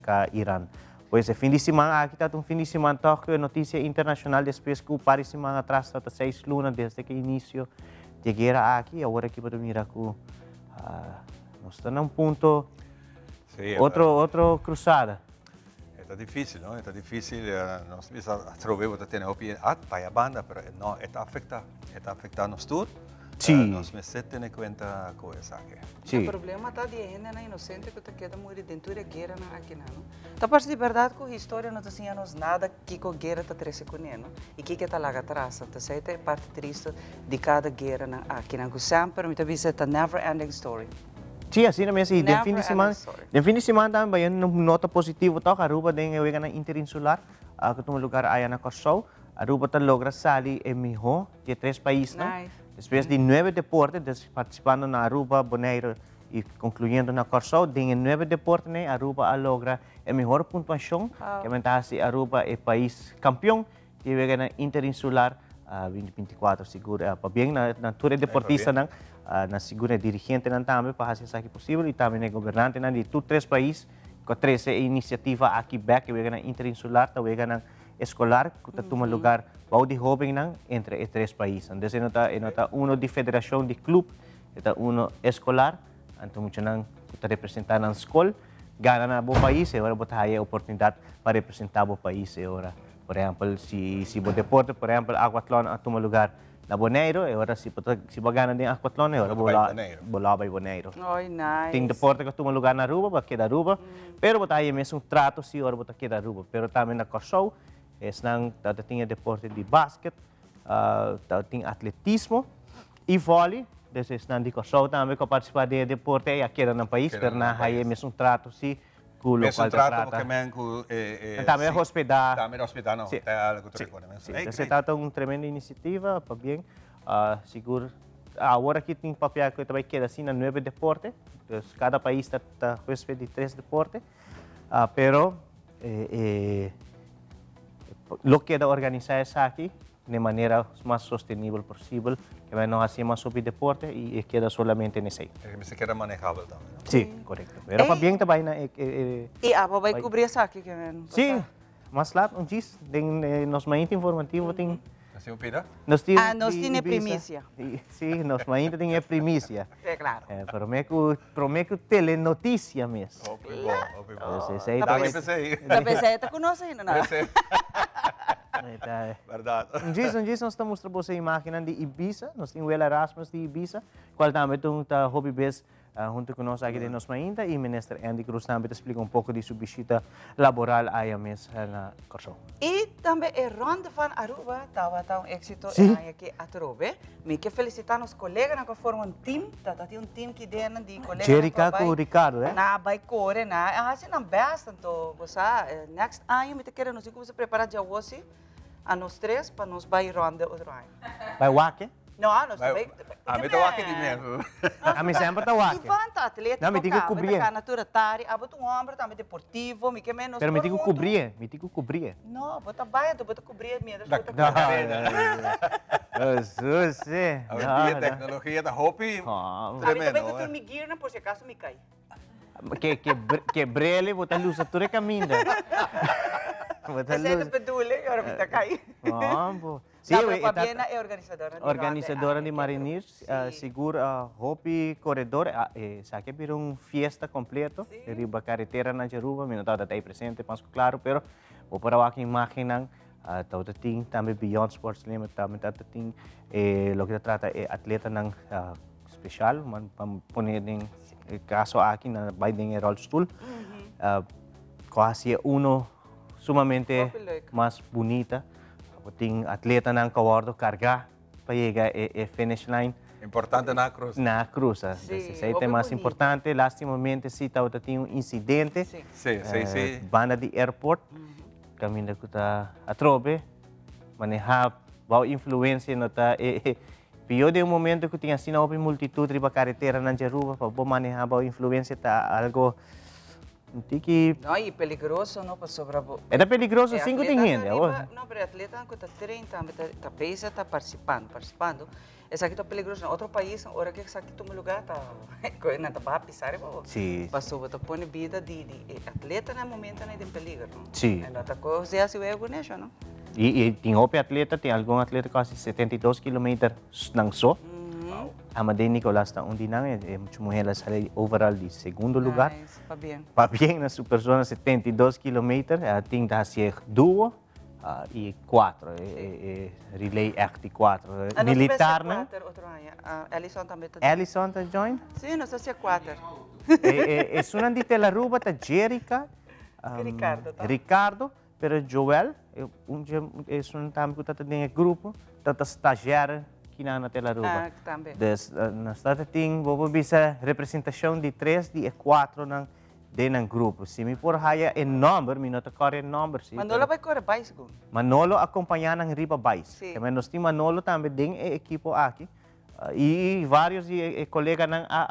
Ka Iran. Pues e fin di siman aki ta un fin di siman tòg ku e notisia internashonal despues ku par di siman atras ta seis luna desde ku inisio di e guera aki i awor aki bo ta mira ku nos ta na un punto otro otro krusada. E ta difícil, no? E ta difícil. Nos bisa atrobe bo ta tene hopi a taya banda, pero no, e ta afecta. E ta afecta nos tur. Sí. Nos mester tene cuenta cu esaki. Sí. E problema ta di e hendenan inocente cu ta keda muri den tur e gueranan akinan, no? Ta parse di berdad cu historia no ta siña nos nada kico guera ta trece cune, no? Y kico e ta laga atras. Anto esey ta e parti tristo di cada gueranan akinan, cu semper mi ta bisa e ta never ending story. Sí, asina mes. Y den fin di siman, den fin di siman tambe bayendo un nota positivo toch, Aruba den e weganan interinsular cu tuma lugar aya na Corsou, Aruba ta logra sali e miho di e tres paisnan. Despues di nuebe deporte, des participando na Aruba, Bonaire y concluyendo na Corsou, den e nuebe deportenan Aruba a logra e mihor puntuacion, ke ta haci Aruba e pais campeon di e weganan interinsular 2024. Sigur pabien na tur e deportistanan, na sigur e dirigentenan tambe pa haci esaki posibel y tambe na e gobernantenan di tur tres pais cu a trece e iniciativa aki bek. E weganan interinsular ta weganan eskolar ku ta tuma lugar bou di hóbennan entre e tres paisnan. Des e no ta e no ta uno di federashon di klup, e ta uno eskolar, anto muchanan ku ta representá nan skol gana na bo pais e ora bo ta haya e oportunidat pa representá bo pais e ora. Por ehèmpel si si bo deporte por ehèmpel aquatlon a tuma lugar na Boneiru e ora si bo ta si bo a gana den aquatlon e ora bo lo bo lo bai Boneiru. Oy nice. Tin deporte ku a tuma lugar na Aruba bo a keda Aruba pero bo ta haya e mesun trato si ora bo ta keda Aruba. Pero tambe na Kòrsou esnan ta tin e deporte di basket, ta tin atletismo i vòli. Des esnan di Kòrsou tambe ku a partisipá den e deporte ei a keda nan pais pero nan a haya e mesun trato si ku Mesun lokual ta trato trata. porque men ku e En tambe si hospedá. Tambe hospedá na Sí. hotel ku tur Sí. e kos. Sí. Ey, Entonces great. ta ta un tremendo iniciativa, pabien. Sigur awor aki tin papia ku ta bai keda asina nuebe deporte. Dus kada pais ta ta huesped di tres deporte. Pero e lo keda organisá esaki den e manera mas sostenibel posibel, ke men no hasi mas hopi deporte i e keda solamente n'esei. E mester keda manejabel tambe, no? Sí, korekto. Pero pa bien ta bai na e e. I abo bai kubri esaki ke men Sí, mas lat un djis den nos mainta informativo tin. Nos tin un pida? Nos tin Ah, nos tin e primisia. Sí, nos mainta tin e primisia. Sí, klaro. Prome ku prome ku telenotisia mes. Hopi bon, hopi bon. Entonces esei Ta ta Danki p'esei. Ta p'esei ta ku nos ainda, no? P'esei. Ta. Berdad. Un djis, un djis nos ta mustra boso e imagennan di Ibiza. Nos tin Will Erasmus di Ibiza, cual tambe ta un ta hopi bes hunto cu nos aki den nos mainta y Minister Endy Croes tambe ta splica un poco di su bishita laboral aya mes na Corsou. Y tambe e Ronde van Aruba tabata un exito e Sí. aña aki atrobe. Mi ke felicita nos coleganan cu a forma un team. Ta ta tin un team ki den di coleganan cu a Jerika bai cu Ricardo, eh? Nan a bai core, nan a haci nan best. Anto bo sa, next aña mi ta kere nos tin cuminsa prepara djawosi a nos tres pa nos bai ronde otro aña. Bai wak, eh? No, nos ta bai. Ami ta wak di mes. Ami semper ta wak. Ivan ta atletico No, mi tin cu caba, cubrié. ta cana tur atari. Abo ta un homber tambe deportivo, mi ke men nos Pero mi por tin cu hunto. cubrié, mi tin cu cubrié. No, bo ta bai anto bo ta cubrié mientras bo ta No, corre. no, no. Jesus, eh. Awe dia tecnologia ta hopi Ami ta tremendo. bai cu tur mi gearnan por si acaso mi cay. Ke ke ke brele bo ta lusa tur e kaminda. Bo ta Esei ta lusa. bedoel e ora mi ta kai. No, bo. Sí, No, pero e ta pabia na e organisadornan di Organisadornan di Ronde Mariniers, Sí. sigur hopi koredor, esaki a bira un fiesta kompleto Sí. riba karetera na Aruba, mi no tabata ei presente mas ku klaro, pero bo por a wak imagennan, tabata tin tambe Beyond Sports Limit, tambe tabata tin loke ta trata e atletanan special, pa pone den e caso aki nan bai den e rolstoel, cu a haci e uno sumamente mas bunita. Bo tin atletanan cu a wordo carga pa yega e finish line. Importante nan a cruza. Nan a cruza. Esey ta e mas importante. Lastimamente si tabata tin un incidente banda di airport, caminda cu ta atrobe maneha bao influencia no ta e Pió den un momento ku tin asina hopi multitut riba kareteranan dje Aruba pa bo manehá bao influensia ta algo un tiki. No, i peligroso no pasobra bo. E ta peligroso sin ku tin hende awor. No, pero e atletanan ku ta train tambe ta ta pesa ta partisipando, partisipando. Esaki ta peligroso. Na otro pais, ora ku esaki tuma lugá ta koe nan ta baha pisa riba bo. Pasobra bo ta pone bida di di e atleta na e momentonan ei den peligro, no? E no ta koe José hasi wega ku nesho, no? I tin hopi atleta, tin algun atleta ku hasi 72 kilometer nan so. Amadei Nicolas ta un di nan, e mucha muher a sali overall di segundo lugar. Nice, pabien. Pabien na su persona, 72 kilometer, tin ta hasié duo i cuatro, e relay echt di cuatro. Ah, nos Militarnan. ta cuater otro aña. Ah, Ellison tambe ta. Ellison ta join? Sí, nos ta hacia cuater. Esunnan di Telaruba ta Jerica, Ricardo ta. Ricardo, pero Joel, un dje esun tambe cu ta den e grupo, ta ta stagiaire kinan na Telaruba. Ah, tambe. Dus nos ta tin, bo por bisa, representacion di tres di e cuatronan den nan grupo. Si mi por haya e nomber, mi no ta kòrda e nomber si. Manolo bai kore bais segun. Manolo a kompañá nan riba bais. Sí. Keme nos tin Manolo tambe den e ekipo aki. I varios di e koleganan a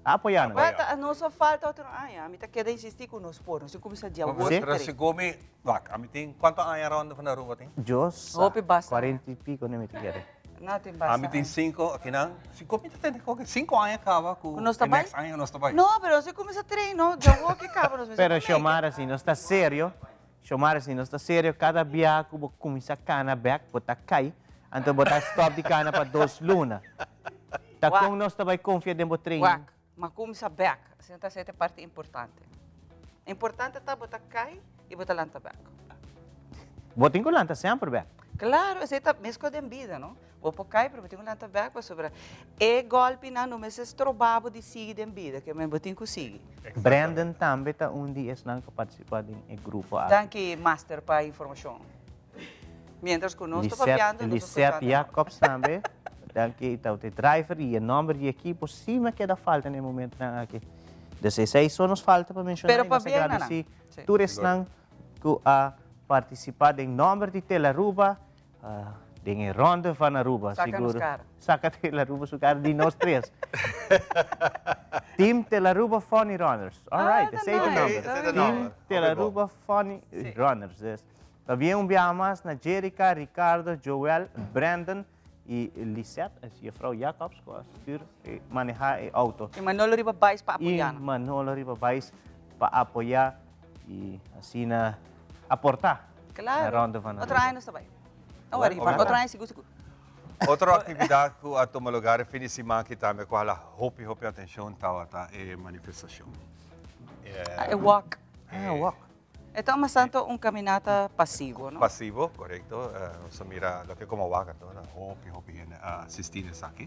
a apoyá nan. Wèl, ta nos a falta otro aña. Mi ta keda insistí ku nos por. Nos tin kuminsá dia Sí. wòt Pero segun mi, wak, ami tin kuantu aña rònt van Aruba tin? Yo sa. Hopi basta. Kuarenta i piko, no mi ta kere. No tin basta. Ami tin cinco akinan. Cinco mi ta tende koke. Cinco aña kaba ku Ku nos ta e bai? next aña nos ta bai. No, pero nos a kuminsá train no. Djawo ke kaba nos mester Pero ku meke. Xiomara si nos ta serio, Xiomara si nos ta serio kada bia ku bo kuminsá kana bek bo ta kai, anto bo ta stop di kana pa dos luna. Ta Wak. kon nos ta bai konfia den bo training? Wak, ma kuminsá bek. Asina ta esei ta e parti importante. Importante ta bo ta kai i bo ta lanta bek. Bo tin ku lanta semper bek. Claro, esei ta mescos den bida, no? Bo por kai, pero bo tin ku lanta bek pasobra e golpinan no mester stroba bo di sigui den bida, ke men bo tin ku sigui. Brandon tambe ta un di esnan ku partisipa den e grupo aki. Danki Master pa e informashon. Mientras ku nos ta papiando, nos ta Lisette skuchando. Jacobs tambe, danki, ta e driver i e nomber di ekipo si me keda falta na e momentonan aki. Dus esei so nos falta pa menshoná Pero i nos ta pabia, Nana. gradisí tur esnan ku a partisipá den nomber di Telaruba den e Ronde van Aruba. Saka nos kara. Saka Telaruba su kara di nos tres. Team Telaruba Funny Runners. All right, esei ta nomber. Team Telaruba Funny Runners. Dus pabia un biaha mas na Jerica, Ricardo, Joel, Brandon i Lisette, es juffrouw Jacobs ku a stuur e maneha e auto. I Manolo riba bais pa apoyá nan. I Manolo riba bais pa apoyá i asina aportá na Ronde van Aruba. Claro, otro aña nos ta bai. No worry, Ivan, otro aña sigur sigur. Otro actividad cu a tuma lugar e fin di siman aki tambe cu a hala hopi hopi atencion tabata e manifestacion. Ah, e walk. Ah, e walk. E ta mas tanto un caminata pasivo, no? Pasivo, corecto. Nos a mira loke como wak anto, hopi hopi hende a asisti na esaki.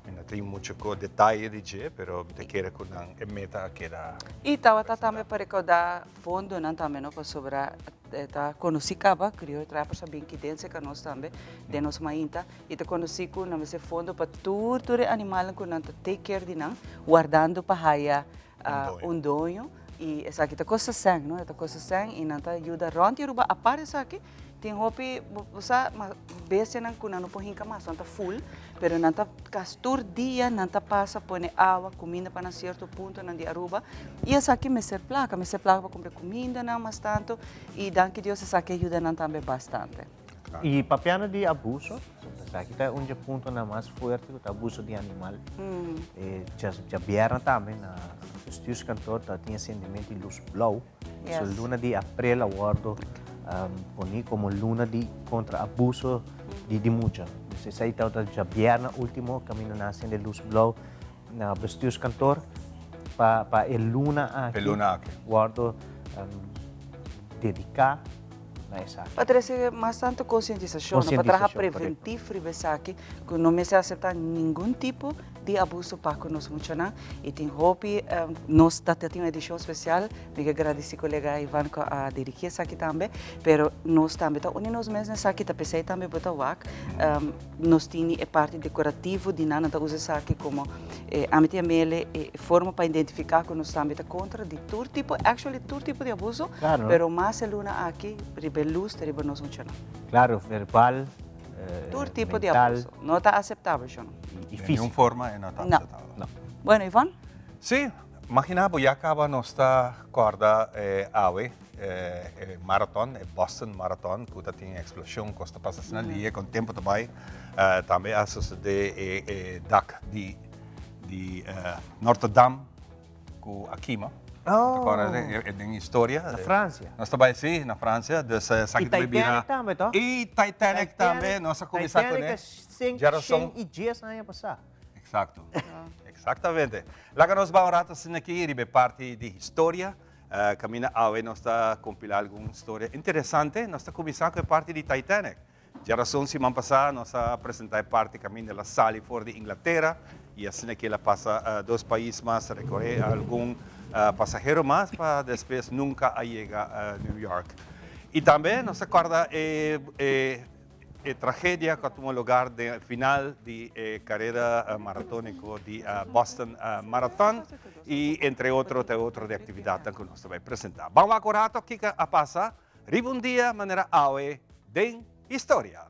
Mi no tin mucho cu detaye di dje, pero mi ta kere cu nan e meta a keda. Y tabata tambe pa recauda fondonan tambe, no? Pasobra e ta conoci caba, Crioyo Trappers a bin ki den cerca nos tambe, den nos mainta, y ta conoci cu nan mester fondo pa tur tur e animalnan cu nan ta take care di nan, wardando pa haya un doño. Y esaki ta costa cen, no? E ta costa cen y nan ta yuda rond di Aruba. Apart di esaki, tin hopi, bo sa, ma bestianan cu nan no por hinca mas, nan ta full, pero nan ta casi tur dia nan ta pasa pone awa, cuminda pa nan cierto puntonan di Aruba. Y esaki mester placa, mester placa pa cumpra cumindanan mas tanto y danki Dios esaki a yuda nan tambe bastante. Y papiando di abuso, esaki ta un dje puntonan mas fuerte cu ta abuso di animal. Djabièrnè tambe na bestuurskantoor ta tin e sentiment di luz blauw. So luna di aprel a wordo poni como luna di contra abuso di mucha. Dus esey tabata djabièrnè ultimo caminda nan a sende luz blauw na bestuurskantoor pa e luna aki wordo dedica na esaki. Pa trece mas tanto concientisacion, pa traha preventiv riba esaki, cu no mester acepta ningun tipo di abuso pa cu nos muchanan. Y tin hopi, nos ta tin un edicion special, mi ke gradici colega Ivan cu a dirigi esaki tambe, pero nos tambe ta uni nos mes na esaki, ta pesey tambe bo ta wak, nos tin e parti decorativo di nan, nan ta usa esaki como, ami ta yam'el e forma pa identifica cu nos tambe ta contra di tur tipo, actually tur tipo di abuso, pero mas e luna aki riba e luz ta riba nos muchanan. Claro, verbal, Tur tipo di abuso. No ta aceptabel, Shono. Y De ningun forma e no ta aceptabel. No. Bueno, Ivan? Sí. Imagina bo ya caba nos ta corda awe e marathon, e Boston Marathon cu ta tin explosion cos ta pasa asina lie con tempo ta bay. Tambe a sucede e dak di di Notre Dame cu a kima. Oh. Ta corda den historia. Na Francia. Nos ta bay si, na Francia. Dus esaki ta bay bira. Y Titanic tambe toch? Y Titanic tambe. Nos a cuminsa cune. Titanic a sink 110 aña pasa. Exacto. Exactamente. Laga nos ba un rato asina aki riba e parti di historia. Caminda awe nos ta compila algun storia interesante. Nos ta cuminsa cu e parti di Titanic. Djarason siman pasa nos a presenta e parti caminda el a sali for di Inglatera y asina aki el a pasa dos pais mas, recoge algun pasahero mas pa despues nunca a yega New York. Y tambe nos ta corda e E tragedia ku a tuma lugar den e final di e karera maratóniko di Boston Marathon i entre otro ta e otro di aktividatnan ku nos ta bai presentá. Ban wak un rato kiko a pasa riba un dia manera awe den historia.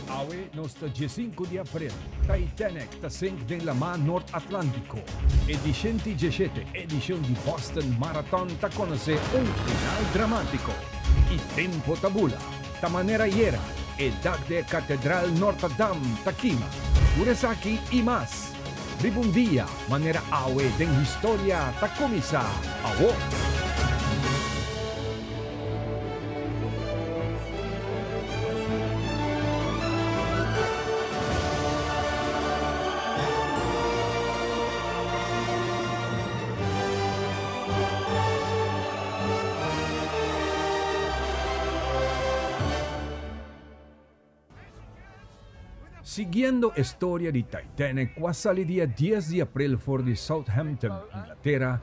Awe nos ta diesinku di aprel, Titanic ta sink den lamá Nort Atlántiko. E di shenti dieshete edishon di Boston Marathon ta konosé un final dramátiko. I tempo ta bula. Ta manera ayera, e dak di e Katedral Notre Dame ta kima. Tur esaki i mas, riba un dia manera awe den historia ta kuminsá awor. Siguiendo e storia di Titanic cu a sali dia dies di april for di Southampton, Inglatera,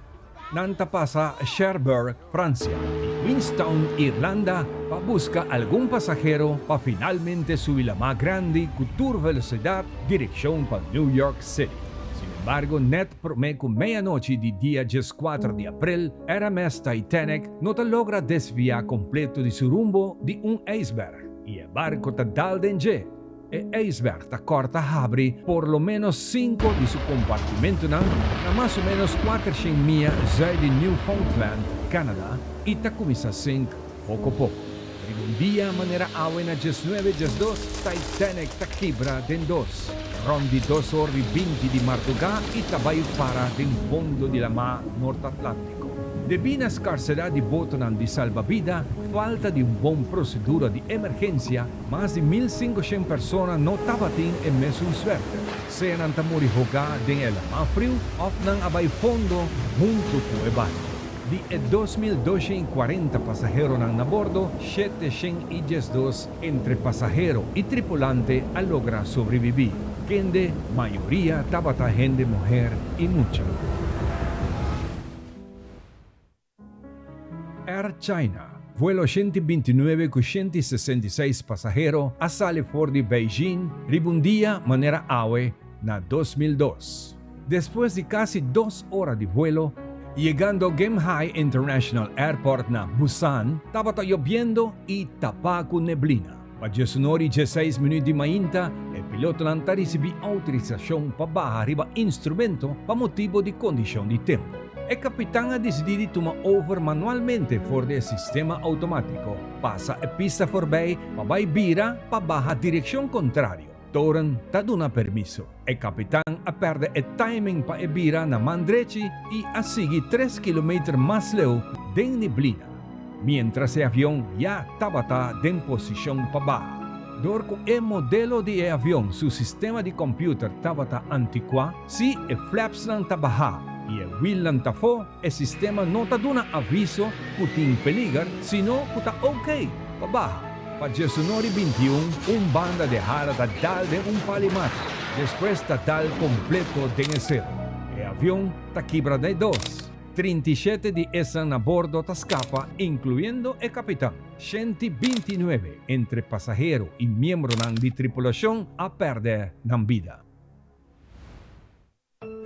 nan ta pasa Cherbourg, Francia, y Queenstown, Irlanda, pa busca algun pasahero pa finalmente subi lamá grandi cu tur velocidad direccion pa New York City. Sin embargo, net Promé ku meianochi di dia dieskuater di aprel, RMS Titanic no ta logra desviá kompleto di su rumbo di un ijsberg i e barko ta dal den dje. E ijsberg ta kòrta habri por lo ménos sinku di su kompartimentunan na mas o ménos kuatershen mia zùit di Newfoundland, Canada, i ta kuminsá sink poko poko. Riba un dia manera awe na diesnuebe 12, Titanic ta kibra den dos, rond di dos or di 20 di mardugá i ta bai para den fondo di lamá Nort Atlántiko. Debí na skarsedat di botonan di salbabida, falta di un bon prosedura di emergensia, mas di 1500 persona no tabatin e mesun suerte, sea nan ta muri hogá den e lamá friu òf nan a bai fondo huntu ku e barku. Di e 2240 pasaheronan na bordo, 712 entre pasahero i tripulante a logra sobrebibí, kende mayoria tabata hende muher i mucha. Air China, vuelo 129 ku 166 pasahero a sali for di Beijing riba un dia manera awe na 2002. Despues di kasi dos ora di vuelo, yegando Gimhae International Airport na Busan, tabata yobiendo i tapá ku neblina. Pa diesunor i dieseis minüt di mainta, e pilotonan ta risibí outorisashon pa baha riba instrumento pa motibu di kondishon di tempu. E kapitan a disidí di tuma over manualmente for di e sistema outomátiko, pasa e pista forbei pa bai bira pa baha direkshon kontrario. Toren ta duna permiso. E kapitan a pèrdè e timing pa e bira na man drechi i a sigui tres kilometer mas leu den neblina, miéntras e avion ya tabata den posishon pa baha. Dor ku e modelo di e avion su sistema di kòmpiuter tabata antikuá, si e flapsnan ta bahá i e wielnan ta fo, e sistema no ta duna aviso ku tin peliger, sino ku ta oké pa baha. Pa diesunor i 21, un banda di hala ta dal den un pali mata, despues ta dal kompleto den e seru. E avion ta kibra den dos. 37 di esnan na bordo ta skapa, inkluyendo e kapitan. 129 entre pasahero i miembronan di tripulashon a pèrdè nan bida.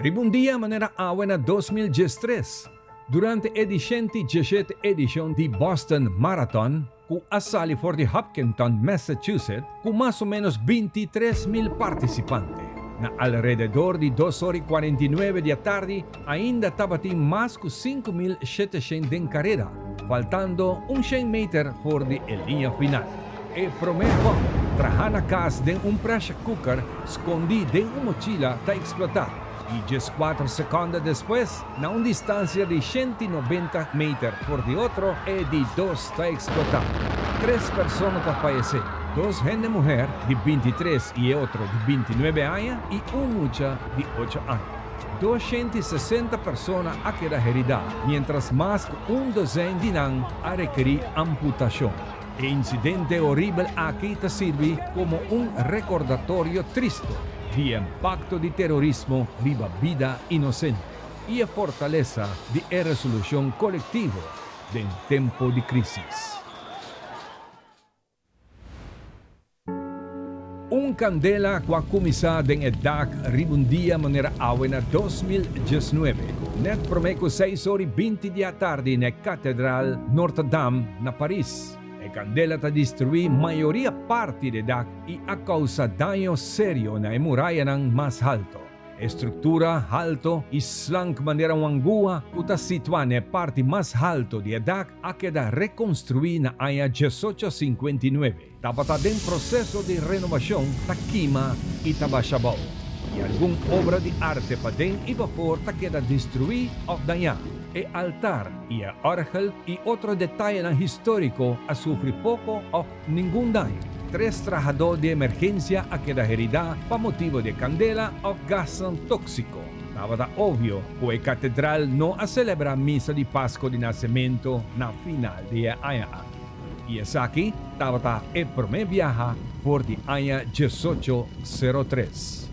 Riba un dia manera awe na 2013, durante e di 117 edishon di Boston Marathon, ku a sali for di Hopkinton, Massachusetts, ku mas o ménos 23,000 partisipante. Na alrededor di dos ora i 49 di atardi ainda tabatin mas ku 5700 den kareda, faltando un shen meter for di e liña final. E promé bòm, trahá na kas den un pressure cooker skondí den un mochila, ta eksplotá i 14 sekònde despues, na un distansia di 190 meter for di otro, e di dos ta eksplotá. Tres persona ta fayesé, dos hende muher di 23 i e otro di 29 aña i un mucha di 8 aña. 260 persona a keda heridá, miéntras mas ku un dozèn di nan a rekerí amputashon. E insidente horibel aki ta sirbi komo un rekordatorio tristu di e impakto di terorismo riba bida inosente i e fortalesa di e resolushon kolektivo den tempu di krísis. Un kandela ku a kuminsá den e dak riba un dia manera awe na 2019, nèt promé ku seis ora i 20 di atardi na e Katedral Notre Dame na Paris. E kandela ta destruí mayoria parti di e dak i a kousa daño serio na e murayanan mas halto. E struktura halto i slank manera un angua ku ta situá na e parti mas halto di e dak a keda rekonstruí na aña 1859. Tabata den proseso di renovashon, ta kima i ta basha abou, i algun obra di arte paden i pafor ta keda destruí òf dañá. E altar i e òrgel i otro detayenan históriko a sufri poko òf ningun daño. Tres trahadó di emergensia a keda heridá pa motibu di e kandela òf gasnan tóksiko. Tabata obvio ku e katedral no a selebrá misa di Pasko di Nasementu na final di e aña aki. I esaki tabata e promé biaha for di aña 1803.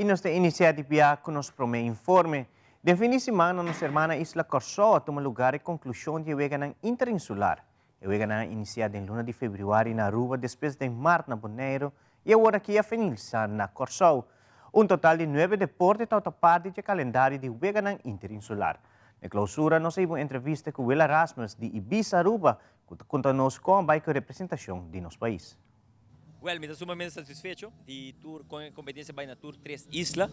I nos ta inisiá di bia ku nos promé informe. Den fin di siman na nos hermana isla Kòrsou a tuma lugar e konklushon di e weganan interinsular. E weganan a inisiá den luna di febrüari na Aruba, despues den mart na Boneiru i awor aki a finalisá na Kòrsou. Un total di nuebe deporte tabata parti dje kalendario di weganan interinsular. Na klousura nos a hiba un entrevista ku Willa Rasmus di Ibisa Aruba ku ta konta nos kon a bai ku e representashon di nos pais. Well, mi ta sumamente satisfecho di tur con e competencia bay na tur tres isla.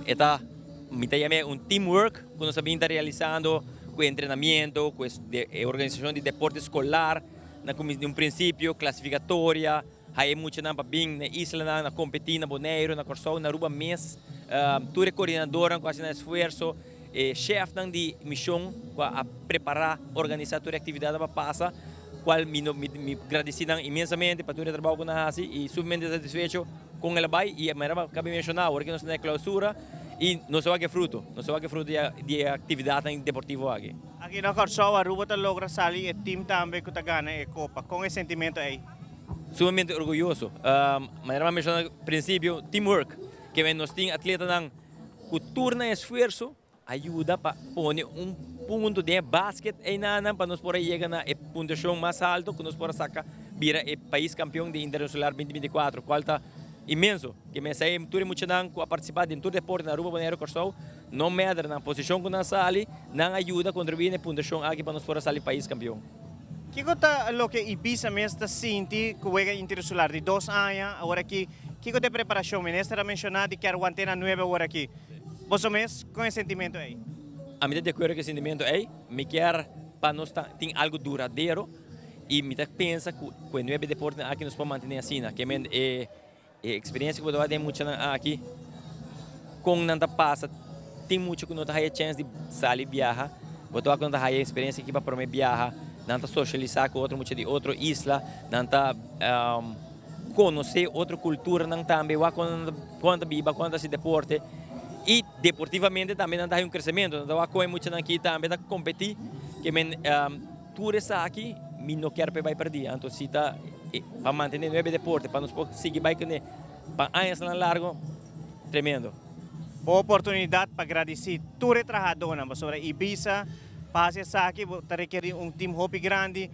E ta, mi ta yam'e un teamwork cu nos a bin ta realisando cu e entrenamiento, cu e organisacion di deporte escolar na cuminsa di un principio, clasificatoria, haya e muchanan pa bin na e islanan, na competi na Boneiru, na Corsou, na Aruba mes. Tur e coordinadornan cu a haci nan esfuerso, e chefnan di mision cu a prepara, organisa tur e actividadnan pa pasa. Cual mi no mi mi gradici nan inmensamente pa tur e trabao cu nan a haci y sumamente satisfecho con el a bay y manera mi caba di menciona awor cu nos ta na e clausura y nos a wak e fruto, nos a wak e fruto di e actividadnan deportivo aki. Aki na Kòrsou Aruba ta logra sali e team tambe cu ta gana e copa. Con e sentimento ey? Sumamente orguyoso. Manera mi a menciona na principio, teamwork. Ke nos tin atletanan cu tur nan esfuerzo A yuda pa pone un punto den e basket einanan pa nos por a yega na e puntuashon mas alto ku nos por a saka bira e pais kampeon di Interinsular 2024, kual ta inmenso. Ke mester e tur e muchanan ku a partisipá den tur deporte na Aruba, Boneiru, Kòrsou, no mèder nan posishon ku nan sali, nan a yuda kontribuí na e puntuashon aki pa nos por a sali pais kampeon. Kiko ta loke Ibisa mes ta sinti ku wega interinsular di 2 aña awor aki? Kiko ta e preparashon? Minister a menshoná di kier want'é na nuebe awor aki. Boso mes con e sentimento ey? Ami ta di acuerdo cu e sentimento ey. Mi kier pa nos ta tin algo duradero y mi ta pensa cu cu e nuebe deportenan aki nos por mantene asina. Ke men e e experiencia cu bo ta wak den e muchanan aki, con nan ta pasa, tin mucha cu no ta haya chance di sali biaha, bo ta wak cu nan ta haya e experiencia aki pa prome biaha, nan ta socialisa cu otro mucha di otro isla, nan ta conoce otro culturanan tambe, wak con nan ta biba, con nan ta haci deporte. Y. Deportivamente tambe nan ta hay un crecemento, nan ta wak con e muchanan aki tambe ta competi, ke men tur esaki mi no kier pa e bay perdi, anto si ta pa mantene nuebe deporte pa nos por sigui bay cune pa añasnan largo, tremendo. Bo oportunidad pa gradici tur e trahadornan pasobra Ibiza pa haci esaki bo ta rekeri un team hopi grandi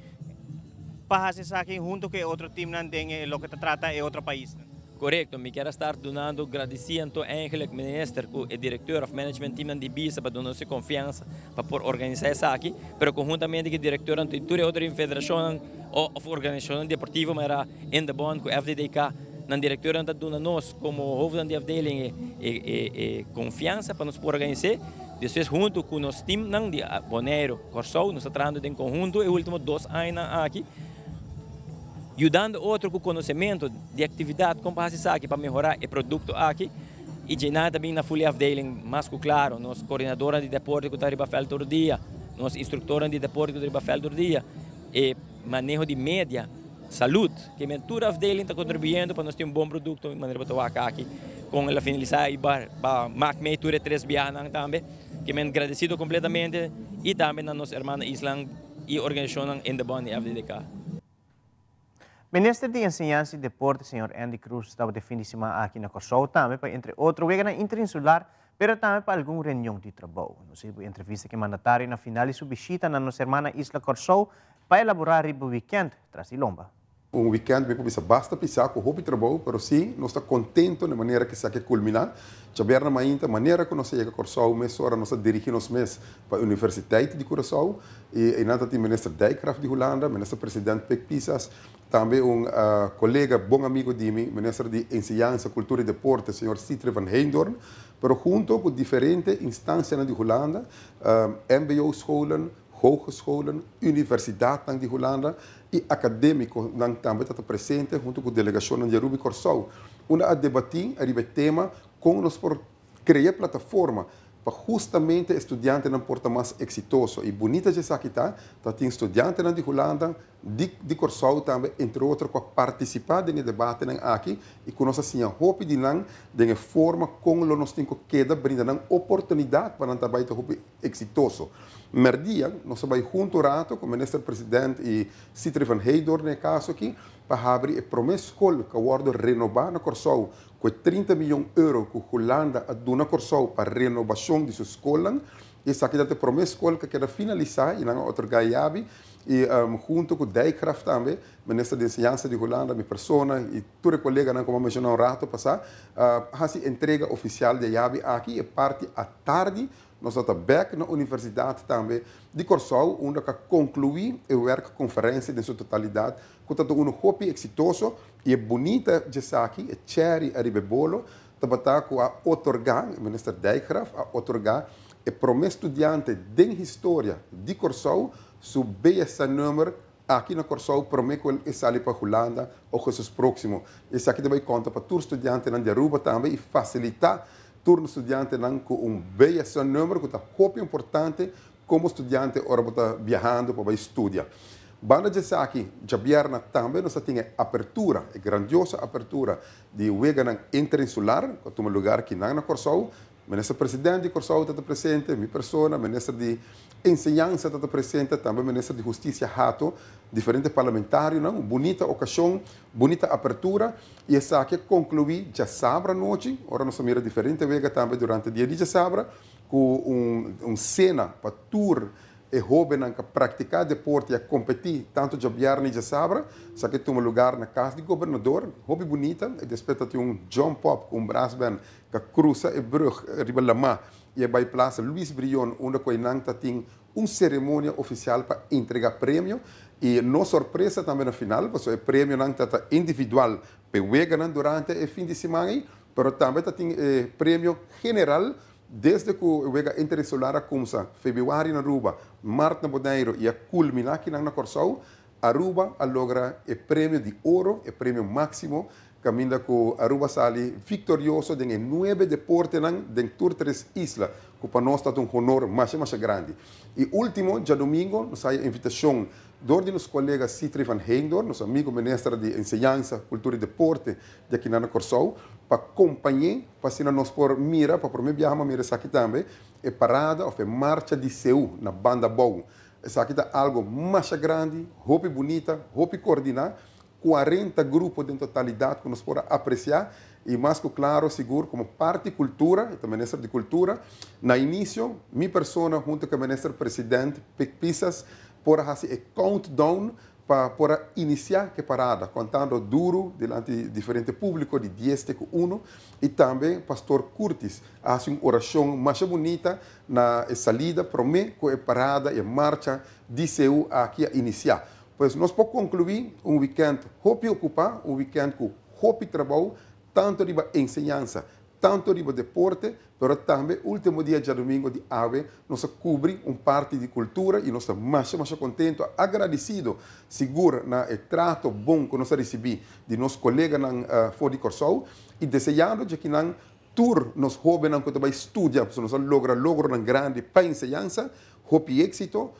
pa haci esaki hunto cu e otro teamnan den e loke ta trata e otro paisnan. Korekto, mi kier a start dunando gradisiento eigenlijk minister ku e direkteur of management teamnan di Ibisa pa duna nos e konfiansa pa por organisá esaki, pero konhuntamente ku e direkteurnan di tur e otro federashonnan of organisashonnan deportivo manera Indebon ku FDDK, nan direkteurnan ta duna nos komo hoofdnan di afdeling e konfiansa pa nos por organis'é. Despues huntu ku nos teamnan di Boneiru, Kòrsou nos ta trahando den konhunto e ultimo dos añanan aki. Yudando otro ku konosementu di aktividat kon pa hasi esaki pa mehorá e produkto aki i djeinan ta bin na Fully Afdeling mas ku klaro nos koordinadornan di deporte ku ta riba vèlt tur dia, nos instruktornan di deporte ku ta riba vèlt tur dia, e maneho di media, salud, ke men tur afdeling ta kontribuyendo pa nos tin un bon produkto manera bo ta wak aki kon el a finalisá i pa mak mei tur e tres biahanan tambe ke men gradesido kompletamente i tambe na nos hermano islan. i organisashonnan Indebon i FDDK. Minister di Enseñansa i Deporte, señor Endy Croes, tabata e fin di siman aki na Kòrsou tambe pa entre otro weganan interinsular, pero tambe pa algun reunion di trabou. Nos a hiba un entrevista ku e mandatario na final di su bishita na nos hermana isla Kòrsou pa elaborá riba wikènt tras di lomba. Un weekend mi por bisa basta pisá ku hopi trabou, pero sí nos ta kontento na manera ku esaki a kulminá. Djabièrnè mainta, manera ku nos a yega Kòrsou mesora nos a dirigí nos mes pa Universiteit di Curaçao i einan ta tin Minister Dijkgraaf di Hulanda, Minister President Pik Pisas, tambe un kolega bon amigo di mi, Minister di Enseñansa, Kultura i Deporte, señor Sithree van Heydoorn, pero hunto ku diferente instansianan di Hulanda, mbo-scholen, hogescholen, universidatnan di Hulanda i akadémikonan tambe ta ta presente huntu ku delegashonnan di Aruba i Kòrsou, unda a debatí ariba e tema kon nos por krea plataforma pa hustamente e studiantenan por ta mas eksitoso. I bunita dje esaki ta, ta tin studiantenan di Hulanda, di di Kòrsou tambe, entre otro ku a partisipá den e debatenan aki i ku nos a siña hopi di nan den e forma kon lo nos tin ku keda brinda nan oportunidat pa nan ta bai ta hopi Exitoso. Merdia nos a bai hunto un rato cu Minister President y Sithree van Heydoorn na e caso aki pa habri e prome scol cu a wordo renoba na Corsou cu e 30 miyon euro cu Hulanda a duna Corsou pa renobacion di su scolnan. Esaki ta e prome scol cu a keda finalisa y nan a otorga e yabi y hunto cu Dijkgraaf tambe, Minister di Enseñansa di Hulanda, mi persona y tur e coleganan cu mi a menciona un rato pasa a haci entrega oficial di e yabi aki e parti atardi. Nos a ta bèk na Universidat tambe di Kòrsou unda ku a konkluí e wèrkkonferensia den su totalidat ku ta ta unu hopi eksitoso i e bunita djesaki, e chèri ariba e bolo, tabata ku a otorgá, Minister Dijkgraaf a otorgá e promé studiante den historia di Kòrsou su BSN-nummer aki na Kòrsou promé ku el e sali pa Hulanda ougùstùs próksimo. Esaki ta bai konta pa tur studiantenan di Aruba tambe i fasilitá Tur nos studiantenan ku un BSN-nummer ku ta hopi importante komo studiante ora bo ta biahando pa bai studia. Banda di esaki, djabièrnè tambe nos a tin e apertura, e grandioso apertura di Weganan Interinsular ku a tuma lugar kinan na Kòrsou. Minister President di Kòrsou ta ta presente, mi persona, Minister di Enseñansa ta ta presente, tambe Minister di Hustisia Hato, diferente parlamentarionan. Un bunita okashon, bunita apertura. I esaki a konkluí djasabra anochi, ora nos a mira diferente wega tambe durante dia di djasabra, ku un un sena pa tur e hóbennan ku a praktiká deporte i a kompetí tantu djabièrnè i djasabra. Esaki a tuma lugar na kas di gobernador, hopi bunita. I despues ta tin un jump up ku un brassband ku a krusa e brùg riba lamá i a bai Plaza Luis Brion unda ku einan ta tin un ceremonia oficial pa entrega premio y no sorpresa tambe na final pasobra e premionan ta ta individual p'e weganan durante e fin di siman ey, pero tambe ta tin e premio general desde cu e wega interinsular a cumsa februari na Aruba, mart na Bonaire y a culmina akinan na Corsou. Aruba a logra e premio di oro, e premio maximo, caminda cu Aruba sali victorioso den e nuebe deportenan den tur tres isla, cu pa nos ta un honor masha masha grandi. Y ultimo, djadomingo nos haya invitacion dor di nos kolega Sithree van Heydoorn, nos amigo minister di Enseñansa, Kultura i Deporte di aki na Kòrsou, pa kompañ'é pa asina nos por mira, pa promé biaha m'a mira esaki tambe, e parada òf e marcha di Seú na Banda Bou. Esaki ta algu masha grandi, hopi bunita, hopi koordiná, 40 grupo den totalidat ku nos por a apresiá i mas ku klaro sigur komo parti kultura, e ta minister di kultura, na inisio mi persona huntu ku e minister president Pik Pisas por a hasi e countdown pa por a inisiá ku e parada kontando duru dilanti diferente públiko di dies te ku uno i tambe pastor Curtis a hasi un orashon masha bunita na e salida promé ku e parada i e marcha di Seú aki a inisiá. Pues nos por konkluí un wikènt hopi okupá, un wikènt ku hopi trabou, tantu riba enseñansa, tantu riba deporte, pero tambe último dia djadumingu di awe nos a kubri un parti di kultura i nos ta masha masha kontentu, agradesido sigur na e trato bon ku nos a risibí di nos koleganan for di Kòrsou i deseando dje kinan tur nos hóbennan ku ta bai studia, pasobra nos a logra logronan grandi pa enseñansa, hopi éksito.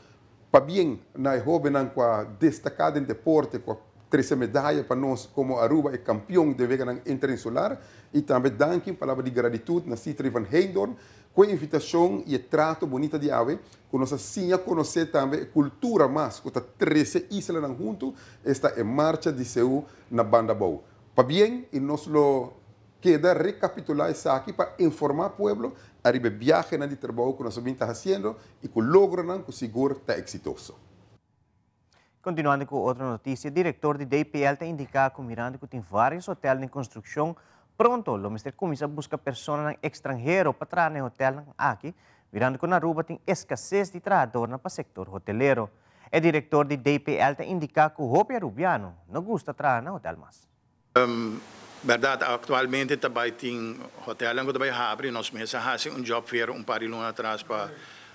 Pabien na e hobennan cu a destaca den deporte, cu a trece medaya pa nos como Aruba e campeon den weganan interinsular. Y tambe danki, un palabra di gratitud na Sithree van Heydoorn cu e invitacion y e trato bunita di awe cu nos a siña conoce tambe e cultura mas cu ta trece islanan hunto, esta e marcha di Seú na Banda Bou. Pabien y nos lo keda rekapitulá esaki pa informá pueblo ariba e biahenan di trabou ku nos a bin ta hasiendo i ku logronan ku sigur ta eksitoso. Kontinuando ku otro notisia, direktor di DPL ta indiká ku mirando ku tin vários hotel den konstrukshon, pronto lo mester kuminsá buska personanan ekstranhero pa traha na e hotelnan aki, mirando ku na Aruba tin eskases di trahadornan pa sektor hotelero. E direktor di DPL ta indiká ku hopi arubiano no gusta traha na hotel mas. Berdad, actualmente ta bay tin hotelnan cu ta bay habri. Nos mes a haci un job fair un par di luna atras pa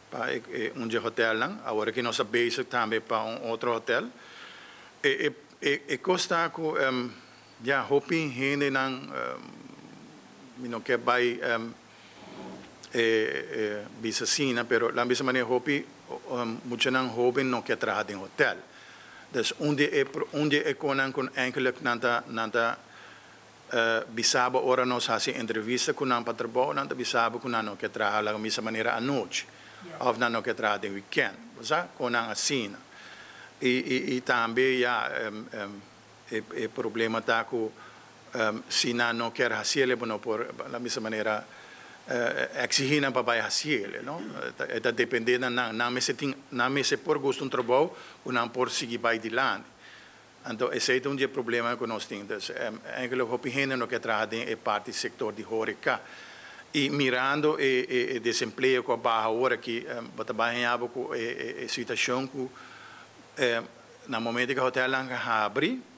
pa un dje hotelnan. Awor aki nos ta bezig tambe pa un otro hotel. E e e cos ta cu ya hopi hendenan mi no ke bay e e bisa asina pero lan bisa manera hopi muchanan hoben no ke traha den hotel. Dus un di e un di e konan ku eigenlijk nan ta nan ta bisa bo ora nos hasi entrevista ku nan pa trabou nan ta bisa bo ku nan no ke traha laga misa manera anochi òf nan no ke traha den wikènt bo sa konan asina i i i tambe ya e e problema ta ku Si nan no kier hasiele bo no por la misa manera exigi nan pa bay hasiele no. E ta depende na nan. Nan mester tin nan mester por gusta un trabou cu nan por sigui bay dilanti. Anto esey ta un di e problemanan cu nos tin. Dus eigenlijk hopi hende no kier traha den e parti sector di horeca. Y mirando e e desempleo cu a baha awor aki bo ta bay haña bo cu e e situacion cu na momento cu hotelnan a habri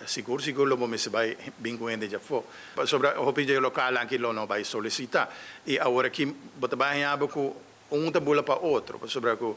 Sigur sigur lo bo mester bai bin ku hende djafó. Pasobra hopi dje lokalnan aki lo no bai solisitá. I awor aki bo ta bai haña bo ku un ta bula pa otro. Pasobra ku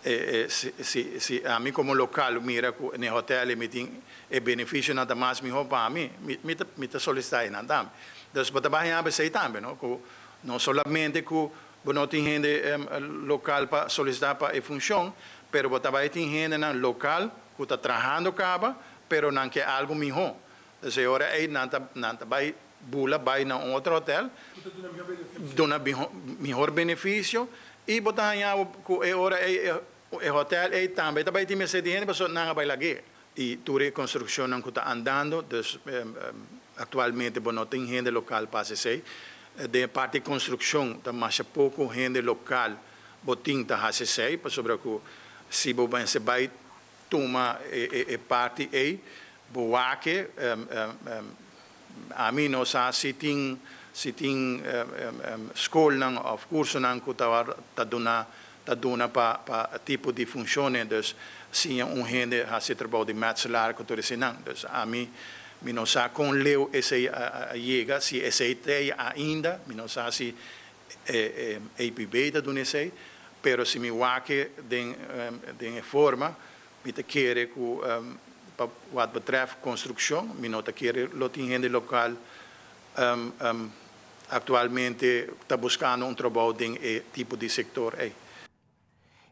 si si si ami komo lokal mira ku n'e hotèl mi tin e benefisionan ta mas mihó pa mi, mi ta mi ta solisitá einan tambe. Dus bo ta bai haña bo esei tambe no, ku no solamente ku bo no tin hende lokal pa solisitá pa e funshon, pero bo ta bai tin hendenan lokal ku ta trahando kaba, pero nan ke algu mihó. Dus e ora ei nan ta nan ta bai bula bai na un otro hotel, duna mihor benefisio, i bo ta haña bo ku e ora ei e hotel ei tambe ta bai tin mester di hende pasobra nan a bai lag'é. I tur e konstrukshonnan ku ta andando, dus aktualmente bo no tin hende lokal pa hasi esei. Den e parti konstrukshon ta masha poko hende lokal bo tin ta hasi esei, pasobra ku si bo mester bai tuma e parti ei, bo wak e, ami no sa si tin si tin skolnan òf kursonan ku ta ta duna ta duna pa pa tipo di funshonnan, dus siña un hende hasi trabou di metselaar ku tur eseinan. Dus ami mi no sa kon leu esei a yega, si esei t'ei ainda, mi no sa si E APB ta duna esei, pero si mi wak den den e forma, mi ta kere ku pa wat betreft konstrukshon, mi no ta kere lo tin hende lokal aktualmente ta buskando un trabou den e tipo di sektor ei.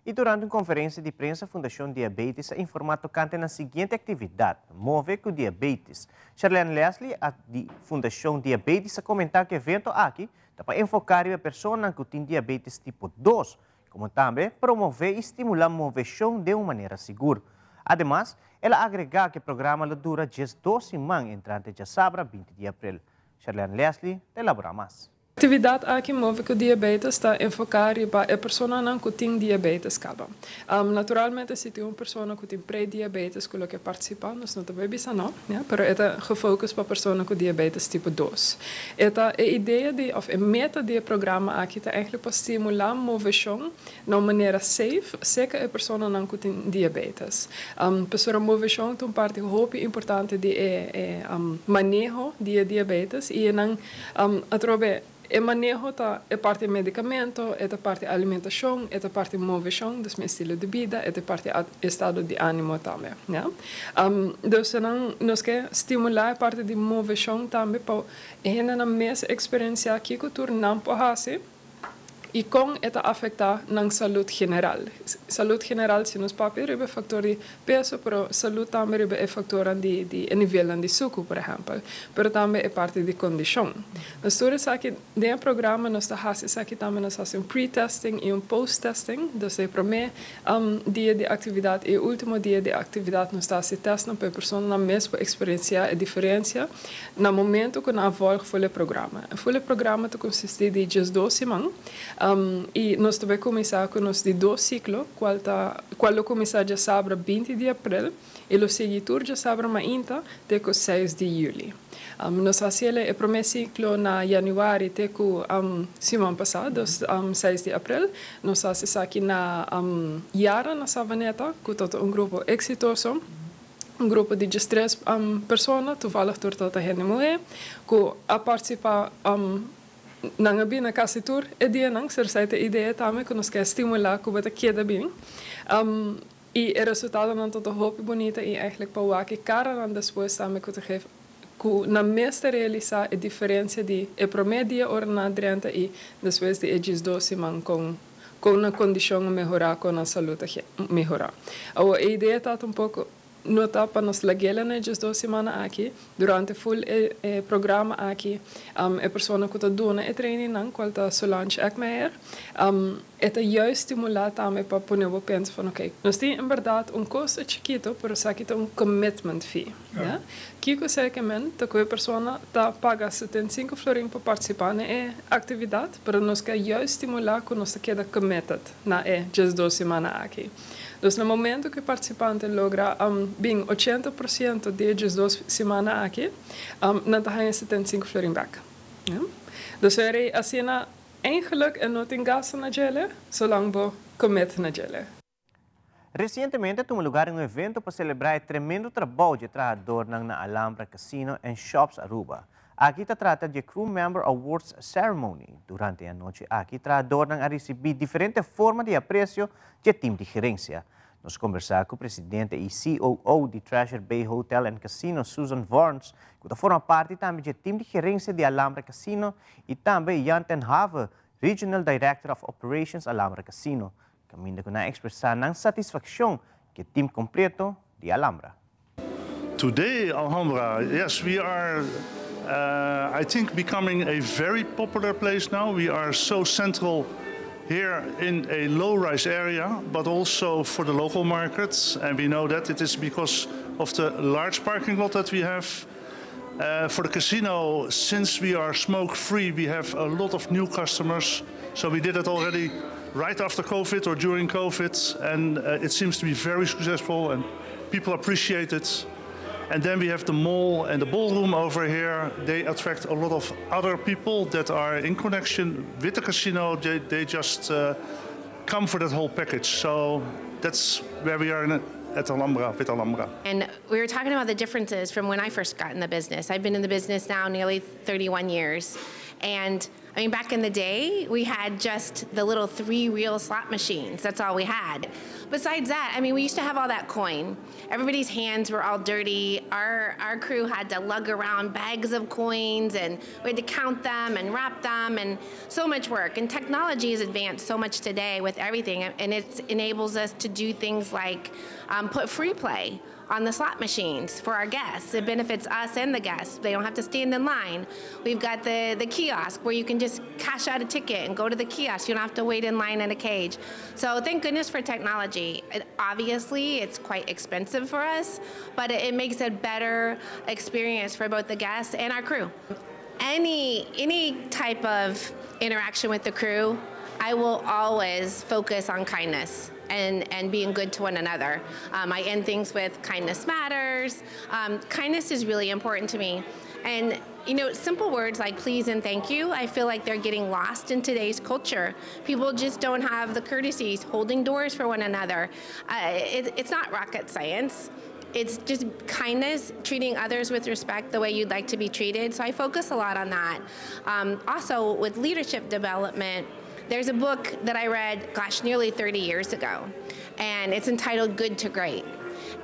Y durante un conferencia di prensa, Fundacion Diabetes a informa tocante e siguiente actividad: Move cu Diabetes. Charlene Leslie, di Fundacion Diabetes, a comenta cu e evento aki ta pa enfoca e persona cu tin diabetes tipo 2, como tambe promove y stimula movecion di un manera sigur. Ademas, el a agrega cu e programa lo dura 12 siman, entrante diasabra 20 di april. Charlene Leslie ta elabora mas. Actividad aki, Move cu Diabetes, ta enfoca riba e personanan cu tin diabetes caba. Naturalmente, si tin un persona cu tin pre-diabetes cu kier participa, nos no ta bisa no, ja? Pero e ta gefocus pa persona cu diabetes tipo 2. E ta e idea di, of e meta di e programa aki ta eigenlijk pa stimula movecion na un manera safe, serca e personanan cu tin diabetes. Pasobra movecion ta un parti hopi importante di e maneho di diabetes y nan atrobe e maneho ta e parti medicamento, e parti alimentacion, e parti movecion, dus mi estilo di bida, e parti estado di animo tambe. Ja? Dus dan nos kier stimula e parti di movecion tambe pa hende mes experiencia kico tur nan por haci y con e ta afecta nan salud general. Salud general, si nos papia riba factor di peso, pero salud tambe riba e factor di nivel di suco, por ehempel, pero tambe e parti di condicion. Nos tur aki den e programa nos ta haci esaki tambe, nos ta haci un pre-testing y un post-testing, dus e prome dia di actividad y ultimo dia di actividad nos ta haci test pa e persona mes experiencia e diferencia na momento cu nan volg full e programa. E full e programa ta consisti di 12 siman y nos tambe ta cuminsa cu nos di dos ciclo, cual ta cuminsa diasabra 20 di april y lo sigui tur diasabra mainta te 6 di juli. Nos a haci e prome ciclo na januari te cu siman pasa, 6 di april. Nos a haci aki na Yara, na Savaneta, cu ta un grupo exitoso. Un grupo di 13 persona, toevallig tur ta hende muhe, cu a participa nan a bin casi tur e dianan, ser e idea tambe cu nos kier stimula cu bo ta keda bin. Y e resultadonan ta hopi bunita y eigenlijk pa wak e caranan despues tambe cu ta geef cu nan mes ta realisa e diferencia di e prome dia ora nan drenta y despues di e 12 siman cu nan condicion mehora, cu nan salud mehora. E idea ta un poco no ta pa nos lag'e na 12 siman aki. Durante full e programa aki, e persona cu ta duna e training nan, cual ta Solange Eckmeyer, e ta juist stimula tambe pa pone bo pensa van: ok, nos tin en berdad un costo chikito, pero esaki ta un commitment fee. Ja? Kico esey kiermen? Ta cu e persona ta paga 75 florin pa participa na e actividad, pero nos kier juist stimula cu nos keda committed na e 12 siman aki. Dus na momento cu e participante logra bin 80% di 12 siman aki, nan ta haya 75 florin back. Ja? Dus er asina eigenlijk e no tin gasto na dje, zolang bo commit na dje. Recientemente a tuma luga un evento pa celebra e tremendo trabou di trahado na Alhambra Casino and Shops Aruba. Aki ta trata di Crew Member Awards Ceremony. Durante e anochi aki, trahadonan a ricibi diferente forma di aprecio di team di gerencia. Nos a combersa cu e presidente y COO di Treasure Bay Hotel and Casino, Susan Varns, cu ta forma parti tambe di team di gerencia di Alhambra Casino, y tambe Jan Ten Have, Regional Director of Operations Alhambra Casino, caminda cu nan a expresa nan satisfaccion cu e team completo di Alhambra. Today, Alhambra, yes, we are, I think, becoming a very popular place now. We are so central here in a low-rise area, but also for the local markets. And we know that it is because of the large parking lot that we have. For the casino, since we are smoke-free, we have a lot of new customers. So we did it already right after COVID or during COVID, and it seems to be very successful and people appreciate it. And then we have the mall and the ballroom over here. They attract a lot of other people that are in connection with the casino. They just come for that whole package. So that's where we are at Alhambra, with Alhambra. And we were talking about the differences from when I first got in the business. I've been in the business now nearly 31 years. And I mean, back in the day, we had just the little three reel slot machines. That's all we had. Besides that, I mean, we used to have all that coin. Everybody's hands were all dirty. Our, our crew had to lug around bags of coins and we had to count them and wrap them and so much work. And technology has advanced so much today with everything and it enables us to do things like um, put free play on the slot machines for our guests. It benefits us and the guests. They don't have to stand in line. We've got the, the kiosk where you can just cash out a ticket and go to the kiosk. You don't have to wait in line in a cage. So thank goodness for technology. It, obviously, it's quite expensive for us, but it, it makes a better experience for both the guests and our crew. Any, any type of interaction with the crew, I will always focus on kindness and, and being good to one another. Um, I end things with kindness matters. Um, kindness is really important to me. And you know, simple words like please and thank you, I feel like they're getting lost in today's culture. People just don't have the courtesies, holding doors for one another. Uh, it, it's not rocket science it's just kindness, treating others with respect the way you'd like to be treated. So I focus a lot on that. Um, also, with leadership development, there's a book that I read, gosh, nearly 30 years ago, and it's entitled Good to Great.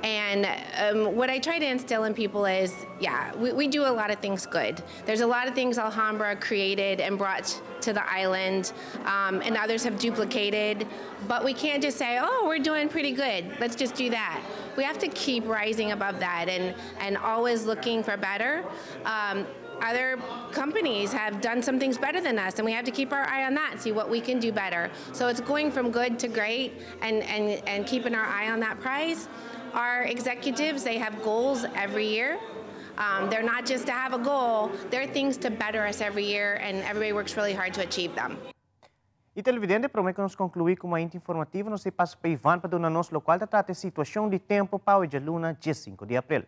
And um, what I try to instill in people is, yeah, we, we do a lot of things good. There's a lot of things Alhambra created and brought to the island, um, and others have duplicated. But we can't just say, oh, we're doing pretty good. Let's just do that. We have to keep rising above that and, and always looking for better. Um, other companies have done some things better than us, and we have to keep our eye on that and see what we can do better. So it's going from good to great and, and, and keeping our eye on that prize. Our executives, they have goals every year. Um, they're not just to have a goal, they're things to better us every year, and everybody works really hard to achieve them. Y televidente, prome cu nos conclui cu Mainta Informativo, nos ta pasa pa Ivan pa duna nos locual ta trata e situacion di tempo pa awe dialuna, 15 di april.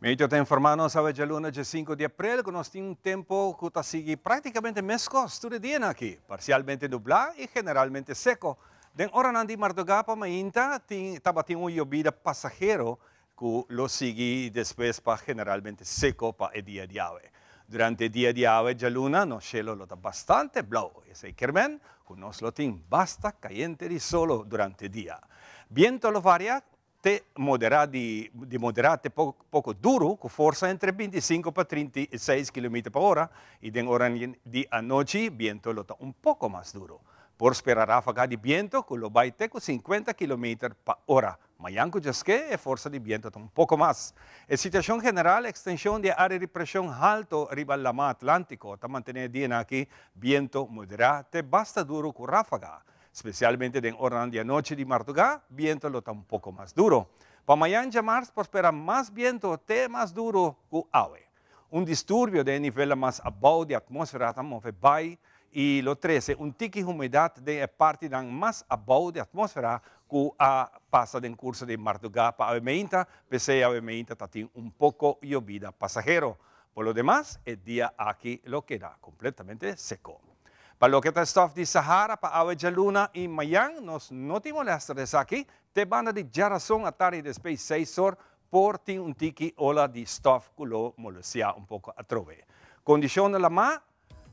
Meteo ta informa nos awe djaluna dje 5 di april ku nos tin un tempo ku ta sigui praktikamente meskos tur e dianan aki, parsialmente nublá i generalmente seko. Den oranan di mardugá pa mainta tin tabatin un yobida pasahero ku lo sigui despues pa generalmente seko pa e dia di awe. Durante e dia di awe djaluna nos shelo lo ta bastante blou, esei kier men ku nos lo tin basta kayente di solo durante dia. Biento lo varia Te moderá di di moderá te poko duru ku forsa entre 25 pa 36 kilometer pa ora i den ora di anochi biento lo ta un poko mas duru. Por spera ráfaga di biento ku lo bai te ku 50 kilometer pa ora. Mayan ku djaske e forsa di biento ta un poko mas. E situashon general, Ekstenshon di e área di preshon halto riba Laman Atlántiko ta mantené e dianan aki biento moderá te basta duru ku ráfaga. Spesialmente den oranan di anochi di mardugá, biento lo ta un poko mas duro. Pa mañan djamars por spera mas biento te mas duro ku awe. Un disturbio den e nivelnan mas abou di atmósfera ta move bai i lo trese un tiki humedat den e partinan mas abou di atmósfera ku a pasa den kurso di mardugá pa awe meinta, p'esei awe meinta ta tin un poko yobida pasahero. Por lo demas, e dia aki lo keda kompletamente seko. Pa loke ta e stòf di Sahara pa awe djaluna i mayan nos no tin molèster di esaki, te banda di djarason atardi despei seis or por tin un tiki ola di stòf ku lo molestiá un poko atrobe. Kondishon na lamá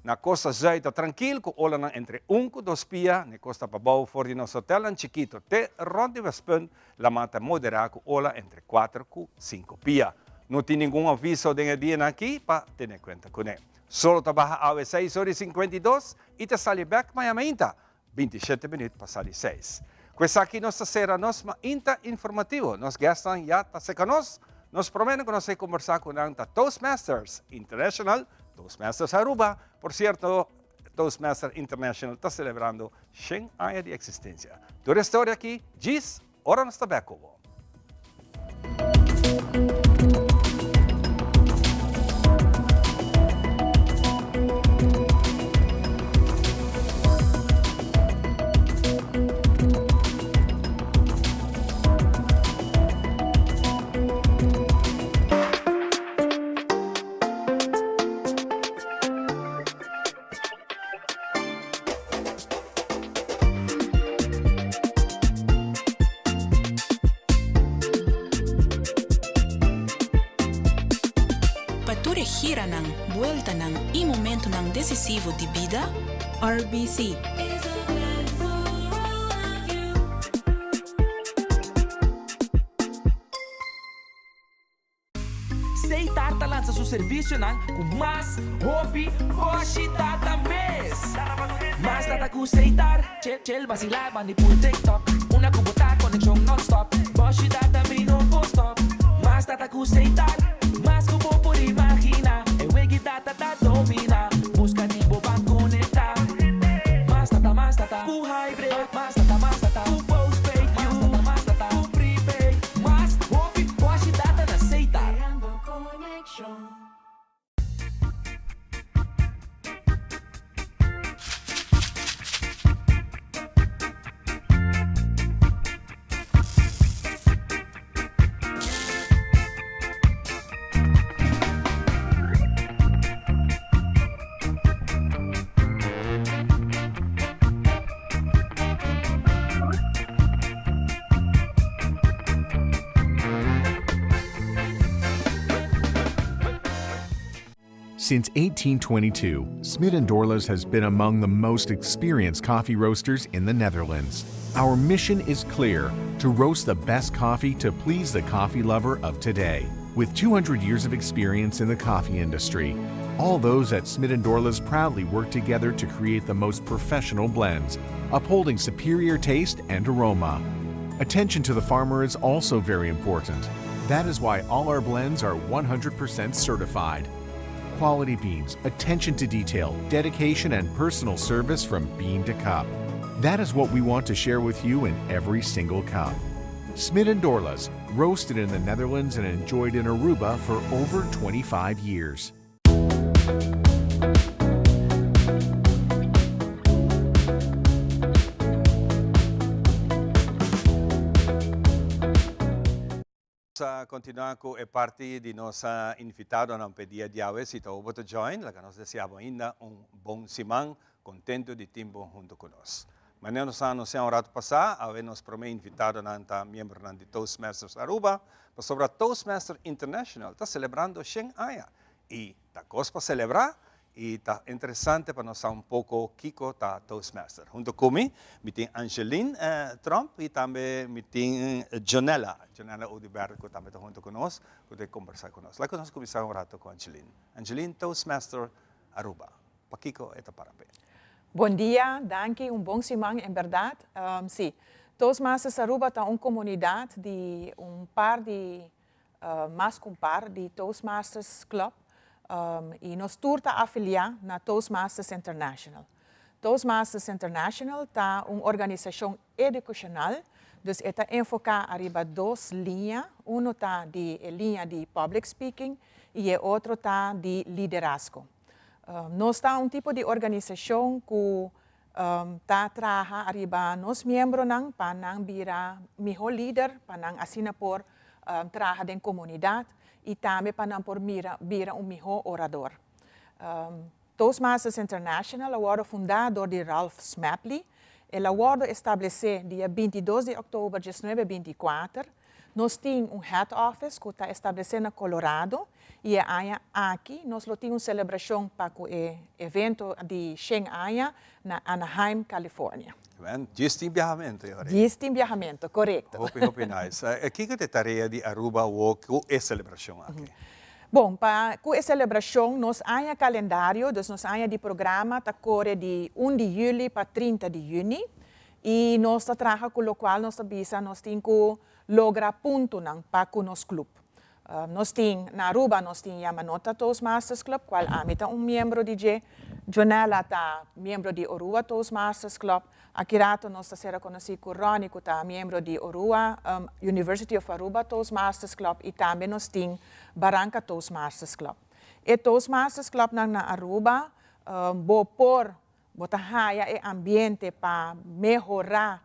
na kosta zùit ta trankil ku olanan entre un ku dos pia, na e kosta pabou for di nos hotèlnan chikito te rònt di Westpunt lamá ta moderá ku ola entre kuater ku sinku pia. No tin ningun aviso den e dianan aki pa tene kuenta kuné. Solo ta baha awe seis ora i 52 i ta sali bèk maña mainta, 27 minüt pasá di seis. Ku esaki nos ta sera nos mainta informativo. Nos gèstnan ya ta seka nos. Nos promé ku nos a kombersá ku nan ta Toastmasters International, Toastmasters Aruba. Por sierto, Toastmasters International ta selebrando shen aña di eksistensia. Tur e storia aki djis ora nos ta bèk ku bo. Giranan, bueltanan y momentonan decisivo di bida? RBC. Seitar ta lansa su servicionan cu mas hopi boshi data mes. Mas data cu Seitar, chill chill vacila bandi pul TikTok. Una cu bo ta conexion non-stop, boshi data mi no por stop. Mas data cu Seitar, mas cu bo por imagina. E wegi data ta domina, busca di bo ban conecta. Mas data, mas data cu hybrid, mas data, mas data cu postpaid, mas data, mas data cu prepaid. Mas hopi boshi data na Seitar. Since 1822, Smit & Dorlas has been among the most experienced coffee roasters in the Netherlands. Our mission is clear: to roast the best coffee to please the coffee lover of today. With 200 years of experience in the coffee industry, all those at Smit & Dorlas proudly work together to create the most professional blends, upholding superior taste and aroma. Attention to the farmer is also very important. That is why all our blends are 100% certified. Quality beans, attention to detail, dedication, and personal service from bean to cup. That is what we want to share with you in every single cup. Smit & Dorlas, roasted in the Netherlands and enjoyed in Aruba for over 25 years. Nos a continua cu e parti di nos invitadonan p'e dia diawe. Si ta bo ta join, laga nos desea bo ainda un bon siman, contento di tin bo hunto cu nos. Manera nos a anuncia un rato pasa, awe nos prome invitadonan ta miembronan di Toastmasters Aruba, pasobra Toastmasters International ta celebrando shen aña y ta cos pa celebra y ta interesante pa nos sa un poco kico ta Toastmaster. Hunto cu mi, mi tin Angeline Tromp y tambe mi tin Jonella, Jonella Oduber cu tambe ta hunto cu nos, cu ta combersa cu nos. Laga nos cuminsa un rato cu Angeline. Angeline, Toastmaster Aruba, pakico e ta para p'e? Bon dia, danki, un bon siman en berdad. Si, Toastmasters Aruba ta un comunidad di un par di, mas cu un par di Toastmasters Club y nos tur ta afilia na Toastmasters International. Toastmasters International ta un organisacion educacional, dus e ta enfoca ariba dos liña, uno ta di e liña di public speaking y e otro ta di liderazgo. Nos ta un tipo di organisacion cu ta traha ariba nos miembronan pa nan bira miho lider, pa nan asina por traha den comunidad y tambe pa nan por mira bira un miho orador. Toastmasters International a wordo funda dor di Ralph Smedley. El a wordo establece dia 22 di october 1924. Nos tin un head office cu ta establece na Colorado y e aña aki nos lo tin un celebracion pa cu e evento di shen aña na Anaheim, California. Ben, djis tin biahamento e ora ei. Djis tin biahamento, corecto. Hopi, hopi nice. Kico ta e tarea di Aruba awo cu e celebracion aki? Bon, pa cu e celebracion nos aña calendario, dus nos aña di programa ta core di un di juli pa 30 di juni. Y nos ta traha cu locual nos ta bisa nos tin cu logra puntonan pa cu nos club. Nos tin, na Aruba nos tin Yamanota Toastmasters Club, cual ami ta un miembro di dje. Jonella ta miembro di Orua Toastmasters Club. Aki rato nos ta sera conoci cu Ronnie cu ta miembro di Orua University of Aruba Toastmasters Club y tambe nos tin Baranca Toastmasters Club. E Toastmasters Clubnan na Aruba bo por Bo ta haya e ambiente pa mehorá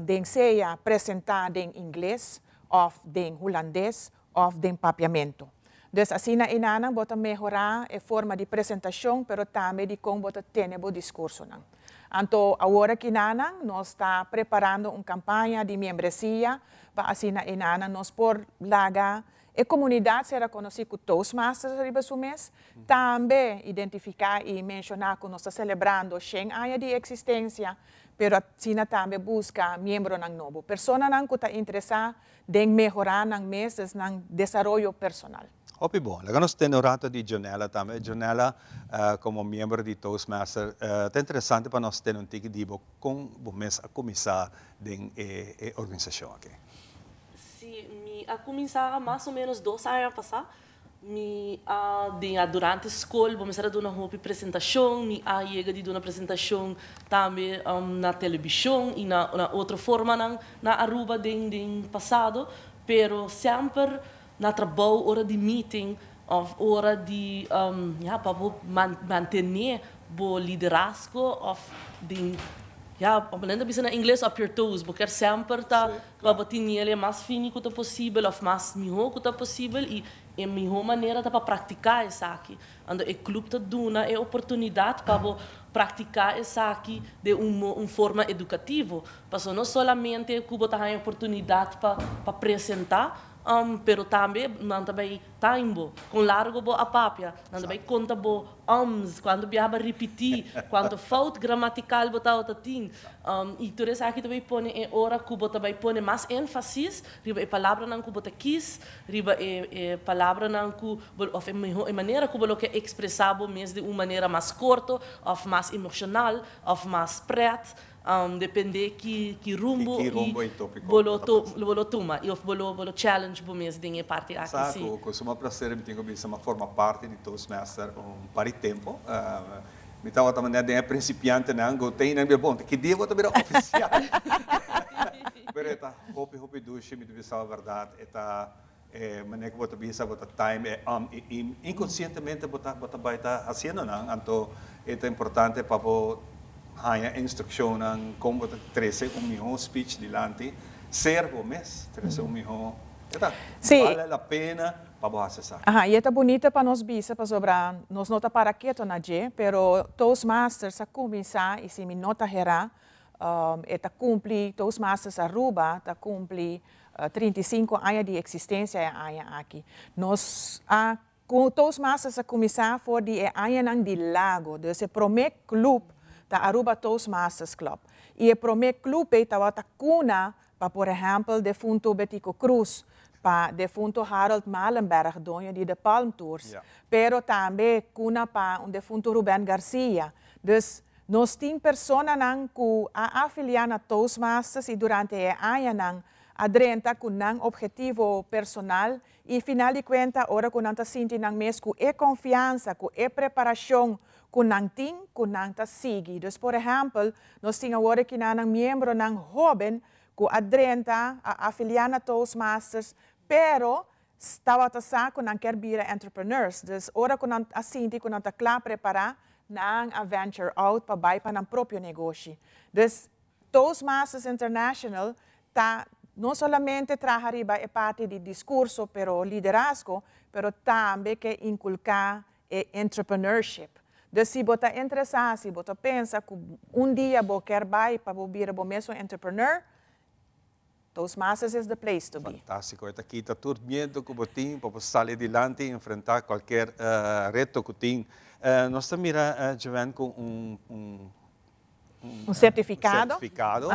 den sea presentá den ingles òf den hulandes òf den papiamentu. Dus asina enanan bo ta mehorá e forma di presentashon pero tambe di kon bo ta tene bo diskursonan. Anto awor akinanan nos ta preparando un kampaña di miembresia pa asina enanan nos por laga E comunidad sera conoci cu Toastmasters riba su mes, tambe identifica y menciona cu nos ta celebrando 100 aña di existencia, pero asina tambe busca miembronan nobo, personanan cu ta interesa den mehora nan mes, nan desaroyo personal. Hopi bon. Laga nos tende un rato di Jonella tambe. Jonella, como miembro di Toastmaster, ta interesante pa nos tende un tiki di bo con bo mes a cuminsa den e organisacion aki. Si, mi a cuminsa mas o menos 2 aña pasa. Mi a den durante scol, bo mester a duna hopi presentacion, mi a yega di duna presentacion tambe na television y na otro forma na Aruba den pasado, pero semper na trabou, ora di meeting of ora di ja, pa man mantene bo liderazgo of den, ja, op momento bisa na ingles "up your toes", porque semper ta pa bo tin e mas fini cu ta posibel of mas miho cu ta posibel, y e miho manera ta pa practica esaki. Anto e club ta duna e oportunidad pa bo practica esaki di un forma educativo. Paso no solamente cu bo ta haya oportunidad pa presenta, pero tambe nan tambe time bo, con largo bo a papia, nan tambe conta bo ums, cuanto biaha bo a ripiti, cuanto fout gramatical bo ta tin. Y tur esaki tambe pone e ora cu bo tambe pone mas enfasis, riba e palabranan cu bo ta kies, riba e palabranan cu of e manera cu bo ke expresa bo mes di un manera mas corto, of mas emocional, of mas pret, depende ki rumbo ki rumbo y y topico bo lo tuma y of bo lo challenge bo mes den e parti aki. Sa, cu sumo placer mi tin cu bisa forma parti di Toastmaster un par di tempo. Mi tawata manera den principiantenan, go tin nan bon, ki dia bo ta bira oficial? Pero e ta hopi hopi dushi, mi ta bisa e berdad, e ta manera cu bo ta bisa, bo ta time e um y inconscientemente bo ta bay ta haciendo nan, anto e ta importante pa bo haya instruccion con bo ta trece un miho speech dilanti, ser bo mes, trece un miho, ta, vale la pena pa bo haci esaki. Aha, y ta bunita pa nos bisa, pasobra nos no ta para keto na dje, pero Toastmasters a cuminsa, y si mi no ta hera, e ta cumpli, Toastmasters Aruba ta cumpli 35 aña di existencia e aña aki. Nos a cu Toastmasters a cuminsa for di e añanan di Lago, dus e prome club ta Aruba Toastmasters Club. Y e prome club tabata cuna pa, por ehempel, defunto Betico Croes, pa defunto Harold Malenberg, doño di The Palm Tours, pero tambe cuna pa un defunto Ruben Garcia. Dus nos tin personanan cu a afilia na Toastmasters y durante e añanan a drenta cu nan obhetivo personal y final di cuenta, ora cu nan ta sinti nan mes cu e confiansa, cu e preparacion cu nan tin, cu nan ta sigui. Dus, por ehempel, nos tin awor cu nan miembronan hoben cu a drenta, a afilia na Toastmasters, pero tabata sa cu nan kier bira entrepreneurs. Dus ora cu nan a sinti cu nan ta cla prepara, nan a venture out pa bay pa nan propio negoshi. Dus Toastmasters International ta no solamente traha riba e parti di discurso, pero liderazgo, pero tambe ke inculca e entrepreneurship. Dus si bo ta interesa, si bo ta pensa cu un dia bo kier bay pa bira bo mes entrepreneur, Toastmasters is the place to be. Fantastico. Esta kita tur miedo cu bo tin pa sali dilanti y enfrenta cualkier reto cu tin. Nos ta mira, Joanne, cu un un certificado. Certificado.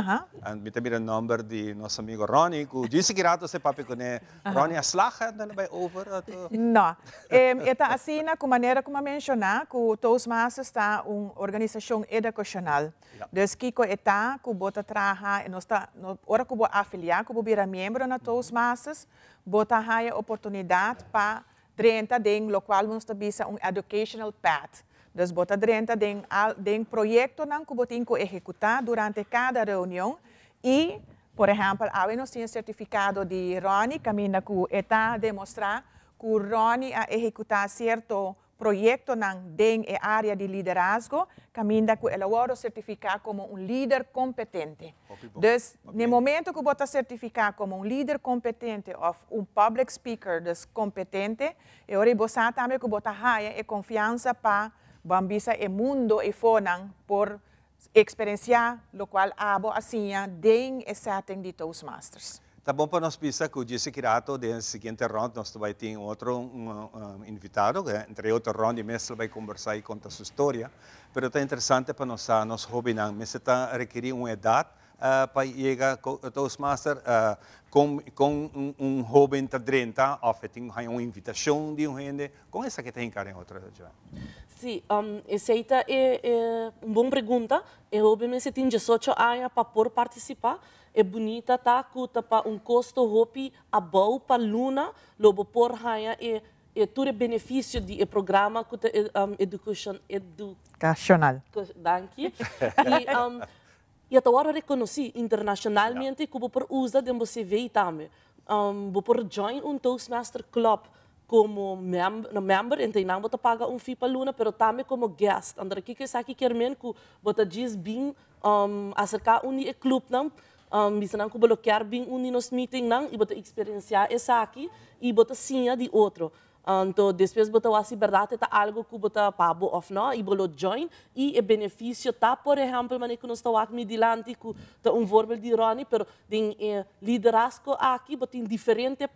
Mi ta mira nomber di nos amigo Ronnie, cu djis aki rato a papia cu ne. Ronnie a slaag daarbij over? No. E ta asina, cu manera cu a menciona, cu Toastmasters ta un organisacion educacional. Dus kico e ta, cu bo ta traha, nos ta, no, ora cu bo afilia, cu bo bira miembro na Toastmasters, bo ta haya oportunidad pa drenta den locual nos ta bisa un educational path. Dus bo ta drenta den proyectonan cu bo tin cu ehecuta durante cada reunion y, por ehempel, awe nos tin certificado di Ronnie, caminda cu e ta demostra cu Ronnie a ehecuta cierto proyectonan den e area di liderazgo, caminda cu el a wordo certifica como un lider competente. Dus, na momento cu bo ta certifica como un lider competente of un public speaker dus competente, e ora bo sa tambe cu bo ta haya e confiansa pa ban bisa e mundo efonan por experiencia locual abo a siña den e setting di Toastmasters. Ta bon pa nos bisa cu djis aki rato den siguiente rond nos ta bay tin otro invitado, entre otro Ronnie mes lo bay combersa y conta su storia. Pero ta interesante pa nos sa nos hobennan mester ta rekeri un edad pa yega Toastmaster, con con un hoben ta drenta of e tin haña un invitacion di un hende, con esaki ta hinca den otro Joanne? Si, esey ta e un bon pregunta. E hoben mester tin diesocho aña pa por participa. E bunita ta ku ta pa un kosto hopi abou pa luna lo bo por haña e e tur e benefisio di e programa ku ta e education edu. Kashonal. Danki. I i a ta wòrdu rekonosí internashonalmente ku bo por usa den bo CV tambe. Bo por join un Toastmaster Club komo member, enta einan bo ta paga un fee pa luna, pero tambe komo guest. Anto kiko esaki kier men ku bo ta djis bin aserká un di e klupnan, bisa nan ku bo lo kier bin un di nos meetingnan i bo ta eksperensiá esaki i bo ta siña di otro. Anto despues bo ta wak si bèrdat e ta algu ku bo ta pa bo òf nò i bo lo join i e benefisio ta por ehèmpel manera ku nos ta wak mi dilanti ku ta un voorbeeld di Ronnie pero den e liderazgo aki bo tin diferente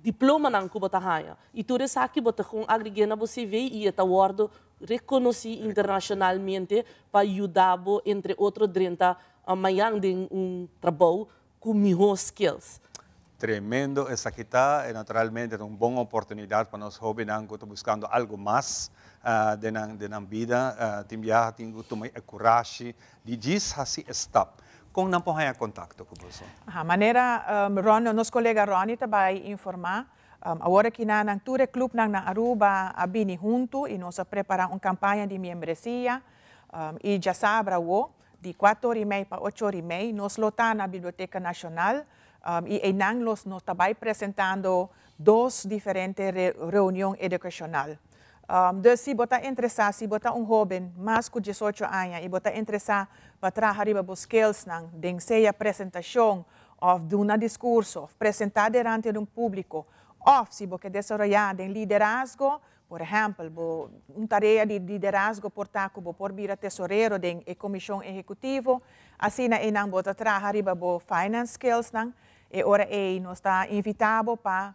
diplomanan ku bo ta haña i tur esaki bo ta kon agreg'é na bo CV i e ta wòrdu rekonosí internashonalmente pa yuda bo entre otro drenta mañan den un trabou ku mihó skills. Tremendo esaki ta i naturalmente ta un bon oportunidat pa nos hóbennan ku ta buskando algu mas den nan den nan bida. Tin biaha tin ku tuma e kurashi di djis hasi e stap. Kon nan por haña kontakto ku boso? Aha, manera Ron, nos kolega Ronnie ta bai informá, awor aki nan nan tur e klupnan na Aruba a bini huntu i nos a prepará un kampaña di miembresia i djasabra awo di kuater ora i mei pa ocho ora i mei nos lo ta na Biblioteka Nashonal i einan los nos ta bai presentando dos diferente reunion edukashonal. Dus si bo ta interesá, si bo ta un hóben mas ku diesocho aña i bo ta interesá pa traha riba bo skillsnan den sea presentashon òf duna diskurso òf presentá derante di un públiko òf si bo ke desaroyá den liderazgo, por ehèmpel bo un tarea di liderazgo por ta ku bo por bira tesorero den e komishon ehekutivo, asina einan bo ta traha riba bo finance skillsnan, e ora ei nos ta invitá bo pa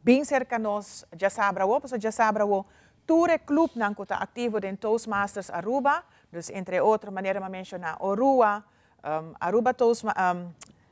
Bin serka nos djasabra awo, pasobra djasabra awo tur e klupnan ku ta aktivo den Toastmasters Aruba, dus entre otro manera mi a menshoná Orua, Aruba Toastma,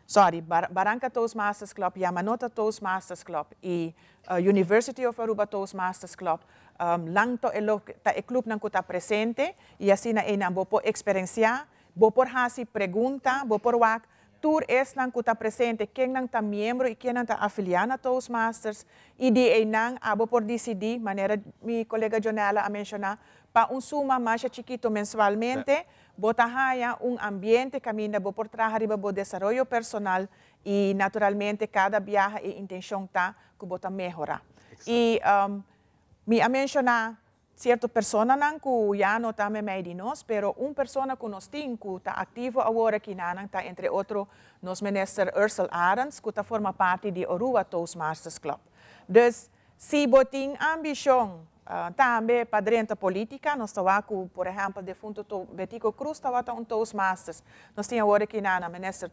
sorry, Baranka Toastmasters Club, Yamanota Toastmasters Club i University of Aruba Toastmasters Club, lan ta e ta e klupnan ku ta presente i asina einan bo por eksperensiá, bo por hasi pregunta, bo por wak Tur esnan ku ta presente, kennan ta miembro i kennan ta afiliá na Toastmasters, i di einan abo por disidí, manera mi kolega Jonella a menshoná, pa un suma masha chikito mensualmente, bo ta haña un ambiente kaminda bo por traha riba bo desaroyo personal i naturalmente kada biaha e intenshon ta ku bo ta mehorá. I mi a menshoná Cierto personanan cu ya no ta memey di nos, pero un persona cu nos tin cu ta activo awor aki nanan ta entre otro nos Minister Ursell Arends cu ta forma parti di Orua Toastmasters Club. Dus si bo tin ambicion tambe pa drenta politica, nos ta wak cu por ehempel defunto Betico Croes tawata un Toastmasters, nos tin awor aki nanan Minister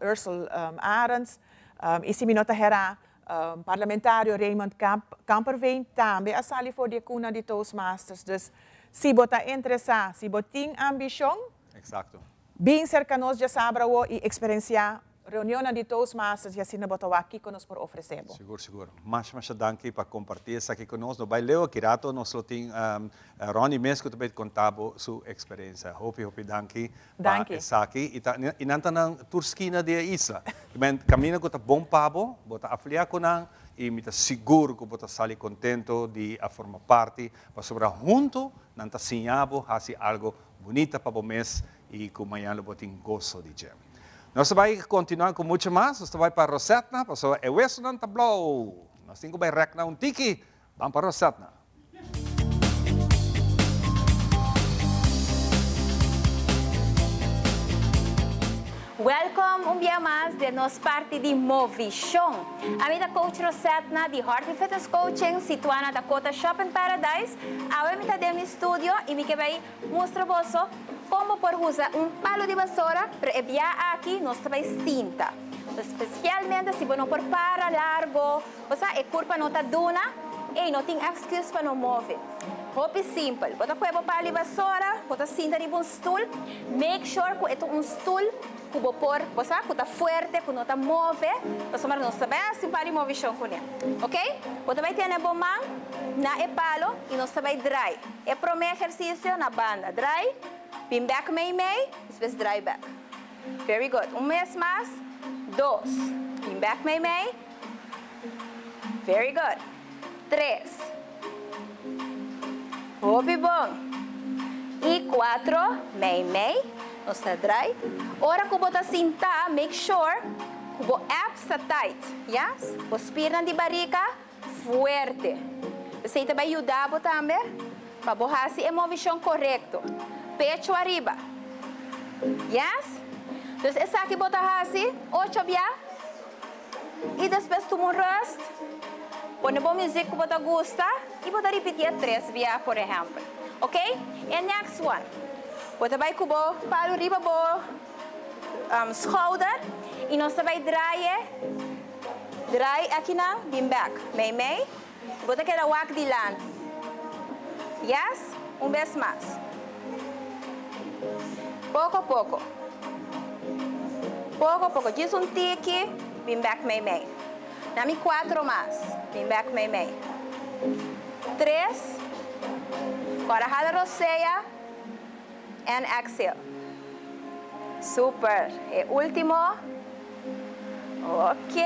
Ursell Arends y si mi no ta hera Parlamentario Raymond Kamperveen tambe a sali for di e kuna di Toastmasters. Dus si bo ta interesá, si bo tin ambishon, bin serka nos djasabra awo i eksperensiá reunionnan di Toastmasters i asina bo ta wak kiko nos por ofresé bo. Sigur, sigur. Masha, masha danki pa kompartí esaki ku nos. No bai leu, aki rato nos lo tin Ronnie mes ku ta bai konta bo su eksperensia. Hopi, hopi danki pa esaki. I ta, i nan ta na tur skina di e isla. Men, kaminda ku ta bon pa bo, bo ta afiliá ku nan i mi ta sigur ku bo ta sali kontento di a forma parti, pasobra huntu nan ta siña bo hasi algu bunita pa bo mes i ku mañan lo bo tin goso di dje. Nos ta bai kontinuá ku muchu mas, nos ta bai pa Rosetna, pasobra e wesonan ta blou. Nos tin ku bai rèk na un tiki, ban pa Rosetna. Welkom un bia mas den nos parti di Movishon. Ami ta Coach Rosetna di Hearty Fitness Coaching situá na Dakota Shopping Paradise. Awe mi ta den mi studio i mi ke bai mustra boso kon bo por usa un palo di basora, pero e bia aki nos ta bai sinta. Especialmente si bo no por para largo, bo sa e curpa no ta duna, ey no tin excuse pa no move. Hopi simpel. Bo ta coge bo palo di basora, bo ta sinta riba un stoel, make sure cu e ta un stoel cu bo por, bo sa, cu ta fuerte, cu no ta move, pasobra nos ta bay haci un par di movicion cune. Ok? Bo ta bay tene bo man na e palo y nos ta bay draai. E prome ehercicio na banda. Draai, bin bek mei mei, despues draai bek. Very good. Un mes mas. Dos. Bin bek mei mei. Very good. Tres. Hopi bon. Y cuatro. Mei mei. Nos ta draai. Ora cu bo ta sinta, make sure cu bo abs ta tight. Yes? Bo spiernan di barica fuerte. Esey ta bay yuda bo tambe pa bo haci e movicion corecto. Pecho ariba. Yes? Dus esaki bo ta haci ocho bia y despues tuma un rust, pone bo music cu bo ta gusta y bo ta ripitié tres bia por ehempel. Ok? E next one. Bo ta bay cu bo palo riba bo schouder y nos ta bay draai e. Draai akinan, bin bek. Mei mei. Bo ta keda wak dilanti. Yes? Un bes mas. Poko poko. Poko poko. Djis un tiki, bin bek mei mei. Na mi cuatro mas. Bin bek mei mei. Tres. Kora hala rosea. And exhale. Super. E ultimo. Ok.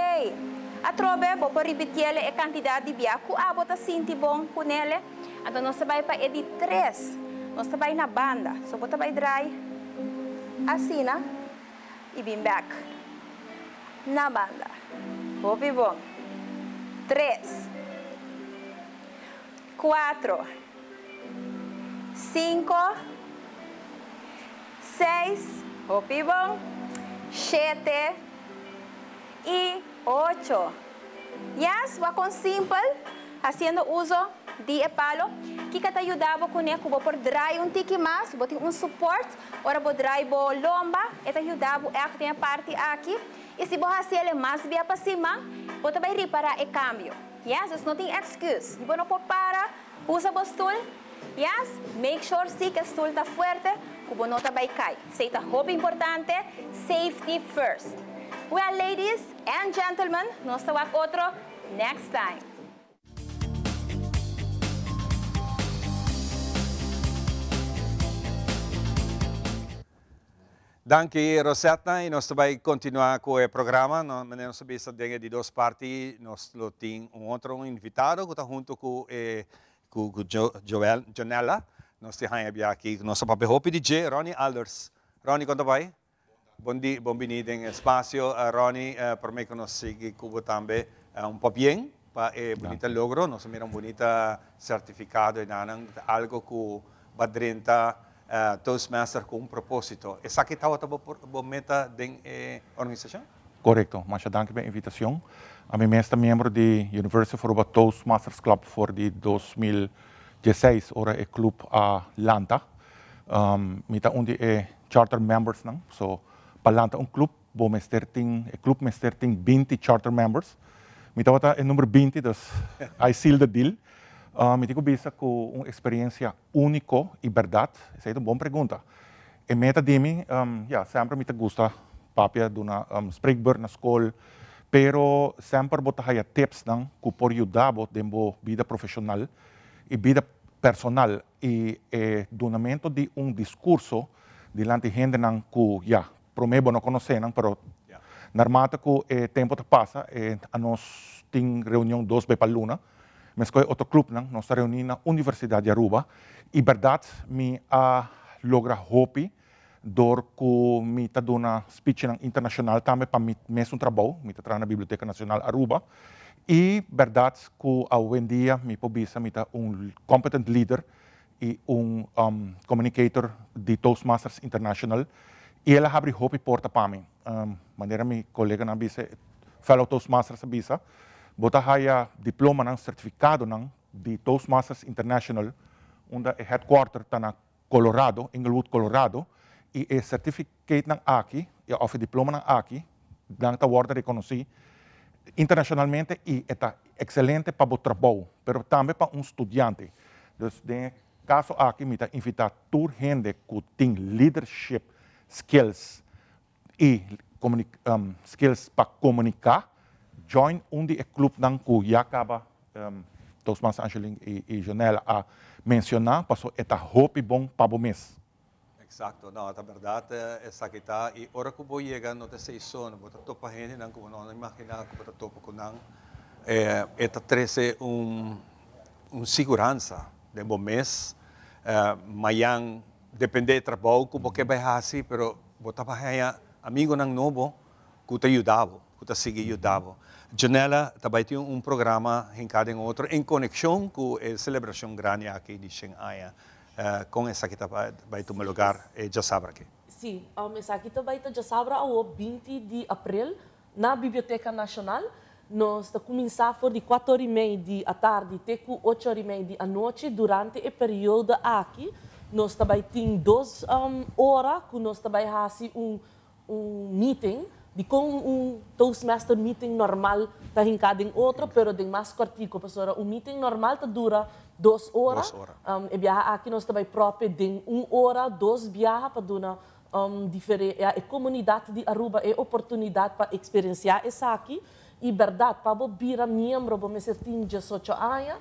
Atrobe bo por ripitiele e cantidad di bia cu abo ta sinti bon cunele. Anto nos ta bay pa e di tres. Nos ta bay na banda. So bo ta bay draai asina y bin bek na banda. Hopi bon. Tres. Cuatro. Cinco, seis, hopi bon, shete y ocho. Yes, wak con simpel, haciendo uso di e palo. Kiko ta yuda bo cune cu bo por draai un tiki mas, bo tin un support ora bo draai bo lomba, e ta yuda bo echt den e parti aki. Y si bo haci el e mas bia pa siman, bo ta bay ripara e cambio. Yes, dus no tin excuse. Bo no por para. Usa bo stoel? Yes? Make sure si cu e stoel ta fuerte cu bo no ta bay cay. Esey ta hopi importante, safety first. Well ladies and gentlemen, nos ta wak otro next time. Danki Rosetna y nos ta bay continua cu e programa. No, manera nos a bisa den e di dos parti nos lo tin un otro invitado cu ta hunto cu e cu cu Jo Joel Jonella. Nos tin haña bia aki cu nos a papia hopi di dje, Ronnie Alders. Ronnie con ta bay? Bon di bon bini den espacio. Ronnie, prome cu nos sigui cu bo tambe un pabien pa e bunita logro. Nos a mira un bunita certificado enanan, ta algo cu ba drenta Toastmaster cu un proposito. Esaki tabata bo bo meta den e organisacion? Corecto. Masha danki pa e invitacion. Ami mes ta miembro di University of Aruba Toastmasters Club for di 2016 ora e club a lanta. Mi ta un di e charter membersnan. So pa lanta un club bo mester tin, e club mester tin 20 charter members. Mi tabata e number 20 dus I seal the deal. Mi tin cu bisa cu un experiencia Úniko i bèrdat? Esei ta un bon pregunta. E meta di mi, ya, semper mi ta gusta papia, duna spreekbeurt na skol, pero semper bo ta haya tipsnan ku por yuda bo den bo bida profeshonal i bida personal i e dunamentu di un diskurso dilanti hendenan ku, ya, promé bo no konosé nan, pero narmate ku e tempu ta pasa, e anos tin reunion dos be pa luna. Meskos e otro clubnan, nos ta reuní na Universidad di Aruba y berdad mi a logra hopi door cu mi ta duna speechnan internacional tambe pa mi mesun trabou, mi ta traha na Biblioteca Nacional Aruba y berdad cu awendia mi por bisa mi ta un competent leader y un communicator di Toastmasters International y el a habri hopi porta pa mi. Manera mi coleganan a bisa, fellow Toastmasters a bisa, bo ta haya diplomanan, certificadonan di Toastmasters International unda e headquarter ta na Colorado, Englewood, Colorado, y e certificatenan aki, of e diplomanan aki. Nan ta wòrdu rekonosí internashonalmente i e ta ekselente pa bo trabou, pero tambe pa un studiante. Dus den e kaso aki mi ta invitá tur hende ku tin leadership skills i skills pa komuniká, join un di e klupnan ku ya kaba Toastmaster Angeline i Jonella a menshoná, pasobra e ta hopi bon pa bo mes. Exacto, no, ta berdad esaki ta y ora cu bo yega no ta esey so, bo ta topa hendenan cu bo no a imagina cu bo ta topa cu nan, e ta trece un un siguransa den bo mes, mayan depende e trabou cu bo ke bay haci pero bo ta bay haya amigonan nobo cu ta yuda bo, cu ta sigui yuda bo. Janella ta bay tin un programa hinca den otro en conexion cu e celebracion grandi aki di shen aña. Con esaki ta bay tuma lugar e djasabra aki? Sí, esaki ta bay ta djasabra awo 20 di april na Biblioteca Nacional. Nos ta cuminsa for di cuatro ora y mei di atardi te cu ocho ora y mei di anochi. Durante e periodo aki nos ta bay tin dos ora cu nos ta bay haci un un meeting, dikon un Toastmaster meeting normal ta hinká den otro, pero den mas kòrtiku, pasobra un meeting normal ta dura dos ora, e biaha aki nos ta bai propio den un ora, dos biaha pa duna ya e komunidat di Aruba e oportunidat pa eksperensiá esaki, i bèrdat pa bo bira miembro bo mester tin diesocho aña,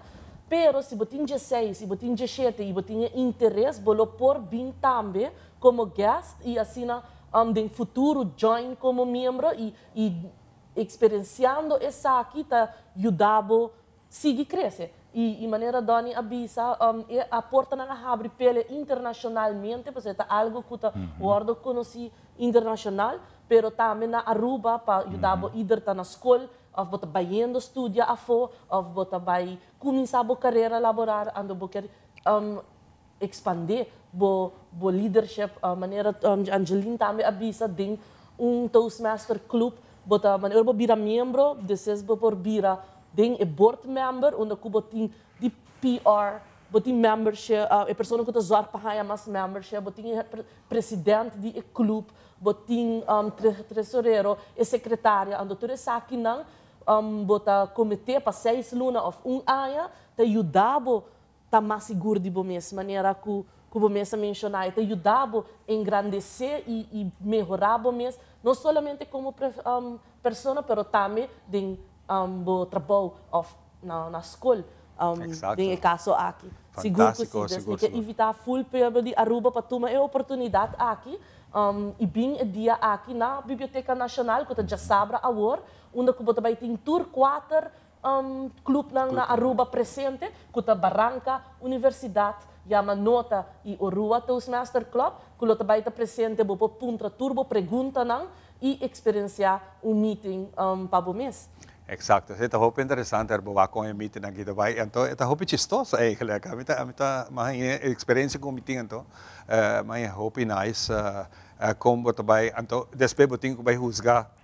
pero si bo tin dieseis i bo tin diesshete i bo tin e interes bo lo por bin tambe komo guest i asina den futuro join komo miembro i i eksperensiando esaki ta yuda bo sigui krese. I i manera Donny a bisa e a portanan a habri pele internashonalmente pasobra e ta algu ku ta wòrdu konosí internashonal pero tambe na Aruba pa yuda bo ider ta na skol òf bo ta bayendo studia afó òf bo ta bai kuminsá bo karera laboral anto bo ker Expande bo bo leadership manera Angeline tambe a bisa den un Toastmaster club bo ta manera ora bo bira miembro despues bo por bira den e board member unda cu bo tin di PR bo tin membership e persona cu ta zorg pa haya mas membership bo tin e president di e club bo tin tresorero e secretaria anto tur esakinan bo ta comete pa seis luna of un aña ta yuda bo ta mas sigur di bo mes, manera ku ku bo mes a menshoná. E ta yuda bo engrandesé i i mehorá bo mes, no solamente komo persona, pero tambe den bo trabou òf na na skol, den e kaso aki. Sigur ku si. Dus mi ke invitá ful pueblo di Aruba pa tuma e oportunidat aki i bin e dia aki na Biblioteka Nashonal ku ta djasabra awor, unda ku bo ta bai tin tur kuater Clubnan na Aruba presente cu ta Baranca, Universidad, Yamanota y Orua Toastmaster Club cu lo ta bay ta presente bo por puntra tur bo preguntanan y experiencia un meeting pa bo mes. Exacto, esey ta hopi interesante er bo wak con e meeting aki ta bay anto e ta hopi chistoso eigenlijk ami ta ami ta mas e experiencia cu mi tin anto mas e hopi nice con bo ta bay anto despues bo tin cu bay huzga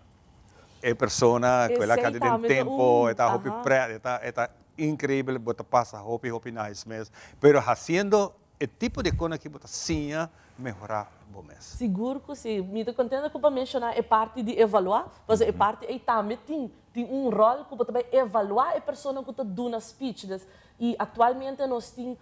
E persona cu el a canta den tempo, e ta hopi pret, e ta e ta increibel, bo ta pasa hopi hopi nice mes. Pero haciendo e tipo di cona aki bo ta siña mehora bo mes. Sigur cu si. Mi ta contento cu bo a menciona e parti di evalua, pasobra e parti ey tambe tin tin un rol cu bo ta bay evalua e persona cu ta duna speech. Dus, y actualmente nos tin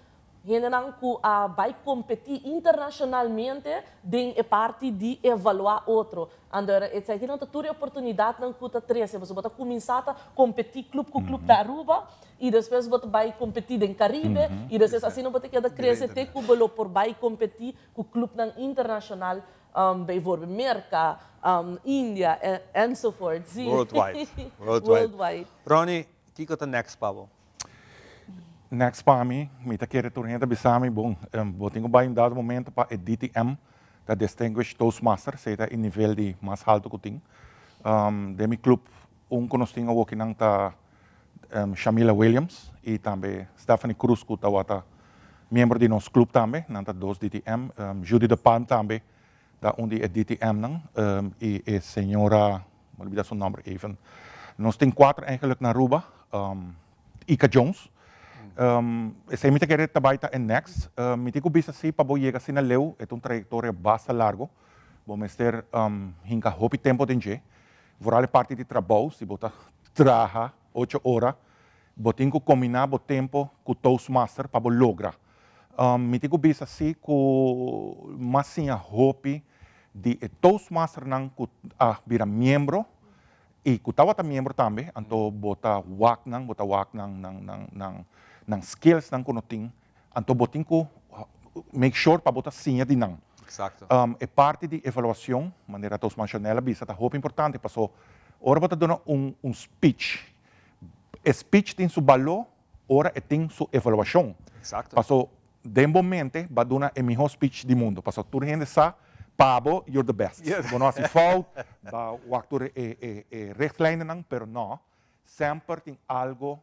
Hendenan ku a bai kompetí internashonalmente den e parti di evaluá otro. Anto esakinan ta tur e oportunidatnan ku ta trese. Pasobra bo ta kuminsá ta kompetí klup ku klup ta Aruba i despues bo ta bai kompetí den Karibe i despues asina bo ta keda krese te ku bo lo por bai kompetí ku klupnan internashonal, bijvoorbeeld Merka, India enzovoort. Sí. Worldwide. Worldwide. Ronnie, kiko ta next pa bo? Next pa mi, mi ta kere tur hende ta bisa mi, bon, bo tin ku bai un dado momento pa e DTM, ta Distinguished Toastmaster, esei ta e nivel di mas haltu ku tin. Den mi club un ku nos tin awokinan ta Shamila Williams i tambe Stephanie Cruz ku tabata miembro di nos club tambe, nan ta dos DTM. Judy de Palm tambe ta un di e DTMnan i e señora Mi a olbida su nomber even. Nos tin cuater eigenlijk na Aruba. Ika Jones. Esey mi ta kere ta bay ta e next. Mi tin cu bisa si pa bo yega asina leu e ta un trayectoria basta largo. Bo mester hinca hopi tempo den dje. Vooral e parti di trabou, si bo ta traha ocho ora, bo tin ku kombiná bo tempu ku Toastmaster pa bo logra. Mi tin ku bisa si ku m'a siña hopi di e Toastmasternan ku a bira miembro i ku tabata miembro tambe, anto bo ta wak nan, bo ta wak nan nan nan nan nan skillsnan ku no tin, anto bo tin ku make sure pa bo ta siña di nan. E parti di evaluacion, manera Toastmaster Chanel a bisa, ta hopi importante paso ora bo ta duna un un speech, e speech tin su balor ora e tin su evaluacion. Paso den bo mente bo a duna e miho speech di mundo, paso tur hende sa pa bo you're the best. Bo no haci fout, bo a wak tur e e e richtlijnennan, pero no, semper tin algo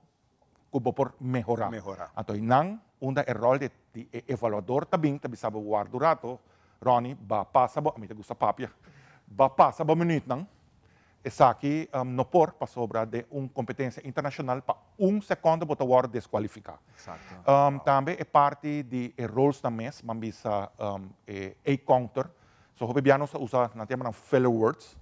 ku bo por mehorá. Anto i nan unda e ròl di di e evaluador ta bin ta bisa bo warda un rato, Ronnie, ba pasa bo, ami ta gusta papia, ba pasa bo minütnan, esaki no por pasobra den un kompetensia internashonal pa un sekònde bo ta wòrdu deskualifiká. Tambe e parti di e rolsnan mes, ban bisa e A-counter, so hopi bia nos ta usa nan ta yama nan filler words,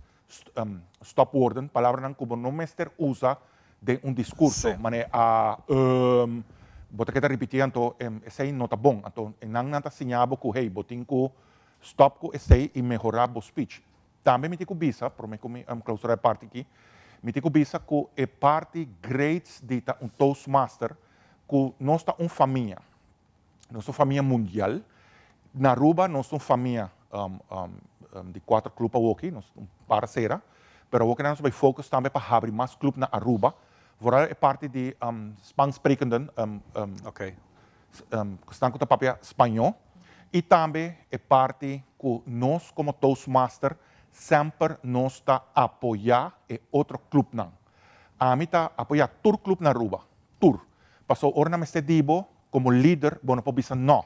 stopwoorden, palabranan ku bo no mester usa den un diskurso, manera a, um, bo ta keda ripití anto esei no ta bon. Anto nan nan ta siña bo ku hey bo tin ku stòp ku esei i mehorá bo speech. Tambe mi tin ku bisa, promé ku mi klausurá e parti aki, mi tin ku bisa ku e parti grades di ta un toastmaster ku nos ta un famia. Nos ta un famia mundial. Na Aruba nos ta un famia di cuatro club awoki, nos ta un par cera, pero awoki nan nos ta bay focus tambe pa habri mas club na Aruba, vooral e parti di Spanssprekenden, esnan cu ta papia Spaño, y tambe e parti cu nos como Toastmaster semper nos ta apoya e otro clubnan. Ami ta apoya tur club na Aruba, tur, pasobra ora nan mester di bo Como lider bo no por bisa no.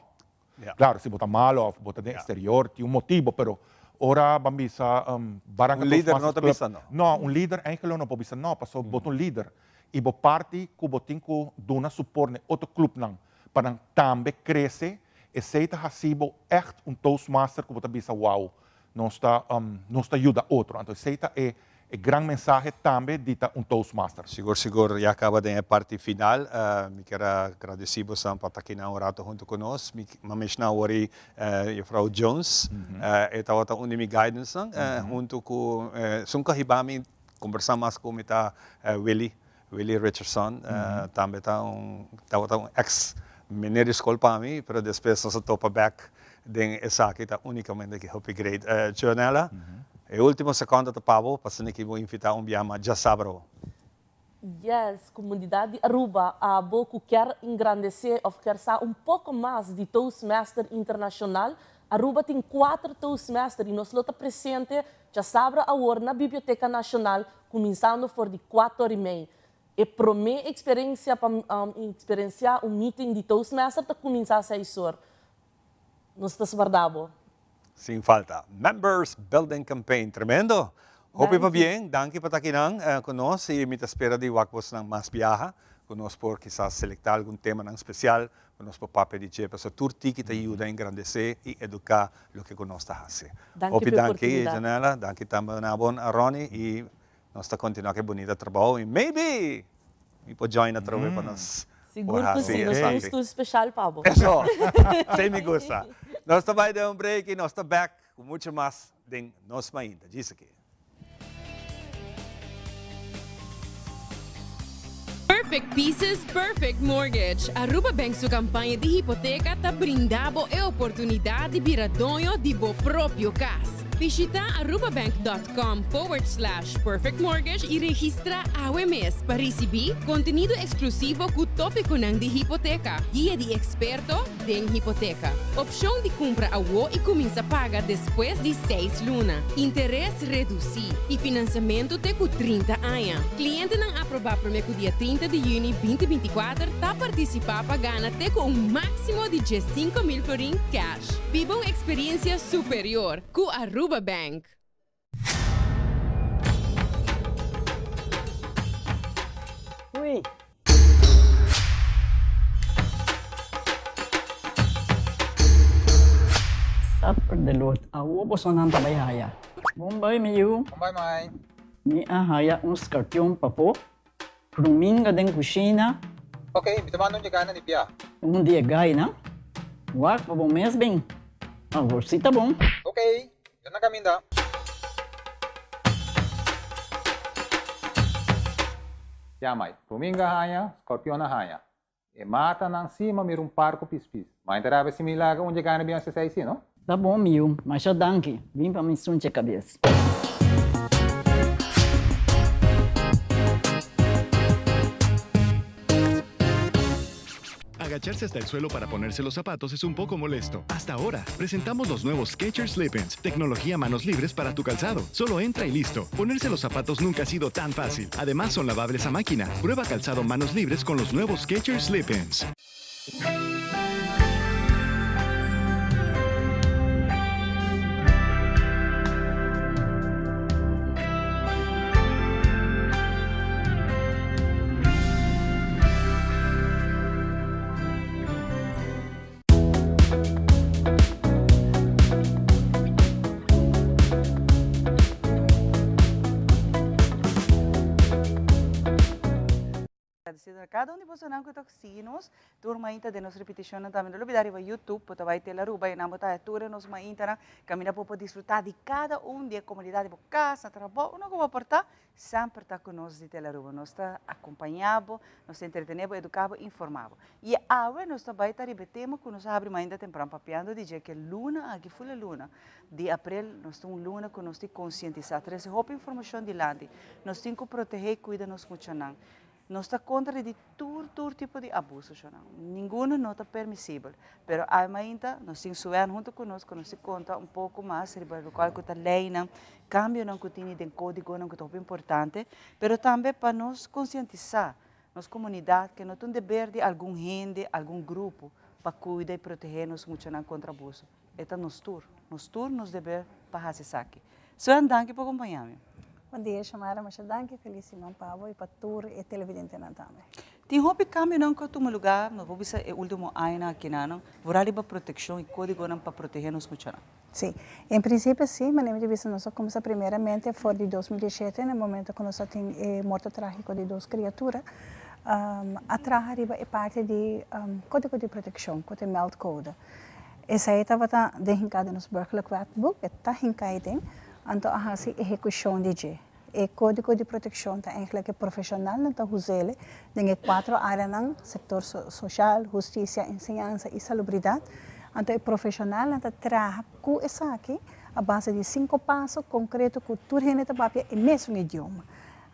Claro, si bo ta malo of bo ta den exterior tin un motibo, pero ora ban bisa Baranka Un lider no ta bisa no. No, un lider eigenlijk no por bisa no, pasobra bo ta un lider y bo parti cu bo tin cu duna support na e otro clubnan pa nan tambe crece, esey ta haci bo echt un toastmaster cu bo ta bisa wow, Nos ta nos ta yuda otro. Anto esei ta e e gran mensahe tambe di ta un Toastmaster. Sigur sigur ya caba den e parti final. Mi kier a gradeci bosan pa ta akinan un rato hunto cu nos. Mi a menciona awor ei juffrouw Jones. E tabata un di mi guidance nan hunto cu esun cu a hiba mi combersa mas cu mi ta Willy, Willy Richardson. Tambe ta un tabata un ex meneer di school pa mi pero despues nos a topa bek Den esaki ta unicamente ki hopi great. Joanella, e ultimo seconda ta pa bo, pasobra ki bo invita un biaha mas djasabra. Yes, comunidad di Aruba, abo cu kier engrandece of kier sa un poco mas di Toastmaster Internacional, Aruba tin cuater Toastmaster y nos lo ta presente djasabra awor na Biblioteca Nacional cuminsando for di cuater y mei. E prome experiencia pa experiencia un meeting di Toastmaster ta cuminsa seis or. Nos ta swarda bo. Sin falta. Members Building Campaign. Tremendo! Hopi pabien. Danki pa ta akinan ku nos i mi ta spera di wak bosnan mas biaha ku nos por kisas selektá algun temanan spesial ku nos por papia di dje pasobra tur tiki ta yuda engrandesé i eduká loke ku nos ta hasi. Danki Hopi pa e danki oportunidat. Janella, danki tambe na bo Ronnie i nos ta kontinuá ku e bunita trabou i maybe Mi por join atrobe pa nos Sigur por cu haci si, nos tin un esaki. stoel special pa bo. Eso! Esey mi gusta. Nos ta bay den un break y nos ta back cu mucho mas den Nos Mainta. Djis aki. Perfect Pieces, Perfect Mortgage. Aruba Bank su campaña di hipoteca ta brinda bo e oportunidad di bira doño di bo propio cas. Bishita arubabank.com forward slash perfectmortgage y registra awe mes pa ricibi contenido exclusivo cu topiconan di hipoteca, guia di experto den hipoteca, opcion di cumpra awo y cuminsa paga despues di seis luna, interes reduci y financiamento te cu 30 aña. Clientenan aproba prome cu dia 30 di juni 2024 ta participa pa gana te cu un maximo di 15,000 florin cash. Biba un experiencia superior cu Aruba Bank. Hui. Supper de lot. Awo bosonan ta bai haya. Bon bai mi yu. Bon bai mai. Mi a haya un scorpion pafó, Ruminga den cushina. Ok, mi ta manda un dje gainan di bia. Un di e gainan? Wak pa bo mes bin. Awor si ta bon. Ok, mi ta na caminda. Ya mai, Ruminga haña, scorpion a haña. E matanan si ma mira un par cu pispis. Ma e ta rabia si mi laga un dje gana bin haci esey si, no? Ta bon mi yu, masha danki. Bin pa mi sunche cabes. Agacharse hasta el suelo para ponerse los zapatos es un poco molesto. Hasta ahora, presentamos los nuevos Skechers Slip-ins, tecnología manos libres para tu calzado. Solo entra y listo. Ponerse los zapatos nunca ha sido tan fácil. Además, son lavables a máquina. Prueba calzado manos libres con los nuevos Skechers Slip-ins. Agradecido na cada un di bosonan cu ta sigui nos. Tur mainta den nos repeticionnan tambe. No lubida riba YouTube, bo ta bay Telaruba y nan bo ta haya tur e nos maintanan. Caminda bo por disfruta di cada un di e comodidad di bo cas, na trabao, unda cu bo por ta. Semper ta cu nos di Telaruba. Nos ta acompaña bo, nos ta entretene bo, educa bo, informa bo. Y awe nos ta bay ta riba e tema cu nos a habri mainta tempran papiando di dje ke luna aki, fula luna di april, nos ta un luna cu nos tin concientisa, trece hopi informacion dilanti. Nos tin cu protege y cuida nos muchanan. Nos ta contra di tur tur tipo di abuso shonan. Ninguno no ta permisibel. Pero awe mainta nos tin Suèn hunto cu nos cu nos tin conta un poco mas riba locual cu ta leynan, cambionan cu tini den codigonan cu ta hopi importante, pero tambe pa nos concientisa nos comunidad cu no ta un deber di algun hende, algun grupo pa cuida y protege nos muchanan contra abuso. E ta nos tur. Nos tur nos deber pa haci esaki. Suèn, danki pa acompaña mi. Bon dia Xiomara, masha danki, felis siman pa bo y pa tur e televidentenan tambe. Tin hopi cambionan cu a tuma lugar, nos por bisa e ultimo añanan akinanan, vooral riba proteccion y codigonan pa protehe nos muchanan. Si, en principio si, manera mi ta bisa nos a cuminsa primeramente for di 2017 na e momento cu nos a tin e morto tragico di dos criatura, a traha riba e parti di codigo di proteccion cu ta e meldcode. Esei tabata den hinká den nos Burgerlijk Wetboek, e ta hinká ei den, anto a hasi ehekushon di dje. E kódigo di protekshon ta eigentlik e profeshonalnan ta us'el den e kuatro áreanan, sektor soshal, hustisia, enseñansa i salubridat. Anto e profeshonalnan ta traha ku esaki a base di sinku paso konkreto ku tur hende ta papia e mesun idioma.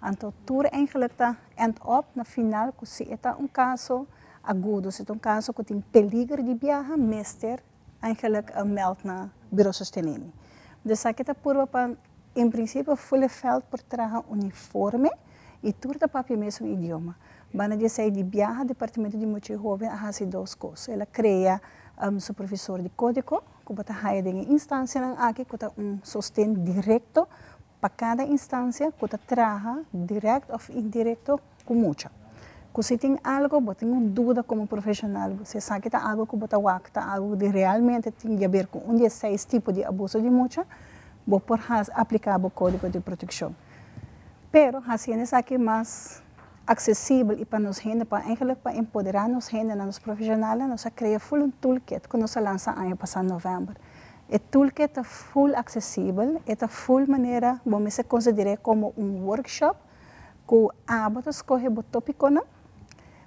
Anto tur eigentlik ta end up na final ku si e ta un kaso agudo, si ta un kaso ku tin peliger di biaha mester eigenlijk meld na Bureau Sostenemi. Dus esaki ta purba pa en principio full e veld por traha uniforme y tur ta papia mesun idioma. Banda di esey di biaha Departamento di Mucha y Hoben a haci dos cos. El a crea supervisor di codigo cu bo ta haya den e instancianan aki cu ta un sosten directo pa cada instancia cu ta traha direct of indirecto cu mucha. Cu si tin algo, bo tin un duda como profesional, bo si esaki ta algo cu bo ta wak, ta algo di realmente tin di haber cu un di e seis tipo di abuso di mucha, bo por haci, aplica bo codigo di proteccion. Pero haciendo esaki mas accesibel y pa nos hende, pa eigenlijk pa empodera nos hendenan, nos profesionalnan, nos a crea full un toolkit cu nos a lansa aña pasa november. E toolkit ta full accesibel, e ta full manera bo mester consider'e como un workshop cu abo ta scoge bo topiconan,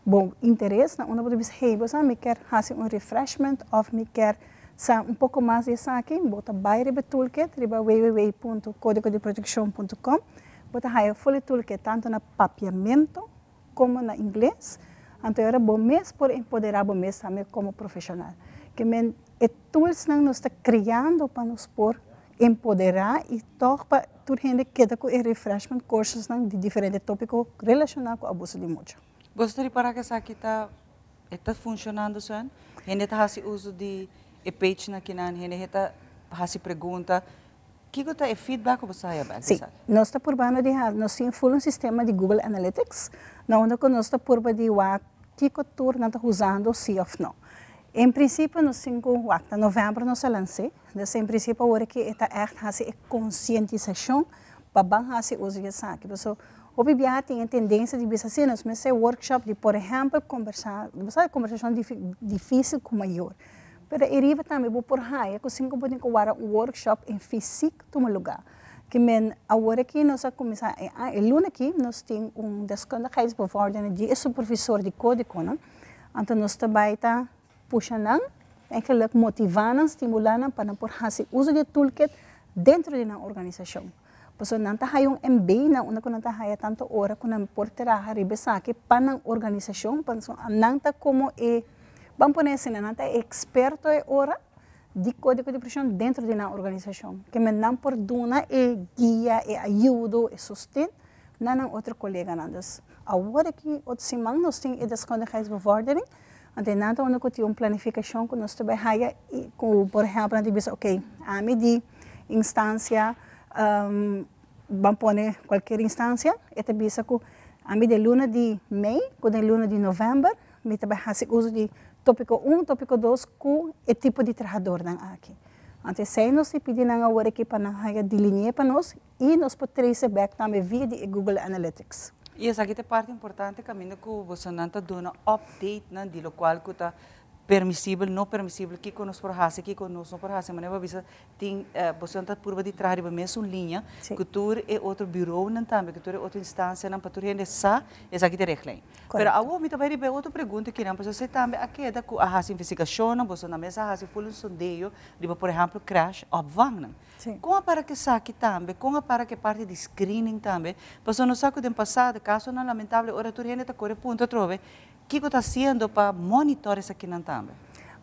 bo interes na unda bo ta bisa hey bo sa mi kier haci un refreshment of mi kier sa un poco mas di esaki, bo ta bay riba e toolkit riba www punto codigo di proteccion punto com, bo ta haya full e toolkit tanto na papiamento como na ingles, anto e ora bo mes por empodera bo mes tambe como profesional. Ke men e toolsnan nos ta creando pa nos por empodera y tog pa tur hende keda cu e refreshment cursesnan di diferente topico relaciona cu abuso di mucha. Bo ta ripara cu esaki ta e ta funcionando Sven? Hende ta haci uso di e page na kinan, hende ta haci pregunta. Kiko ta e feedback ku bo sa haya bek Sí, nos ta purbando di hasi, nos tin full un sistema di Google Analytics, na unda ku nos ta purba di wak kiko tur nan ta usando sí òf no. En prinsipio nos tin ku wak, na novèmber nos a lans'é, dus en prinsipio awor aki e ta ègt hasi e konsientisashon. Pa ban hasi uso di esaki. Paso hopi biaha tin e tendensia di bisa si nos mester workshop di por ehempel kombersá, bo sa kombersashon difísil ku mayor. Pero e riba tambe bo por haya ku sin ku bo tin ku wara un workshop en fisik tuma lugá. Ke men awor aki nos a kuminsá e aña, e luna aki nos tin un deskundigheidsbevordering di e supervisor di kódigonan. Anto nos ta bai ta pusha nan, eigenlijk motivá nan, stimulá nan pa nan por hasi uso di e toolkit dentro di nan organisashon. Pasobra nan ta haya un MB na unda ku nan ta haya tantu ora ku nan por traha riba esaki pa nan organisashon, pasobra nan ta komo e, ban pone asina, nan ta e eksperto e ora di kódigo di preshon dentro di nan organisashon. Ke men nan por duna e guia, e ayudo, e sosten na nan otro koleganan. Dus awor aki otro siman nos tin e deskundigheidsbevordering. Anto nan ta unda ku tin un planifikashon ku nos ta bai haya i ku por ehèmpel nan ta bisa ok ami di instansia ban pone kualkier instansia e ta bisa ku ami den luna di mei ku den luna di novèmber mi ta bai hasi uso di topiko un topiko dos ku e tipo di trahadornan aki. Anto esei nos ta pidi nan awor aki pa nan haya diline'é pa nos I nos por trece bek tambe via di e Google Analytics. I esaki ta e parti importante kaminda ku bosonan ta duna updatenan di lokual ku ta permisibel, no permisibel, kiko nos por hasi, kiko nos no por hasi. Manera bo a bisa tin bosonan ta purba di traha riba mesun liña ku tur e otro bureaunan tambe, ku tur e otro instansianan pa tur hende sa esaki ta e reglijn. Pero awor mi ta bai riba e otro pregunta kinan pasobra esei tambe a keda ku a hasi investigashonnan, bosonan mes a hasi ful un sondeo riba por ehèmpel crèsh opvangnan. Kon a para ku esaki tambe? Kon a para ku e parti di screening tambe? Pasobra nos sa ku den pasado kasonan lamentable ora tur hende ta kore punta atrobe, kiko ta hasiendo pa monitor esakinan tambe?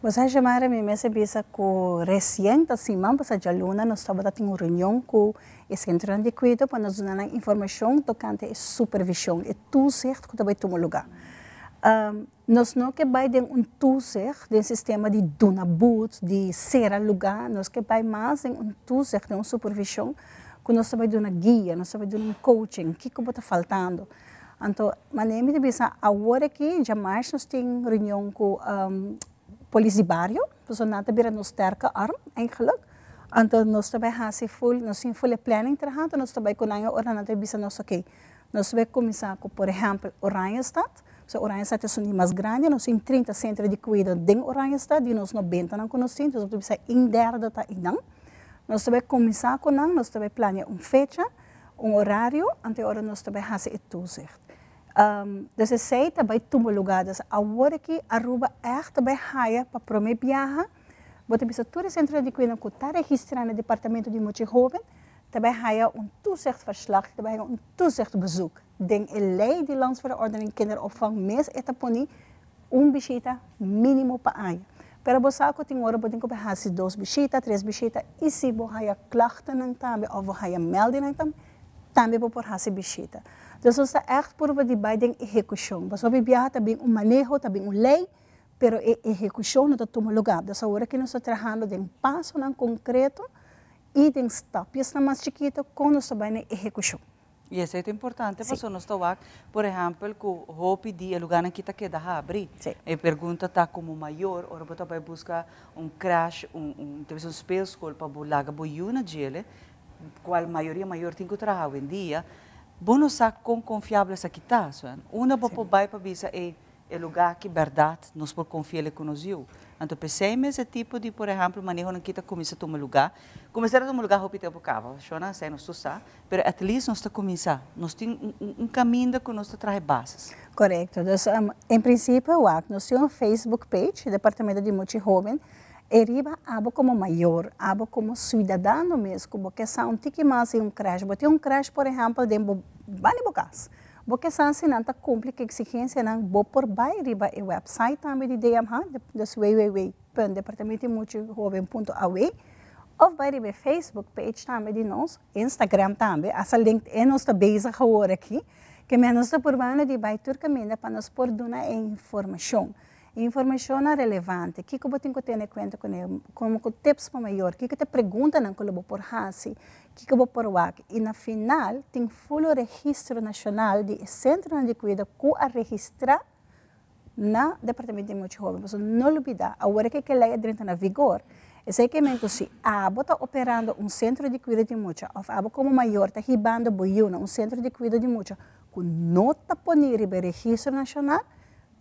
Bo sa Xiomara, mi mester bisa ku resien ta siman pasa djaluna nos tabata tin un reunion ku e sentronan di kuido pa nos duna nan informashon tokante e supervishon, e toezicht ku ta bai tuma lugá. Nos no ke bai den un toezicht, den sistema di duna boet, di sera lugá, nos ke bai mas den un toezicht, den un supervishon, ku nos ta bai duna guia, nos ta bai duna un coaching, kiko bo ta faltando. Anto, manera mi ta bisa, awor aki djamars nos tin reunion ku polis di bario, pasobra nan ta bira nos sterke arm eigenlijk, anto nos ta bai hasi ful, nos tin ful e planning traha, anto nos ta bai ku nan e ora nan ta bisa nos oke, Nos ta kuminsá ku, por ehèmpel, Oranjestad. So Oranjestad ta esun di mas grandi. Nos tin 30 sentro di kuido den Oranjestad, di nos nobentanan ku nos tin. Dus nos ta bisa un derde ta einan. Nos ta bai kuminsá ku nan, nos ta bai plania un fecha, un orario, anto e ora nos ta bai hasi e toezicht. Dus esei ta bai tuma lugá. Dus awor aki Aruba ègt ta bai haya pa promé biaha, bo ta bisa tur e sentronan di kuido ku ta registrá na departamento di mucha hóben, Ta bai haya un toezichtverslag, ta bai haya un toezichtbezoek. Den e ley di Landsverordening Kinderopvang mes e ta poni un bishita minimo pa aña. Pero bo sa cu tin ora bo tin cu bai haci dos bishita, tres bishita y si bo haya klachtennan tambe of bo haya meldingnan tambe, tambe bo por haci bishita. Dus nos ta echt purba di bai den ehecucion. Pasobra biaha ta bin un maneho, ta bin un ley, pero e ehecucion no ta tuma lugar. Dus awor aki nos ta trahando den pasonan concreto I den stapjesnan mas chikito kon nos ta bai na ehekushon. I esei ta importante pasobra nos ta wak, por ehèmpel, ku hopi di e lugánan ki ta keda habri. E pregunta ta komo mayor ora bo ta bai buska un krèsh, un un ta bisa un speelskool pa bo laga bo yu na djele, kual mayoria mayor tin ku traha awendia, bo no sa kon konfiabel esaki ta. Unda bo por bai pa bisa ey E lugá aki bèrdat nos por konfi'el ku nos yu. Anto p'esei mes e tipo di, por ehèmpel, manehonan ki ta kuminsá tuma lugá. Kuminsá ta tuma lugá hopi tempu kaba, shona, esei nos tur sa, pero at least nos ta kuminsá. Nos tin un kaminda ku nos ta traha e basis. Korekto. Dus, en prinsipio wak, nos tin un Facebook page, Departamento di Mucha i Hóben, e riba abo komo mayor, abo komo suidadano mes ku bo ke sa un tiki mas di un krèsh. Bo tin un krèsh, por ehèmpel, den bo banda di bo kas. Bo ke sa si nan ta kumpli ku eksigensianan, bo por bai riba e wèpsait tambe di DMH, dus www.departamentomuchajoven.aw, òf bai riba e Facebook page tambe di nos, Instagram tambe, asta LinkedIn nos ta bezig awor aki, ke men nos ta purbando di bai tur kaminda pa nos por duna e informashon. E informashonnan relevante, kiko bo tin ku tene kuenta kuné, komo ku tips pa mayor, kiko ta e preguntanan ku lo bo por hasi, kiko bo por wak. I na final tin fulo registro nashonal di e sentronan di kuido ku a registrá na Departamento di Mucha Hoben. Pasobra no lubidá, awor ke e lei a drenta na vigor, Esei ke men ku si abo ta operando un sentro di kuido di mucha òf abo komo mayor ta hibando bo yu na un sentro di kuido di mucha ku no ta poni riba e registro nashonal,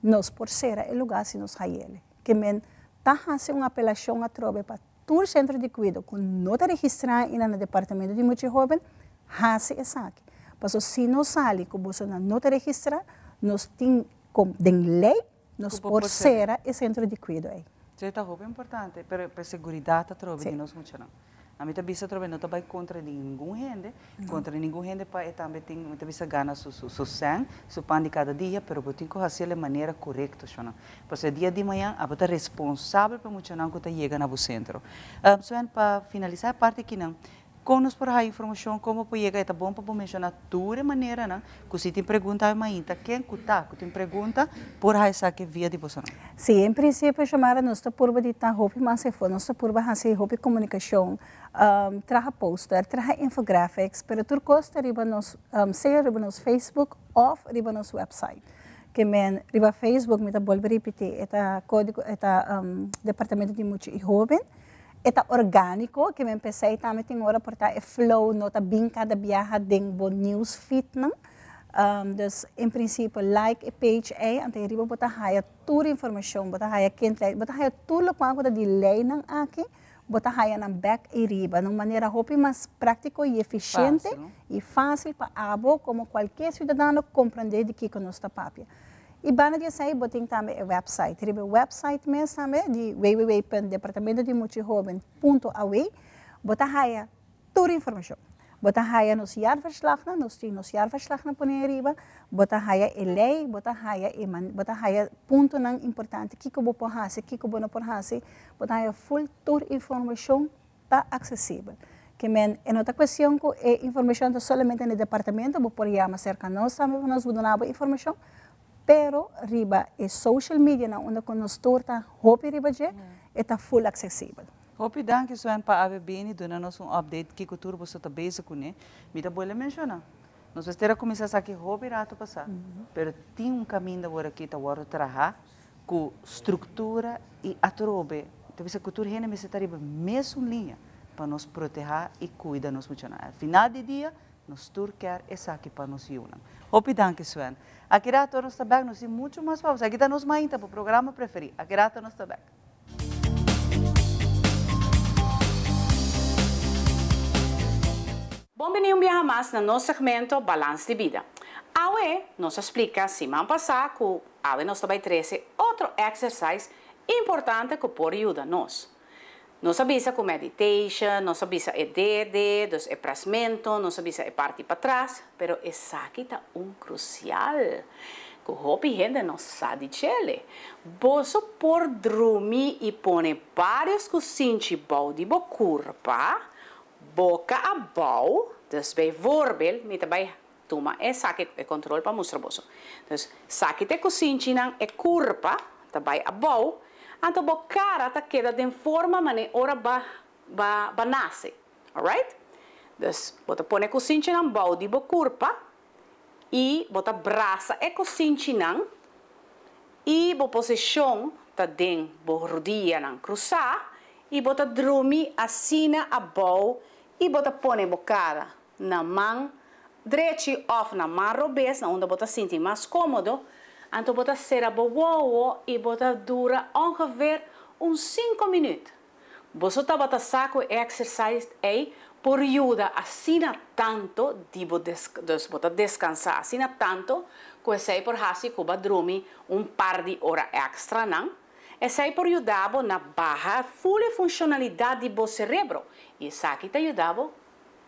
nos por sera e lugá si nos hayele. Ke men ta hasi un apelashon atrobe pa tur sentro di kuido ku no ta registrá ainda na Departamento di Mucha i Hóben hasi esaki. Pasobra si nos sali ku bosonan no ta registrá, nos tin kom den lei nos por sera e sentro di kuido ei. Esei ta hopi importante, pero pa e seguridat atrobe di nos muchanan. Ami ta bisa atrobe no ta bai kontra di ningun hende, kontra ningun hende pa e tambe tin, mi ta bisa gana su su sèn, su pan di kada dia, pero bo tin ku hasiel e manera korekto, shonnan. Pasobra e dia di mañan abo ta responsabel pa e muchanan ku ta yega na bo sentro. Sven, pa finalisá e parti akinan, Kon nos por haya informashon? Kon bo por yega? E ta bon pa bo menshoná tur e maneranan ku si tin pregunta awe mainta, ken ku ta ku tin pregunta por haya esaki via di bosonan. Sí, en prinsipio, Xiomara, nos ta purba di ta hopi mas efo. Nos ta purba hasi hopi komunikashon, traha poster, traha infographics, pero tur kos ta riba nos, sea riba nos Facebook òf riba nos website. Ke men riba Facebook, mi ta bolbe ripití, e ta kódigo, e ta Departamento di Mucha i Hóben. E ta orgániko, ke men p'esei tambe tin ora por ta e flow no ta bin kada biaha den bo news feednan. Dus en prinsipio like e page ei, anto ei riba bo ta haya tur informashon, bo ta haya ken ta, bo ta haya tur lokual ku ta di leinan aki, bo ta haya nan bèk ei riba na un manera hopi mas práktiko i efisiente i fásil pa abo komo kualke siudadano komprendé di kiko nos ta papia. I banda di esei bo tin tambe e website. Riba e website mes tambe di www.departamentodimuchahoben.aw bo ta haya tur informashon. Bo ta haya nos jaarverslagnan, nos tin nos jaarverslagnan pone ariba, bo ta haya e lei, bo ta haya e man, bo ta haya puntonan importante kiko bo por hasi, kiko bo no por hasi, bo ta haya ful tur informashon ta aksesibel. Ke men e no ta kuestion ku e informashon ta solamente na e departamento, bo por yama serka nos tambe pa nos duna bo informashon, pero riba e social medianan unda ku nos tur ta hopi riba dje, e ta full aksesibel. Hopi danki Sven pa awe bini duna nos un update kiko tur boso ta bezig kuné. Mi ta bolbe menshoná, nos mester a kuminsá esaki hopi rato pasá, pero tin un kaminda awor aki ta wòrdu trahá ku struktura i atrobe ta bisa ku tur hende mester ta riba mesun liña pa nos protehá i kuida nos muchanan. Al final di dia nos tur kier esaki pa nos yunan. Hopi danki Sven. Aki rato nos ta bek, nos tin muchu mas pa bisa. Aki ta nos mainta, bo programa preferí. Aki rato nos ta bek. Bon bini un biaha mas na nos segmento Balans di Bida. Awe nos a splika siman pasá ku awe nos ta bai trese otro exercise importante ku por yuda nos. Nos a bisa ku meditation, nos a bisa e dede, dus e prasmento, nos a bisa e parti patras, pero esaki ta un krusial ku hopi hende no sa di djele. Boso por drumi i pone bários kusinchi bou di bo kurpa Boca abou, dus bijvoorbeeld, mi ta bay tuma esaki e control pa mustra boso. Dus saki ta e cusinchinan, e curpa ta bay abou, anto bo cara ta keda den forma mane ora ba ba ba nace. Alright? Dus bo ta pone e cusinchinan bou di bo curpa y bo ta brasa e cusinchinan y bo posicion ta den bo rudianan crusa y bo ta drumi asina abou y bo ta pone bo cara na man drechi of na man robes na unda bo ta sinti mas comodo, anto bo ta cera bo wowo y bo ta dura ongeveer un cinco minuut. Boso tabata sa cu e exercise ey por yuda asina tanto di bo dus bo ta descansa asina tanto cu esey por haci cu bo a drumi un par di ora extra nan? Esey por yuda bo na baha full e funcionalidad di bo cerebro y esaki ta yuda bo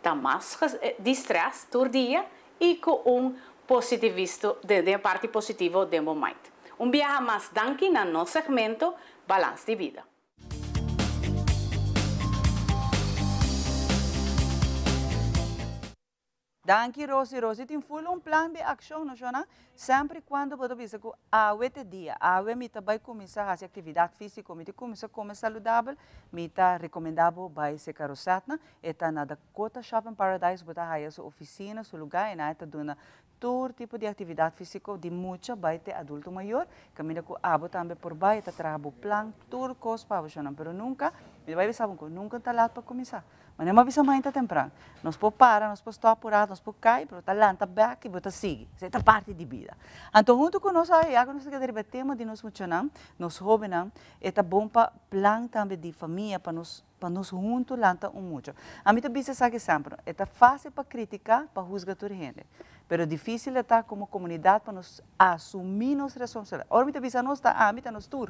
ta mas di stress tur dia y cu un positivisto den e parti positivo den bo mind. Un biaha mas danki na nos segmento Balans di Bida. Danki Rosi, Rosi tin full un plan di accion no shona, semper y cuando bo ta bisa cu awe t'e dia, awe mi ta bay cuminsa haci actividad fisico, mi ta cuminsa come saludabel, mi ta recomenda bo bay seca Rosetna, e ta na Dakota Shopping Paradise, bo ta haya su oficina, su lugar, y nan e ta duna Tur tipo di actividad fisico di mucha bay te adulto mayor, caminda cu abo tambe por bay, ta traha bo plan, tur cos pa abo shonnan, pero nunca Mi ta bai bisa bo ku nunka ta lat pa kuminsá. Manera mi a bisa mainta tempran, nos por para, nos por stòp un rat, nos por kai, pero ta lanta bèk i bo ta sigui. Esei ta parti di bida. Anto huntu ku nos awe, ya ku nos ta keda riba e tema di nos muchanan, nos hóbennan, e ta bon pa plan tambe di famia pa nos pa nos huntu lanta un mucha. Ami ta bisa esaki semper, e ta fásil pa kritiká, pa husga tur hende, pero difísil e ta komo komunidat pa nos asumí nos responsabilidat. Ora mi ta bisa nos, ta ami, ta nos tur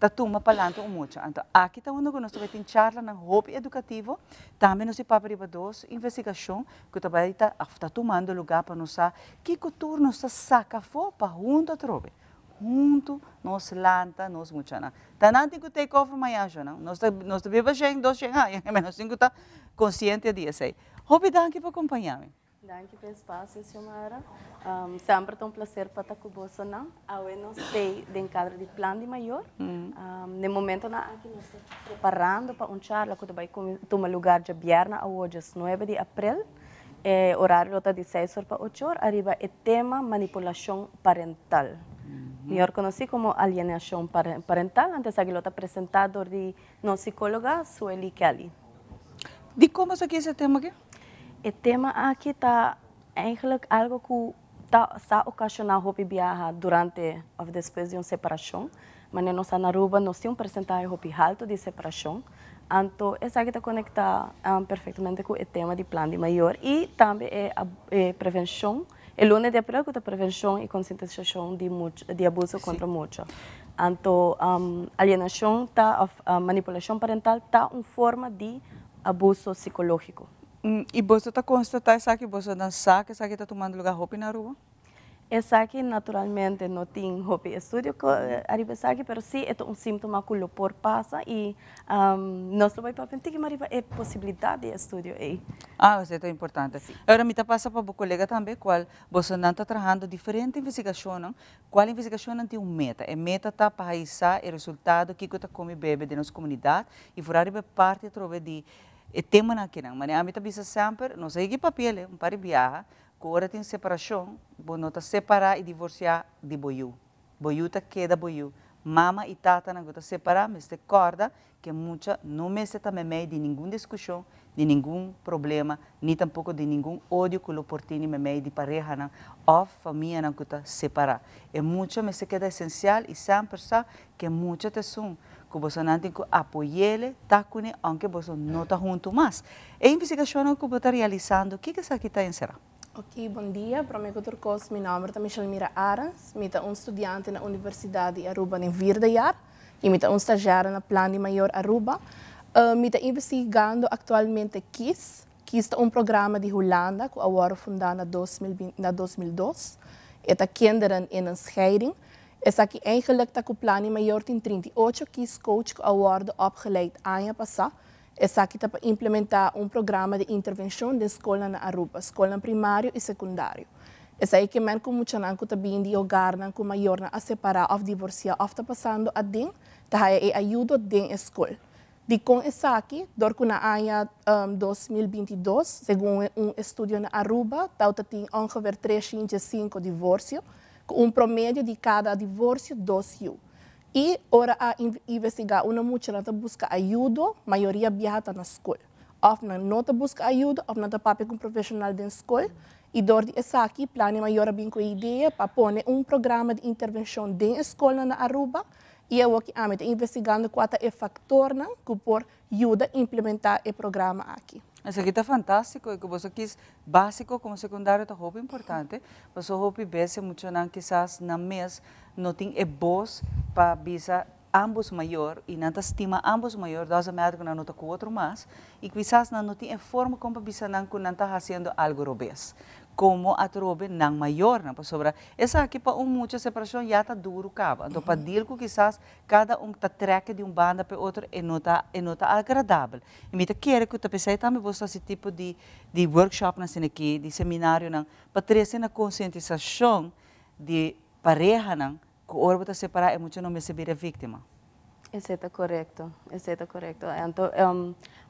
ta tuma pa lanta un mucha. Anto aki ta unda ku nos ta bai tin charlanan hopi edukativo, tambe nos tin papia riba dos investigashon ku ta bai ta òf ta tumando lugá pa nos sa kiko tur nos ta saka afó pa huntu atrobe, huntu nos lanta nos muchanan. Ta nan tin ku take over mañan shonnan. Nos ta nos ta biba shen, dos shen aña, nos tin ku ta konsiente di esei. Hopi danki pa kompañá mi. Danki pa e espacio, Xiomara. Semper ta un placer pa ta cu bosonan. Awe nos stay den cadro di Plan di Mayor. Den momentonan aki nos ta preparando pa un charla cu ta bay tuma lugar djabièrnè awo diesnuebe di april. E horario lo ta di seis or pa ocho or ariba e tema manipulacion parental, mihor conoci como alienacion parental. Antes aki lo ta presenta dor di nos psicologa Suely Kelly. Dikon boso a kies e tema aki? E tema aki ta eigenlijk algo ku ta sa okashoná hopi biaha durante òf despues di un separashon. Manera nos sa na Aruba nos tin un persentahe hopi haltu di separashon. Anto esaki ta konektá perfektamente ku e tema di plan di mayor i tambe e e prevenshon, e luna di aprel ku ta prevenshon i konsientisashon di di abuso kontra mucha. Anto alienashon ta òf manipulashon parental ta un forma di abuso sikológiko. I boso ta konstatá esaki? Boso nan sa ku esaki ta tumando lugá hopi na Aruba? Esaki naturalmente no tin hopi estudio ariba esaki, pero sí e ta un síntoma ku lo por pasa i nos lo bai papia un tiki mas riba e posibilidat di e estudio ei. Ah, esei ta importante. Ora mi ta pasa pa bo kolega tambe, kual bosonan ta trahando diferente investigashonnan, kual investigashonnan tin un meta. E meta ta pa haisá e resultado kiko ta komi bebe den nos komunidat i foral riba e parti atrobe di e temanan akinan. Manera ami ta bisa semper, nos a higi papia un par di biaha, Ku ora tin separashon, bo no ta separá i divorsiá di bo yu. Bo yu ta keda bo yu. Mama i tatanan ku ta separá mester kòrda ku e mucha no mester ta meimei di ningun diskushon, di ningun problema, ni tampoko di ningun odio ku lo por tini meimei di parehanan òf famianan ku ta separá. E mucha mester keda esensial i semper sa ku e mucha ta esun ku bosonan tin ku apoy'ele, ta kuné ounke boso no ta huntu mas. E investigashonnan ku bo ta realisando, kiko esaki ta enserá? Ok, bon dia. Prome ku tur kos, mi nòmber ta Michelmira Arends. Mi ta un studiante na Universidat di Aruba den vierde jaar i mi ta un stagiaire na Plan di Mayor Aruba. Mi ta investigando aktualmente KIS. KIS ta un programa di Hulanda ku a wòrdu fundá na na 2002. E ta Kinderen in een Scheiding. Esaki eigenlijk ta ku Plan di Mayor tin 38 KIS coach ku a wòrdu opgeleid aña pasá. Esaki ta pa implementá un programa di intervenshon den skolnan na Aruba, skolnan primario i sekundario. Esaki ke men ku muchanan ku ta bini di hogarnan ku mayornan a separá òf divorsiá òf ta pasando aden, ta haya e ayudo den e skol. Dikon esaki? Dor ku na aña 2022, segun un estudio na Aruba, tawata tin ongeveer 305 divorsio, ku un promedio di kada divorsio dos yu. I ora a investigá unda muchanan ta buska ayudo, mayoria biaha ta na skol. Òf nan no ta buska ayudo òf nan ta papia ku un profeshonal den skol. I dor di esaki, Plan di Mayor a bin ku e idea pa pone un programa di intervenshon den e skolnan na Aruba. I awoki ami ta investigando kua ta e faktornan ku por yuda implementá e programa aki. Esaki ta fantástiko i ku boso kis básiko komo sekundario ta hopi importante, pasobra hopi bes e muchanan kisas nan mes no tin e bos pa bisa ámbos mayor i nan ta stima ámbos mayor, doesn't matter ku nan no ta ku otro mas, i kisas nan no tin e forma kon pa bisa nan ku nan ta hasiendo algu robes. Komo atrobe nan mayornan, pasobra esaki pa un mucha separashon ya ta duru kaba, anto pa deal ku kisas Kada un ta trèkè di un banda pa e otro, e no ta e no ta agradabel. I mi ta kere ku ta p'esei tambe boso ta hasi tipo di di workshopnan asina aki, di seminarionan, pa trese na konsientisashon di parehanan ku ora bo ta separá e mucha no mester bira víktima. Esei ta korekto, esei ta korekto. Anto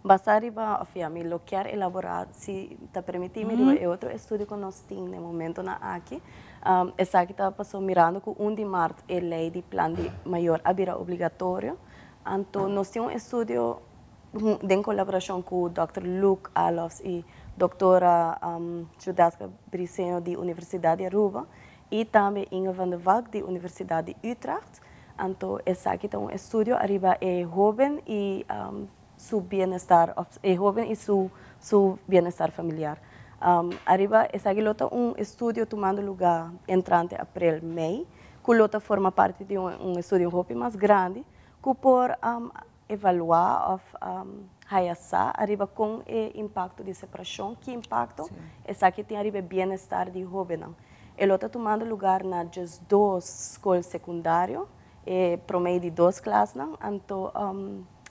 basá riba, òf ya, mi lo kier elaborá, si ta permití mi, riba e otro estudio ku nos tin na e momentonan aki. Esaki ta paso mirando ku un di mart e lei di plan di mayor a bira obligatorio. Anto nos tin un estudio Den kolaborashon ku Dòkter Luc Alofs i Dòktora Judaska Briceño di Universidat di Aruba i tambe Inge van der Valk di Universidat di Utrecht. Anto esaki ta un estudio ariba e hoben i su bienestar òf e hoben i su su bienestar familiar. Ariba esaki lo ta un estudio tumando lugá entrante aprel, mei, ku lo ta forma parti di un estudio hopi mas grandi ku por evaluá òf haya sa ariba kon e impakto di separashon, ki impakto esaki tin ariba e bienestar di hóbennan. E lo ta tumando lugar na 12 skol sekundario, e promé di dos klasnan, anto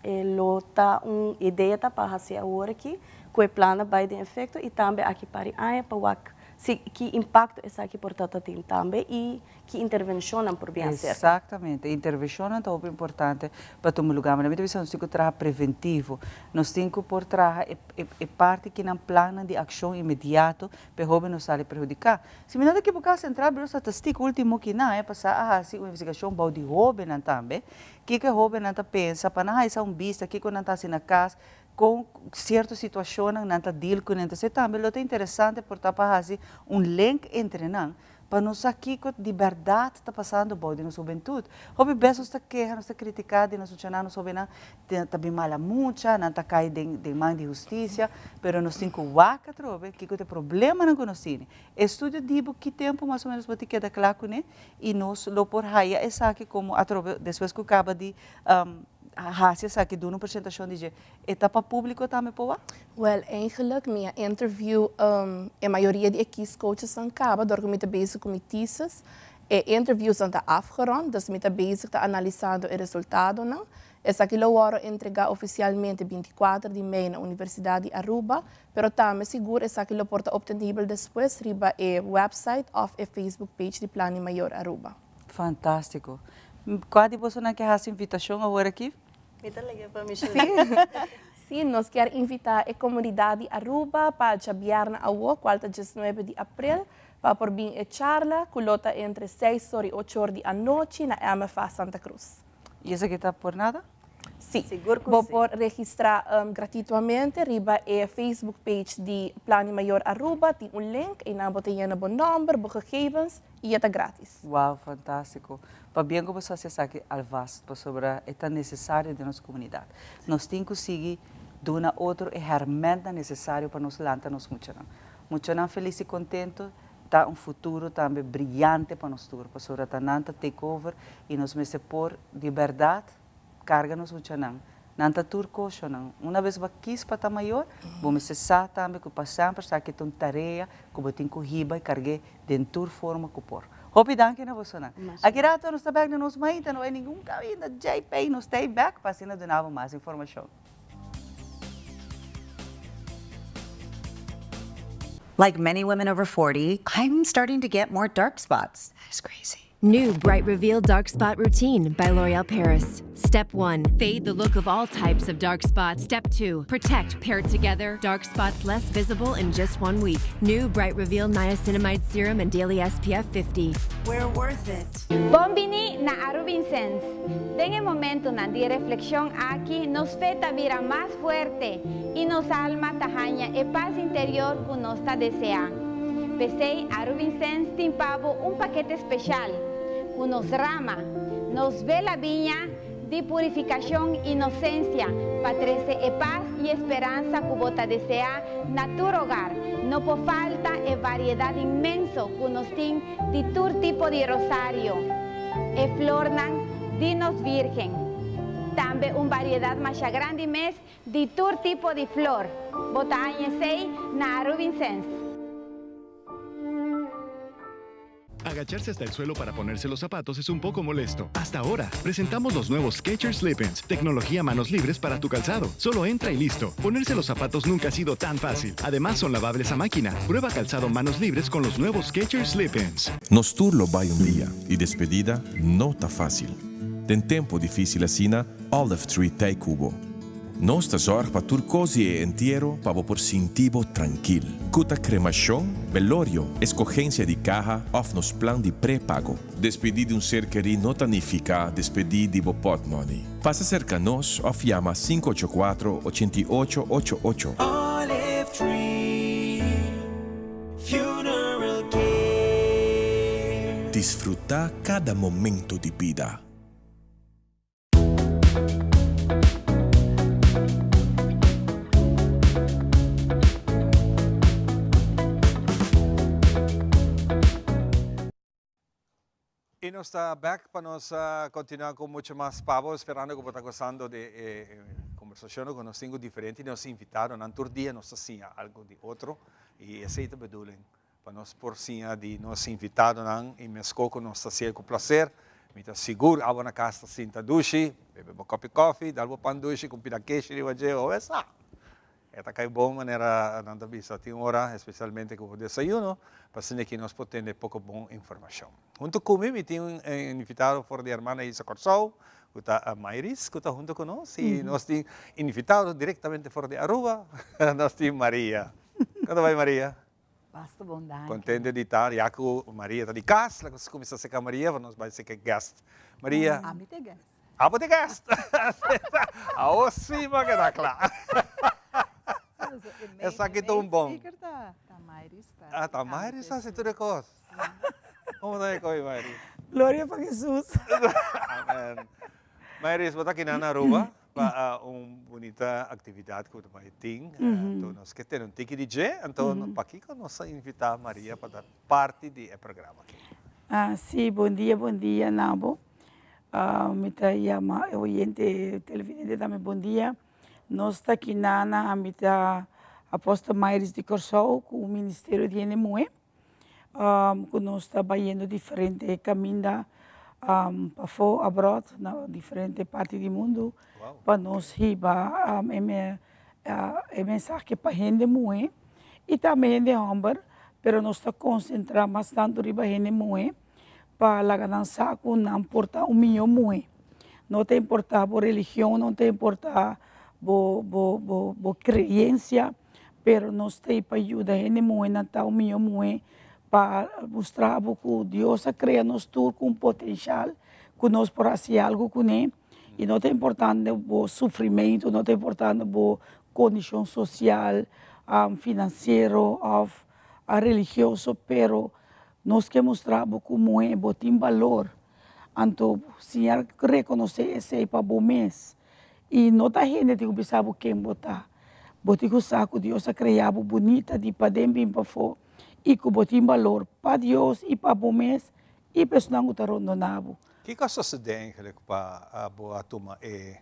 e lo ta un idea ta pa hasi awor aki ku e plannan bai den efekto i tambe aki par di aña pa wak si ki impakto esaki por ta ta tin tambe i Ki intervenshonnan por bin hacer? Exactamente. Intervenshonnan ta hopi importante pa tuma lugar. Manera mi ta bisa nos tin ku traha preventivo. Nos tin ku por traha e e parti kinan plannan di akshon inmediato pa e hoben no sali perhudiká. Si mi no ta ekiboká Central Bureau Statistiek ultimo kinan aña pasá a hasi un investigashon bou di hobennan tambe, kiko e hobennan ta pensa pa nan haisa un bista kiko nan ta hasi na kas, kon sierto situashonnan nan ta deal kuné. Entonces tambe lo ta interesante por ta pa hasi un link entre nan Pa nos sa kiko di bèrdat ta pasando bou di nos hubentut. Hopi bes nos ta keha, nos ta kritiká di nos muchanan, nos hóbennan ta bin mala mucha, nan ta kai den den man di hustisia, pero nos tin ku wak atrobe kiko ta e problemanan ku nos tini. E estudio di bo ki tempu mas o ménos bo tin keda kla kuné i nos lo por haya esaki komo atrobe despues ku kaba di hasi esaki duna un presentashon di dje. E ta pa públiko tambe por wak? Wel, eigenlijk mi a interview e mayoria di e kiescoachesnan caba door cu mi ta bezig cu mi thesis. E interviewsnan ta afgerond, dus mi ta bezig ta analisando e resultadonan. Esaki lo worde entrega oficialmente 24 di mei na Universidad di Aruba, pero tambe sigur esaki lo por ta obtenibel despues riba e website of e Facebook page di Plan di Mayor Aruba. Fantastico. Cua di bosonan ke haci invitacion awor aki? Mi ta lege pa Micheline. Sí, nos kier invita e comunidad di Aruba pa djabièrnè awo, cual ta 19 di april, pa por bin e charla cu lo ta entre seis or y ocho or di anochi na MFA Santa Cruz. Y esaki ta por nada? Sí. Sigur cu Bo sí. por registra gratuitamente riba e Facebook page di Plan di Mayor Aruba, tin un link, eynan bo ta yena bo nomber, bo gegevens y e ta gratis. Wow, fantastico. Pabien cu boso haci esaki alvast, pasobra e ta necesario den nos comunidad. Nos tin cu sigui duna otro e hermentnan necesario pa nos lanta nos muchanan. Muchanan feliz y contento ta un futuro tambe briyante pa nos tur, pasobra ta nan ta take over y nos mester por di berdad carga nos muchanan. Nan ta tur coshonan. Una bes bo a kies pa ta mayor, bo mester sa tambe cu pa semper sa ki ta un tarea cu bo tin cu hiba y cargu'e den tur forma cu por. Hopi danki na bosonan. Aki rato nos ta bek na nos mainta, no bay ningun caminda, JP, nos ta bek pa asina duna bo mas informacion. Like many women over 40, I'm starting to get more dark spots. That is crazy. New Bright Reveal Dark Spot Routine by L'Oreal Paris. Step 1. Fade the look of all types of dark spots. Step 2. Protect paired together, dark spots less visible in just one week. New Bright Reveal Niacinamide Serum and Daily SPF 50. We're worth it. Bon bini na Arubinsens. Den e momentonan di reflexion aki nos fe ta bira mas fuerte y nos alma ta haña e paz interior cu nos ta desea. P'esey Arubinsens tin pa bo un pakete special cu nos rama, nos vela biña di purificacion y inocencia pa trece e paz y esperanza cu bo ta desea na tur hogar. No por falta e variedad inmenso cu nos tin di tur tipo di rosario, e flornan di nos Virgen. Tambe un variedad masha grandi mes di tur tipo di flor. Bo ta haña esey na Arubinsens. Agacharse hasta el suelo para ponerse los zapatos es un poco molesto. Hasta ahora, presentamos los nuevos Skechers Slip-ins, tecnología manos libres para tu calzado. Solo entra y listo. Ponerse los zapatos nunca ha sido tan fácil. Además, son lavables a máquina. Prueba calzado manos libres con los nuevos Skechers Slip-ins. Nos tur lo bai un dia y despedida no ta facil. Den tempo dificil asina, Olive Tree t'ey cu bo. Nos ta zorg pa tur cos di e entiero pa bo por sinti bo trankil. Cu ta cremacion, velorio, escogencia di caha of nos plan di prepago. Despedi di un ser keri no ta nifica despedi di bo portmoney. Pasa serka nos òf yama 584 88 88. Olive Tree Funeral Care. Disfrutá kada momento di bida. Y nos ta back pa nos continua cu mucho mas pa bo, esperando cu bo ta gozando di e conversacion cu nos tin cu diferente nos invitadonan. Tur dia nos ta siña algo di otro y esey ta bedoeling pa nos por siña di nos invitadonan y mesco cu nos ta hacié cu placer. Mi ta sigur abo na cas ta sinta dushi, bebe bo copi coffee, dal bo pan dushi cu un pida keshi riba dje, o esa. E ta kai bon manera nan ta bisa tin ora, especialmente cu bo desayuno, pa asina ki nos por tende poco bon informacion. Hunto cu mi, mi tin un invitado for di Hermana Isa Corsou, cu ta Mayris, cu ta hunto cu nos, y nos tin invitado directamente for di Aruba, nos tin Maria. Con ta bay Maria? Basta bon, danki. Contento di ta, ya cu Maria ta di cas, laga nos cuminsa seca Maria, pa nos bay seca guest. Maria. Ami ta guest. Abo ta guest. Awo si bo a keda kla. Esaki ta un bon. Speaker ta Mayris ta. Ah, ta Mayris ta hasi tur e kos. Como ta e koe, Mayris? Gloria pa Jesus. Amen. Mayris, bo ta aki na Aruba pa un bunita actividad cu ta bay tin. Anto nos ke tene un tiki di dje. Anto pakiko nos a invita Maria pa ta parti di e programa aki? Ah, si, bon dia, bon dia na bo. Mi ta yama e oyente televidente tambe bon dia. Nos ta aki na na mi ta Apostel Mayris di Kòrsou ku Ministerio di Hende Muhé ku nos ta bayendo diferente kaminda pafó abroad na diferente parti di mundu pa nos hiba e mensahe pa hende muhé i tambe hende hòmber pero nos ta konsentrá mas tantu riba hende muhé. pa laga nan sa ku nan por ta un mihó muhé. No ta importá bo religion, no ta importá bo bo bo bo kreensia, pero nos ta ei pa yuda hende muhénan ta un mihó muhé pa mustra bo ku Dios a krea nos tur ku un potenshal ku nos por hasi algu kuné i no ta importante bo sufrimentu, no ta importante bo kondishon sosial, finansiero òf religioso, pero Nos ke mustra bo ku muhé bo tin balor, anto siña rekonosé esei pa bo mes. I no ta hende tin ku bisa bo ken bo ta. Bo tin ku sa ku Dios a krea bo bunita di paden bin pafó i ku bo tin balor pa Dios i pa bo mes i pa esnan ku ta rondoná bo. Kiko a sosodé eigenlijk pa bo a tuma e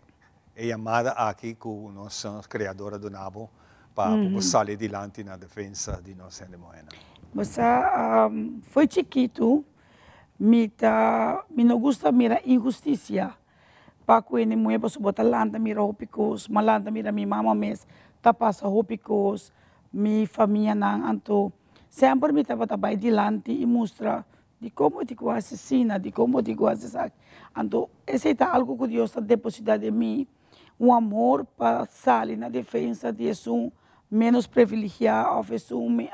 yamada aki ku nos Kreador a duna bo pa bo por sali dilanti na defensa di nos hende muhénan? Bo sa, fo'i chikitu mi ta, mi no gusta mira inhustisia pa ku hende muhé pasobra bo ta lanta mira hopi kos, mi a lanta mira mi mama mes ta pasa hopi kos, mi famianan, anto semper mi tabata bai dilanti i mustra Dikon bo tin ku hasi asina? Dikon bo tin ku hasi esaki? Anto esei ta algu ku Dios ta depositá den mi, un amor pa sali na defensa di esun ménos privilegiá òf esun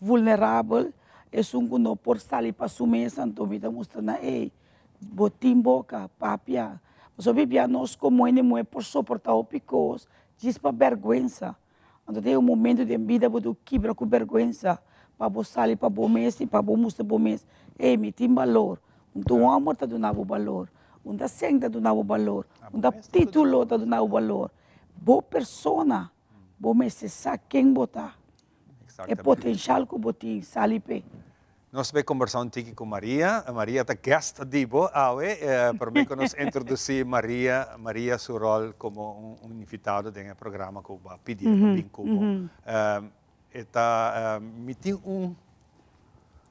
vulnerabel, esun ku no por sali pa su mes. Anto mi ta mustra nan, ey, bo tin boka, papia. Pasobra bibia nos komo hende muhé por soportá hopi kos djis pa bèrgwensa. Anto tin un momento den bida bo ta kibra ku bèrgwensa pa bo sali pa bo mes i pa bo mustra bo mes, ey mi tin balor. Un ta un hòmber ta duna bo balor, un ta sèn ta duna bo balor, un ta título ta duna bo balor. Bo persona, bo mester sa ken bo ta, e potenshal ku bo tin, sali p'e. Nos bay combersa un tiki cu Maria. Maria ta guest di bo awe. Prome cu nos introduci Maria, Maria su rol como un invitado den e programa cu bo a pidi pa bin cu bo. E ta, mi tin un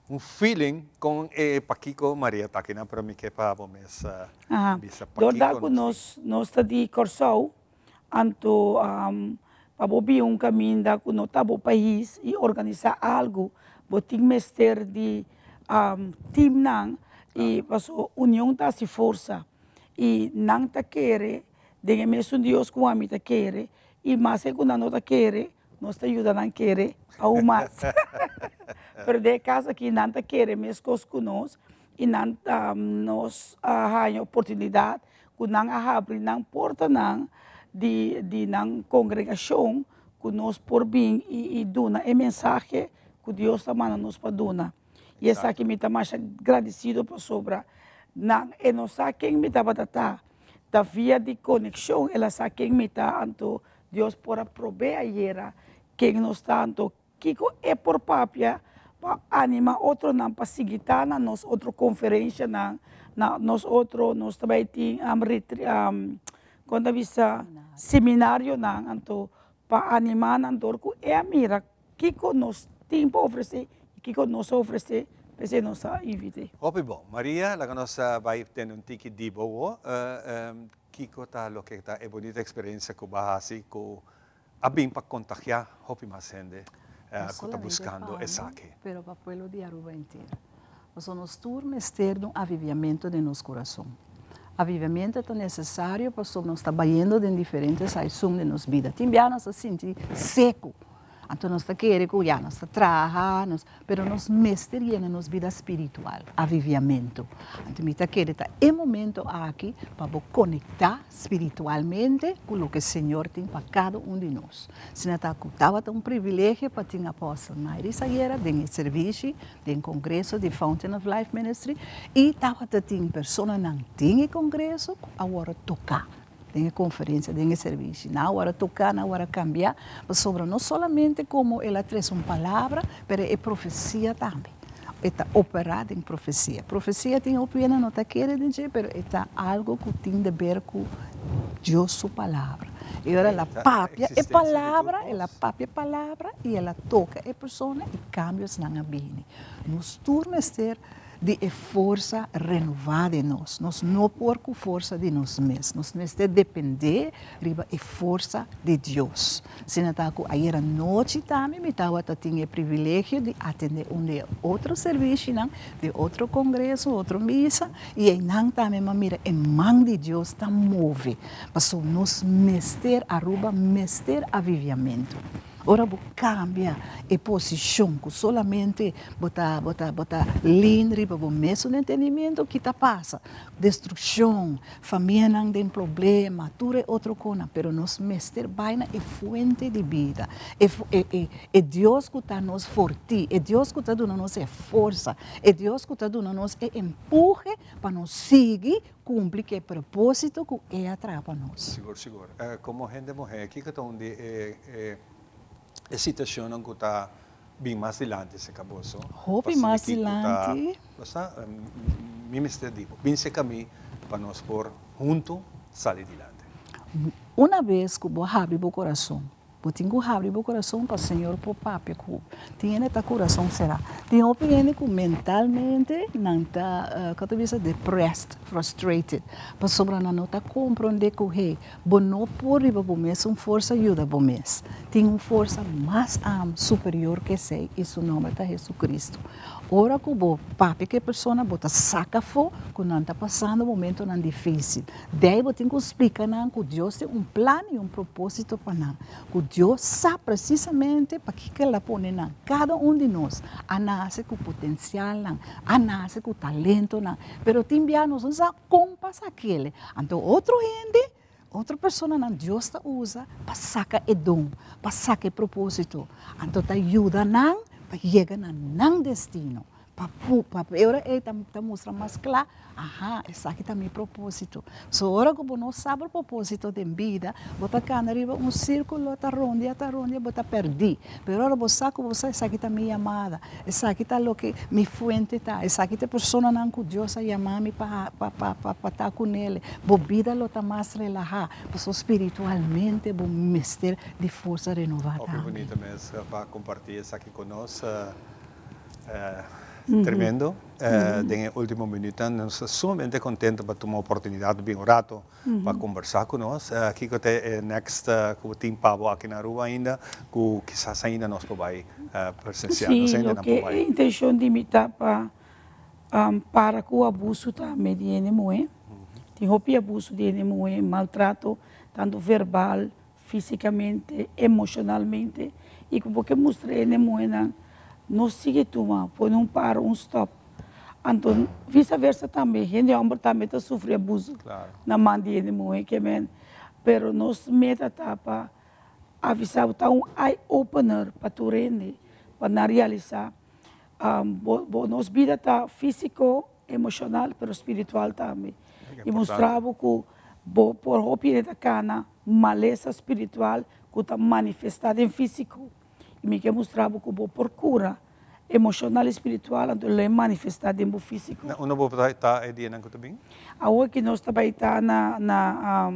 un feeling con e pakico Maria ta akinan, pero mi ke pa bo mes bisa Door dat pakico cu nos tin. nos ta di Corsou, anto pa bo bin un caminda cu no ta bo pais y organisa algo, bo tin mester di teamnan y paso union ta haci forsa y nan ta kere den e mesun Dios cu ami ta kere y maske cu nan no ta kere, nos ta yuda nan kere aun mas. Pero den e caso aki nan ta kere mescos cu nos y nan nos a haya oportunidad. ku nan a habri nan portanan di di nan kongregashon ku nos por bin i i duna e mensahe ku Dios ta manda nos pa duna. I esaki mi ta masha gradisido pasobra nan e no sa ken mi tabata ta, ta via di konekshon el a sa ken mi ta anto Dios por a prob'é ayera ken nos ta anto Kiko e por papia pa anima otronan pa sigui ta na nos otro konferenshanan, na nos otro, nos ta bai tin kon ta bisa, seminarionan, anto pa anima nan dor ku e a mira kiko nos tin pa ofresé i kiko nos a ofresé, p'esei nos a invit'é. Hopi bon. Maria, laga nos bai tende un tiki di bo awor. Kiko ta loke ta e bunita eksperensia ku bo a hasi ku a bin pa contagia hopi mas hende cu ta buscando esaki. Pero pa pueblo di Aruba henter. Pasobra nos tur mester di un aviviamento den nos curason. Aviviamento ta necesario pasobra nos ta bayendo den diferente saisun den nos bida. Tin bia nos ta sinti seco. Anto nos ta kere cu ya nos ta traha, nos, pero nos mester yena nos bida spiritual, aviviamento. Anto mi ta kere ta e momento aki pa bo conecta spiritualmente cu loke Señor tin pa cada un di nos. Asina ta cu tabata un privilegio pa tin Apostel Mayris ayera den e servishi den congreso di Fountain of Life Ministry y tabata tin personanan den e congreso cu a worde toca den e conferencia, den e servishi. Nan a worde toca, nan a worde cambia, pasobra no solamente como el a trece un palabra, pero e profecia tambe. E ta operá den profesia. Profesia tin hopi hende no ta kere den dje, pero e ta algo ku tin deber ku Dios su palabra. I ora el a papia e palabra, el a papia e palabra i el a toka e persona i kambiosnan a bini. Nos tur mester di e forsa renová den nos. Nos no por ku forsa di nos mes. Nos mester dependé riba e forsa di Dios. Asina ta ku ayera nochi tambe mi tabata tin e privilegio di atendé un di e otro servishinan di otro kongreso, otro misa, i einan tambe mi a mira e man di Dios ta move. Pasobra nos mester, Aruba mester aviviamentu. Ora bo cambia e posicion cu solamente bo ta bo ta bo ta lean riba bo mesun entendimiento, ki ta pasa? Destruccion, famianan den problema, tur e otro conan, pero nos mester bay na e fuente di bida, e e e e Dios cu ta nos forti, e Dios cu ta duna nos e forsa, e Dios cu ta duna nos e empuhe pa nos sigui cumpli cu e proposito cu E a traha pa nos. Sigur, sigur. Como hende muher, kico ta un di e e e situacionnan cu ta bin mas dilanti cerca boso? Hopi mas dilanti. Basta, mi mester di bo, bin cerca mi pa nos por hunto sali dilanti. Una bes cu bo habri bo corazon, Bo tin ku habri bo kurason pa Señor por papia ku bo. Tin hende ta kurason será. Tin hopi hende ku mentalmente nan ta, kon ta bisa, depressed, frustrated, pasobra nan no ta komprondé ku hey, bo no por riba bo mes un forsa yuda bo mes. Tin un forsa mas superior ku esei i su nòmber ta Jesucristo. Ora ku bo papia ku e persona bo ta saka afó ku nan ta pasando momentonan difísil. Dei bo tin ku splika nan ku Dios tin un plan i un propósito pa nan, ku Dios sa presisamente pakiko el a pone nan. Kada un di nos a nase ku potensialnan, a nase ku talentonan, pero tin bia nos no sa kon pa sak'el. Anto otro hende, otro personanan Dios ta usa pa saka e don, pa saka e propósito. Anto ta yuda nan pa yega na nan destino. Pa pu, pa e ora ei ta ta mustra mas kla, aha, esaki ta mi propósito. So ora ku bo no sa bo propósito den bida, bo ta kana riba un sírkulo, ta rondia, ta rondia, bo ta pèrdí. Pero ora bo sa ku bo sa esaki ta mi yamada, esaki ta loke mi fuente ta, esaki ta e personanan ku Dios a yama mi pa pa pa pa pa ta kunele, bo bida lo ta mas relahá, pasobra spiritualmente bo mester di forsa renová Hopi tambe. bunita mes pa kompartí esaki ku nos. Tremendo. Den e ultimo minuutnan nos ta sumamente contento pa tuma oportunidad di bin un rato pa conversa cu nos. Kico ta e next cu bo tin pa bo aki na Aruba ainda cu kisas ainda nos por bay presencia? Sí, loke e intencion di mi ta pa para cu abuso tambe di hende muhe. Tin hopi abuso di hende muhe, maltrato tanto verbal, Físikamente, emoshonalmente i ku bo ke mustra hende muhénan no sigui tuma, pone un paro, un stòp. Anto visa versa tambe, hende homber tambe ta sufri abuso na man di hende muhe ke men. Pero nos meta ta pa avisa bo, ta un eye opener pa tur hende, pa nan realisa bo bo nos bida ta fisico, emocional pero spiritual tambe. Y mustra bo cu bo por hopi hende ta cana malesa spiritual cu ta manifesta den fisico. Y mi ke mustra bo cu bo por cura emocional y spiritual anto lo e manifesta den bo fisico. Na unda bo ta ta e dianan cu ta bin? Awor ki nos ta bay ta na na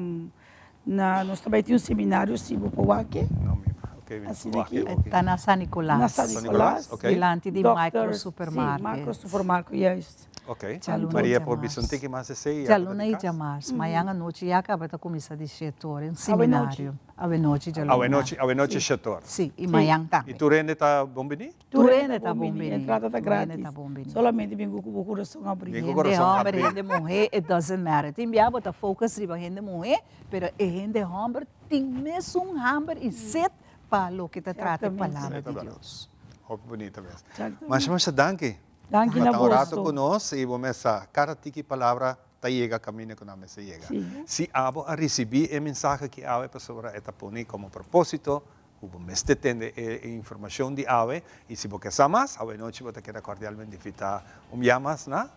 na nos ta bay tin un seminario si bo por wak e. No mi ok mi Asina wak e ki. ok. Ta na San Nicolas. Na San San Nicolas ok. Dilanti di Doctor Micro si Supermarket. Macro Supermarket juist. Ok Djaluna y Maria por bisa un djamars. tiki mas esey ya cu ta Djaluna di y cas? djamars. Mayan anochi ya caba ta cuminsa di shete ora un Awenochi. seminario. Awenochi djaluna. Awenochi awenochi shete ora. Si y mayan tambe. Y tur hende ta bon bini? Tur hende ta bon bini. Entrada ta Tur hende gratis. ta bon bini. Solamente bin ku bo kurason abrí. Bin ku Hende kurason hòmber, abrí. hende muhé, it doesn't matter. Tin bia bo ta focus riba hende muhé, pero e hende hòmber tin mesun hamber i set pa loke ta trata e palabra di Dios. Hopi bunita mes. Masha masha danki. Danki na Pa ta un rato boso. ku nos i bo mes sa kada tiki palabra ta yega kaminda ku nan mester yega. Si abo a risibí e mensahe aki awe pasobra e ta pone komo propósito Ku bo mester tende e informashon di awe i si bo ke sa mas, awe nochi bo ta keda kordialmente invitá un bia mas na.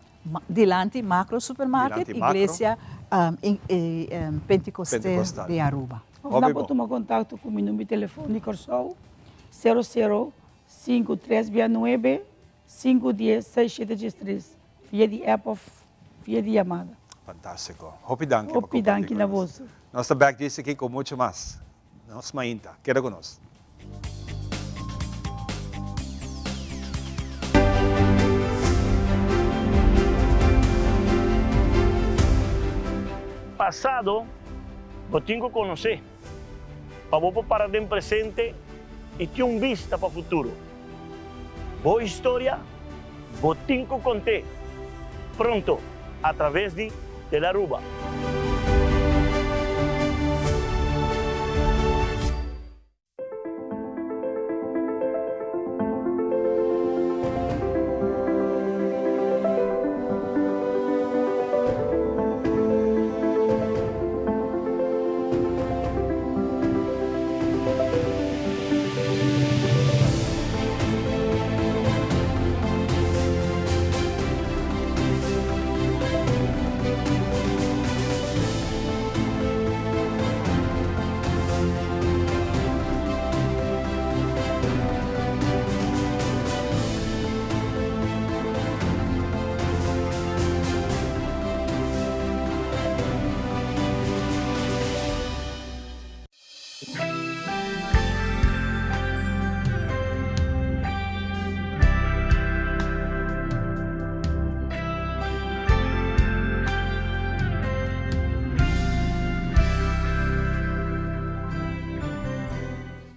Dilanti Macro Supermarket, Dilanti Macro. Iglesia Pentecostel Pentecostal. di Aruba. Of nan Hopi por bon. tuma kontakto ku mi number di telefon di Kòrsou, sero sero sinku tres bia nuebe sinku dies seis shete diestres, via di app of via di yamada. Fantástiko. Hopi danki pa Hopi kompartí danki ku na nos. boso. Nos ta bèk djis aki ku muchu mas. Nos mainta. Keda ku nos. Pasado bo tin ku konosé pa bo por para den presente i tin un bista pa futuro. Bo historia bo tin ku kont'é pronto a traves di Telaruba.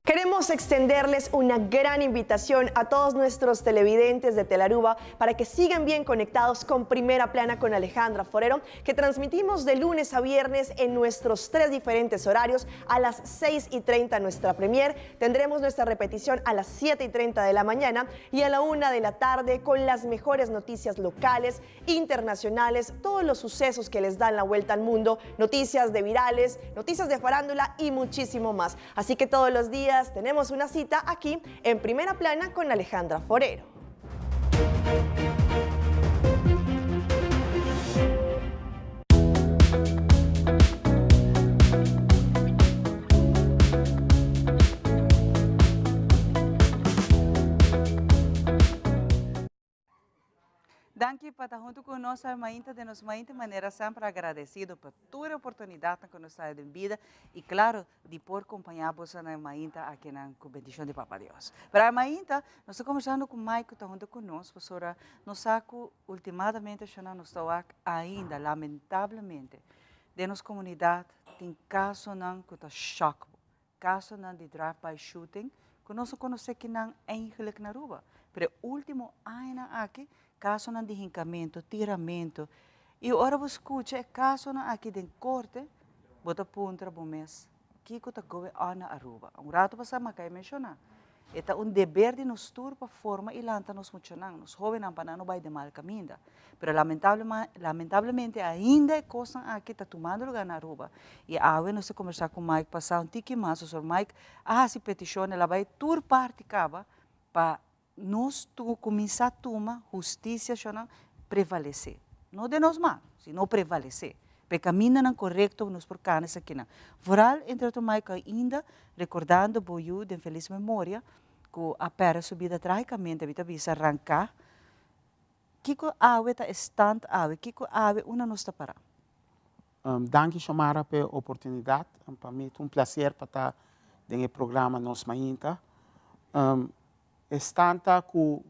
Queremos extenderles una gran invitación a todos nuestros televidentes de Telaruba para que sigan bien conectados con Primera Plana con Alejandra Forero, que transmitimos de lunes a viernes en nuestros tres diferentes horarios a las 6 y 30 nuestra premier. Tendremos nuestra repetición a las 7 y 30 de la mañana y a la 1 de la tarde con las mejores noticias locales, internacionales, todos los sucesos que les dan la vuelta al mundo, noticias de virales, noticias de farándula y muchísimo más. Así que todos los días tenemos una cita aquí en Primera Plana con Alejandra Forero. Danki pa ta huntu ku nos awe mainta den nos mainta manera semper agradesido pa tur e oportunidatnan ku nos ta den bida i klaro di por kompañá boso na e mainta akinan ku bendishon di Papa Dios. Pero awe mainta nos ta kombersando ku Mike ku ta huntu ku nos pasobra nos sa ku ultimadamente shona nos ta wak ainda lamentablemente den nos komunidat tin kasonan ku ta shòk bo, kasonan di drive by shooting ku nos no konosé kinan eigenlijk na Aruba. Pero e último añanan aki kasonan di hinkamentu, tiramentu i ora bo skucha e kasonan aki den korte bo ta puntra bo mes kiko ta going on na Aruba. Un rato pasá mi a kai menshoná. E ta un deber di nos tur pa forma y lanta nos muchanan, nos hobennan pa nan no bay den mal caminda. Pero lamentablemente ainda e cosnan aki ta tumando lugar na Aruba. Y awe nos ta conversa cu Mike pa sa un tiki mas, pasobra Mike a haci peticion, el a bay tur parti caba pa nos cuminsa tuma husticia shonan prevalece. No den nos man, sino prevalece. Pa e camindanan corecto nos por cana esakinan. Vooral entre otro Mike ainda recordando bo yu den feliz memoria cu a perde su bida tragicamente, mi ta bisa ranca. Kico awe ta e stand awe? Kico awe unda nos ta para? Danki Xiomara pa e oportunidad. Pa mi ta un placer pa ta den e programa Nos Mainta. E stand ta cu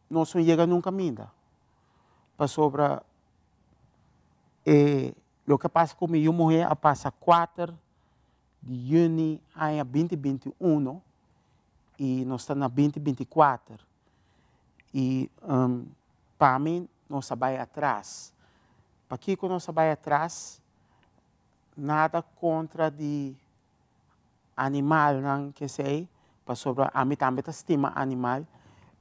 nos no yega nunca minda pasobra e loke a pasa ku mi yu muhé a pasa kuater di yüni aña binti binti uno i nos ta na binti binti kuater i pa mi nos a bai atras. Pakiko nos a bai atras? Nada kontra di animalnan kesei pasobra ami tambe ta stima animal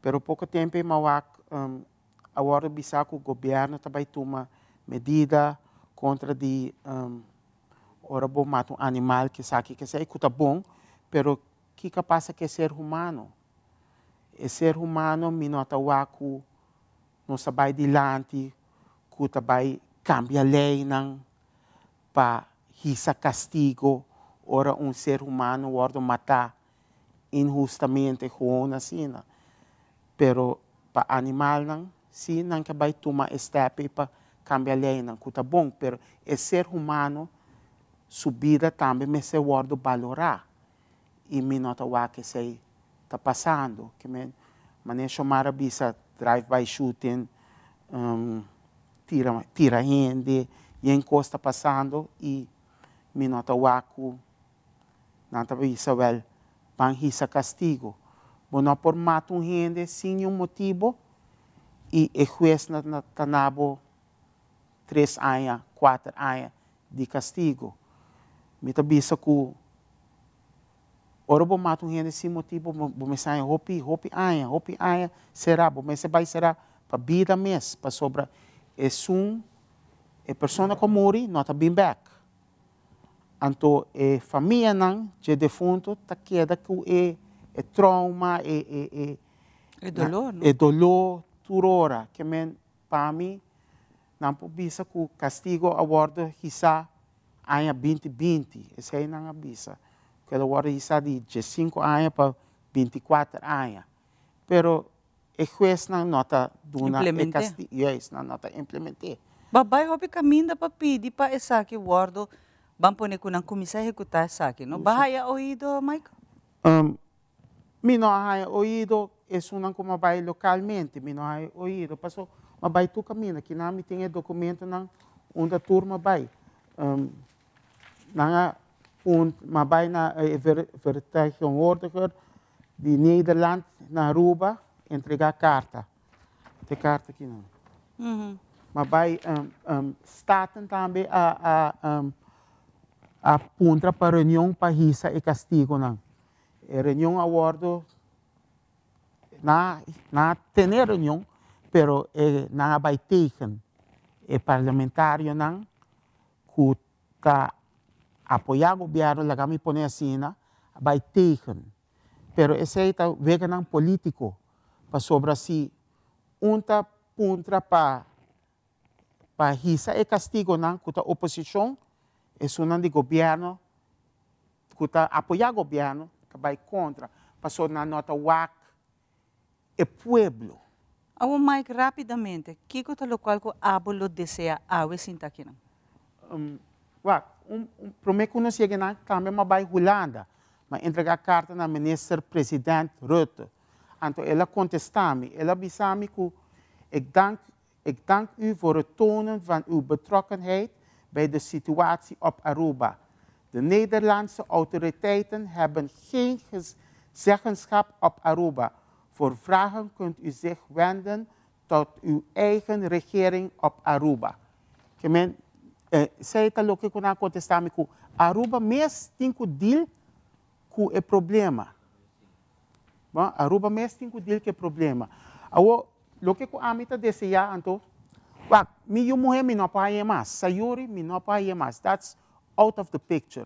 pero poko tempo e mawak a wordo bisa ku gobierno ta bai tuma medida kontra di ora bo mata un animal kesaki kesei ku ta bon pero kiko a pasa ku e ser humano e ser humano mi no ta wak ku nos ta bai dilanti ku ta bai kambia leinan pa hisa castigo ora un ser humano wordo mata inhustamente gewoon asina. Pero pa animalnan si nan ke bay tuma e step ey pa cambia leynan cu ta bon pero e ser humano su bida tambe mester wordo balora y mi no ta wak esey ta pasando. Ke men manera Xiomara bisa drive by shooting tira tira hende yen kos ta pasando y mi no ta wak ku nan ta bisa wel ban hisa castigo bo no por mata un hende sin niun motibo y e hues na ta na bo tres aña kuater aña di castigo mi ta bisa ku ora bo mata un hende sin motibo bo mester haña hopi hopi aña hopi aña sera bo mester bai sera pa bida mes pasobra esun e persona ku a muri no ta bin bek anto e famianan dje defunto ta keda ku e e trauma e e e E dolor no? E dolor tur ora ke men pa mi nan por bisa ku kastigo a wòrdu hisá aña binti binti esei nan a bisa ku el a wòrdu hisá di diesinku aña pa binti kuater aña pero e huesnan no ta duna e kastigo juist nan no ta implement'é. Bo a bai hopi kaminda pa pidi pa esaki wòrdu ban pone ku nan kuminsá ehekutá esaki no? Bo a haya oido Michael? Mi no a haña oido esunnan ku mi a bai lokalmente, mi no a haña oido paso mi a bai tur kaminda, kinan mi tin e dokumentonan unda tur mi a bai. Nan a mi a bai na e vertegenwoordiger di Nederland na Aruba entrega karta, e karta kinan. Mi a bai Staten tambe a a puntra pa reunion pa hisa e kastigonan. E reunion a wordo na na tene reunion pero e nan a bai tegen e parlamentarionan ku ta apoya gobierno laga mi pone asina a bai tegen pero esei ta weganan politico pasobra si un ta puntra pa pa hisa e castigonan cu ta oposicion, esunnan di gobierno cu ta apoya gobierno ta bay contra, pasobra nan no ta wak e pueblo. Awor Mike, rapidamente, kico ta locual cu abo lo desea awe sinta akinan? Wak, un prome cu nos yega nan tambe m'a bay Hulanda, m'a entrega carta na minister president Rutte, anto el a contesta mi, el a bisa mi cu ik dank Ik dank u voor het tonen van uw betrokkenheid bij de situatie op Aruba. De Nederlandse autoriteiten hebben geen zeggenschap op Aruba. Voor vragen kunt u zich wenden tot uw eigen regering op Aruba. Ke men, esei ta loke ku nan a kontestá mi ku Aruba mes tin ku deal ku e problema. Bon, Aruba mes tin ku deal ku e problema. Awor, loke ku ami ta deseá anto, wak, mi yu muhé mi no por hañ'é mas, Sayuri mi no por hañ'é mas, that's out of the picture.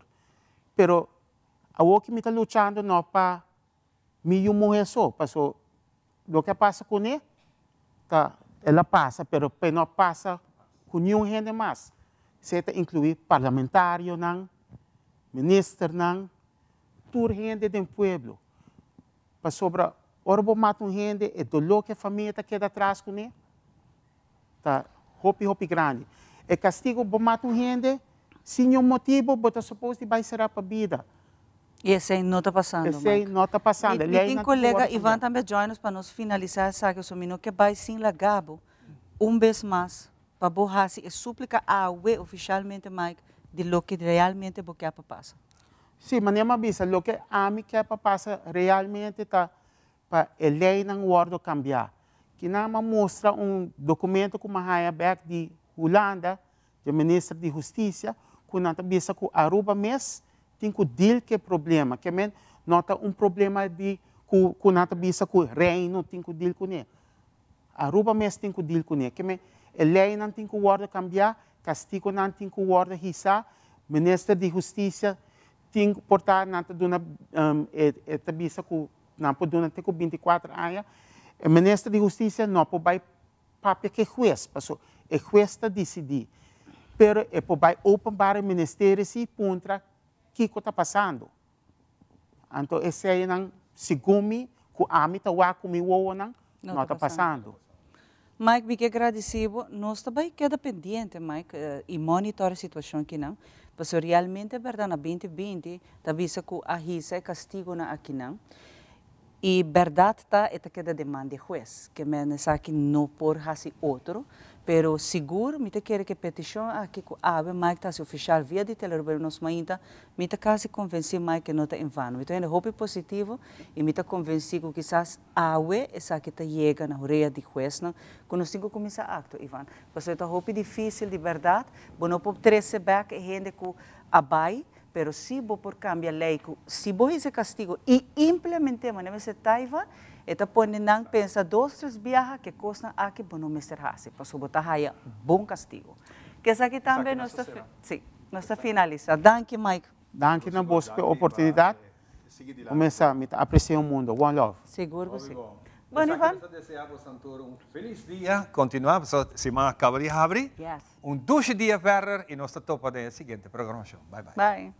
Pero awor ki mi ta luchando no pa mi yu muhé so, paso loke a pasa kuné ta el a pasa, pero p'e no pasa ku niun hende mas. Esei ta inkluí parlamentarionan, ministernan, tur hende den pueblo. Pasobra ora bo mata un hende, e doló ku e famia ta keda atras kuné ta hopi hopi grandi. E kastigu bo mata un hende sin niun motibu, bo ta supos di bai será pa bida. I esei no ta pasando, Mike. Esei no ta pasando. Mi tin kolega Ivan tambe a join nos pa nos finalisá esaki, pasobra mi no ke bai sin laga bo un bes mas pa bo hasi e súplika awe ofishalmente, Mike, di loke realmente bo ke pa pasa. Sí, manera mi a bisa, loke ami ke pa pasa realmente ta pa e leynan wordo cambia. Kinan mi a mustra un documento cu mi a haya bek di Hulanda, di minister di Husticia, cu nan ta bisa cu Aruba mes tin cu deal cu e problema. Ke men no ta un problema di cu cu nan ta bisa cu Reino tin cu deal cune. Aruba mes tin cu deal cune. Ke men e leynan tin cu wordo cambia, castigonan tin cu wordo hisa, minister di Husticia tin por ta nan ta duna e e ta bisa cu nan por duna te cu binti kuater aña. E minister di Husticia no por bay papia cu e huez, paso e huez ta dicidi. Pero e por bay openbare ministerio si puntra kico ta pasando. Anto eseynan segun mi cu ami ta wak cu mi wowonan no ta pasando. Mike, mi ke gradisi bo. Nos ta bai keda pendiente, Mike, i monitor e situacion akinan, pasobra realmente berdad na 2020 ta bisa cu a hisa e castigonan akinan i berdad ta e ta keda den man di e huez, ke men esaki no por haci otro, pero sigur mi ta kere ku e peticion aki cu awe Mike ta haci oficial via di Telearuba nos mainta, mi ta casi convenci Mike ke no ta en vano. Mi ta hende hopi positivo i mi ta convenci cu kisas Awe esaki ta yega na horea di huesnan ku nos tin ku kuminsá aktua, Ivan. Pasobra e ta hopi difísil di bèrdat, bo no por trese bèk e hende ku a bai, pero sí bo por kambia lei ku si bo hisa e kastigu i implement'é manera mester ta, Ivan, e ta pone nan pensa dos tres biaha ku e kosnan aki bo no mester hasi, pasobra bo ta haya bon kastigu. Ku esaki tambe nos ta, sí, nos ta finalisá. Danki, Mike. Danki na boso pa e oportunidat. Kumesa mi ta aprecia un mundo. One love. Sigur ku si. Bueno Ivan. Nos ta desea boso tur un felis dia. Continua pasobra siman a caba di habri. Yes. Un dushi dia verder y nos ta topa den e siguiente programacion. Bye bye. Bye.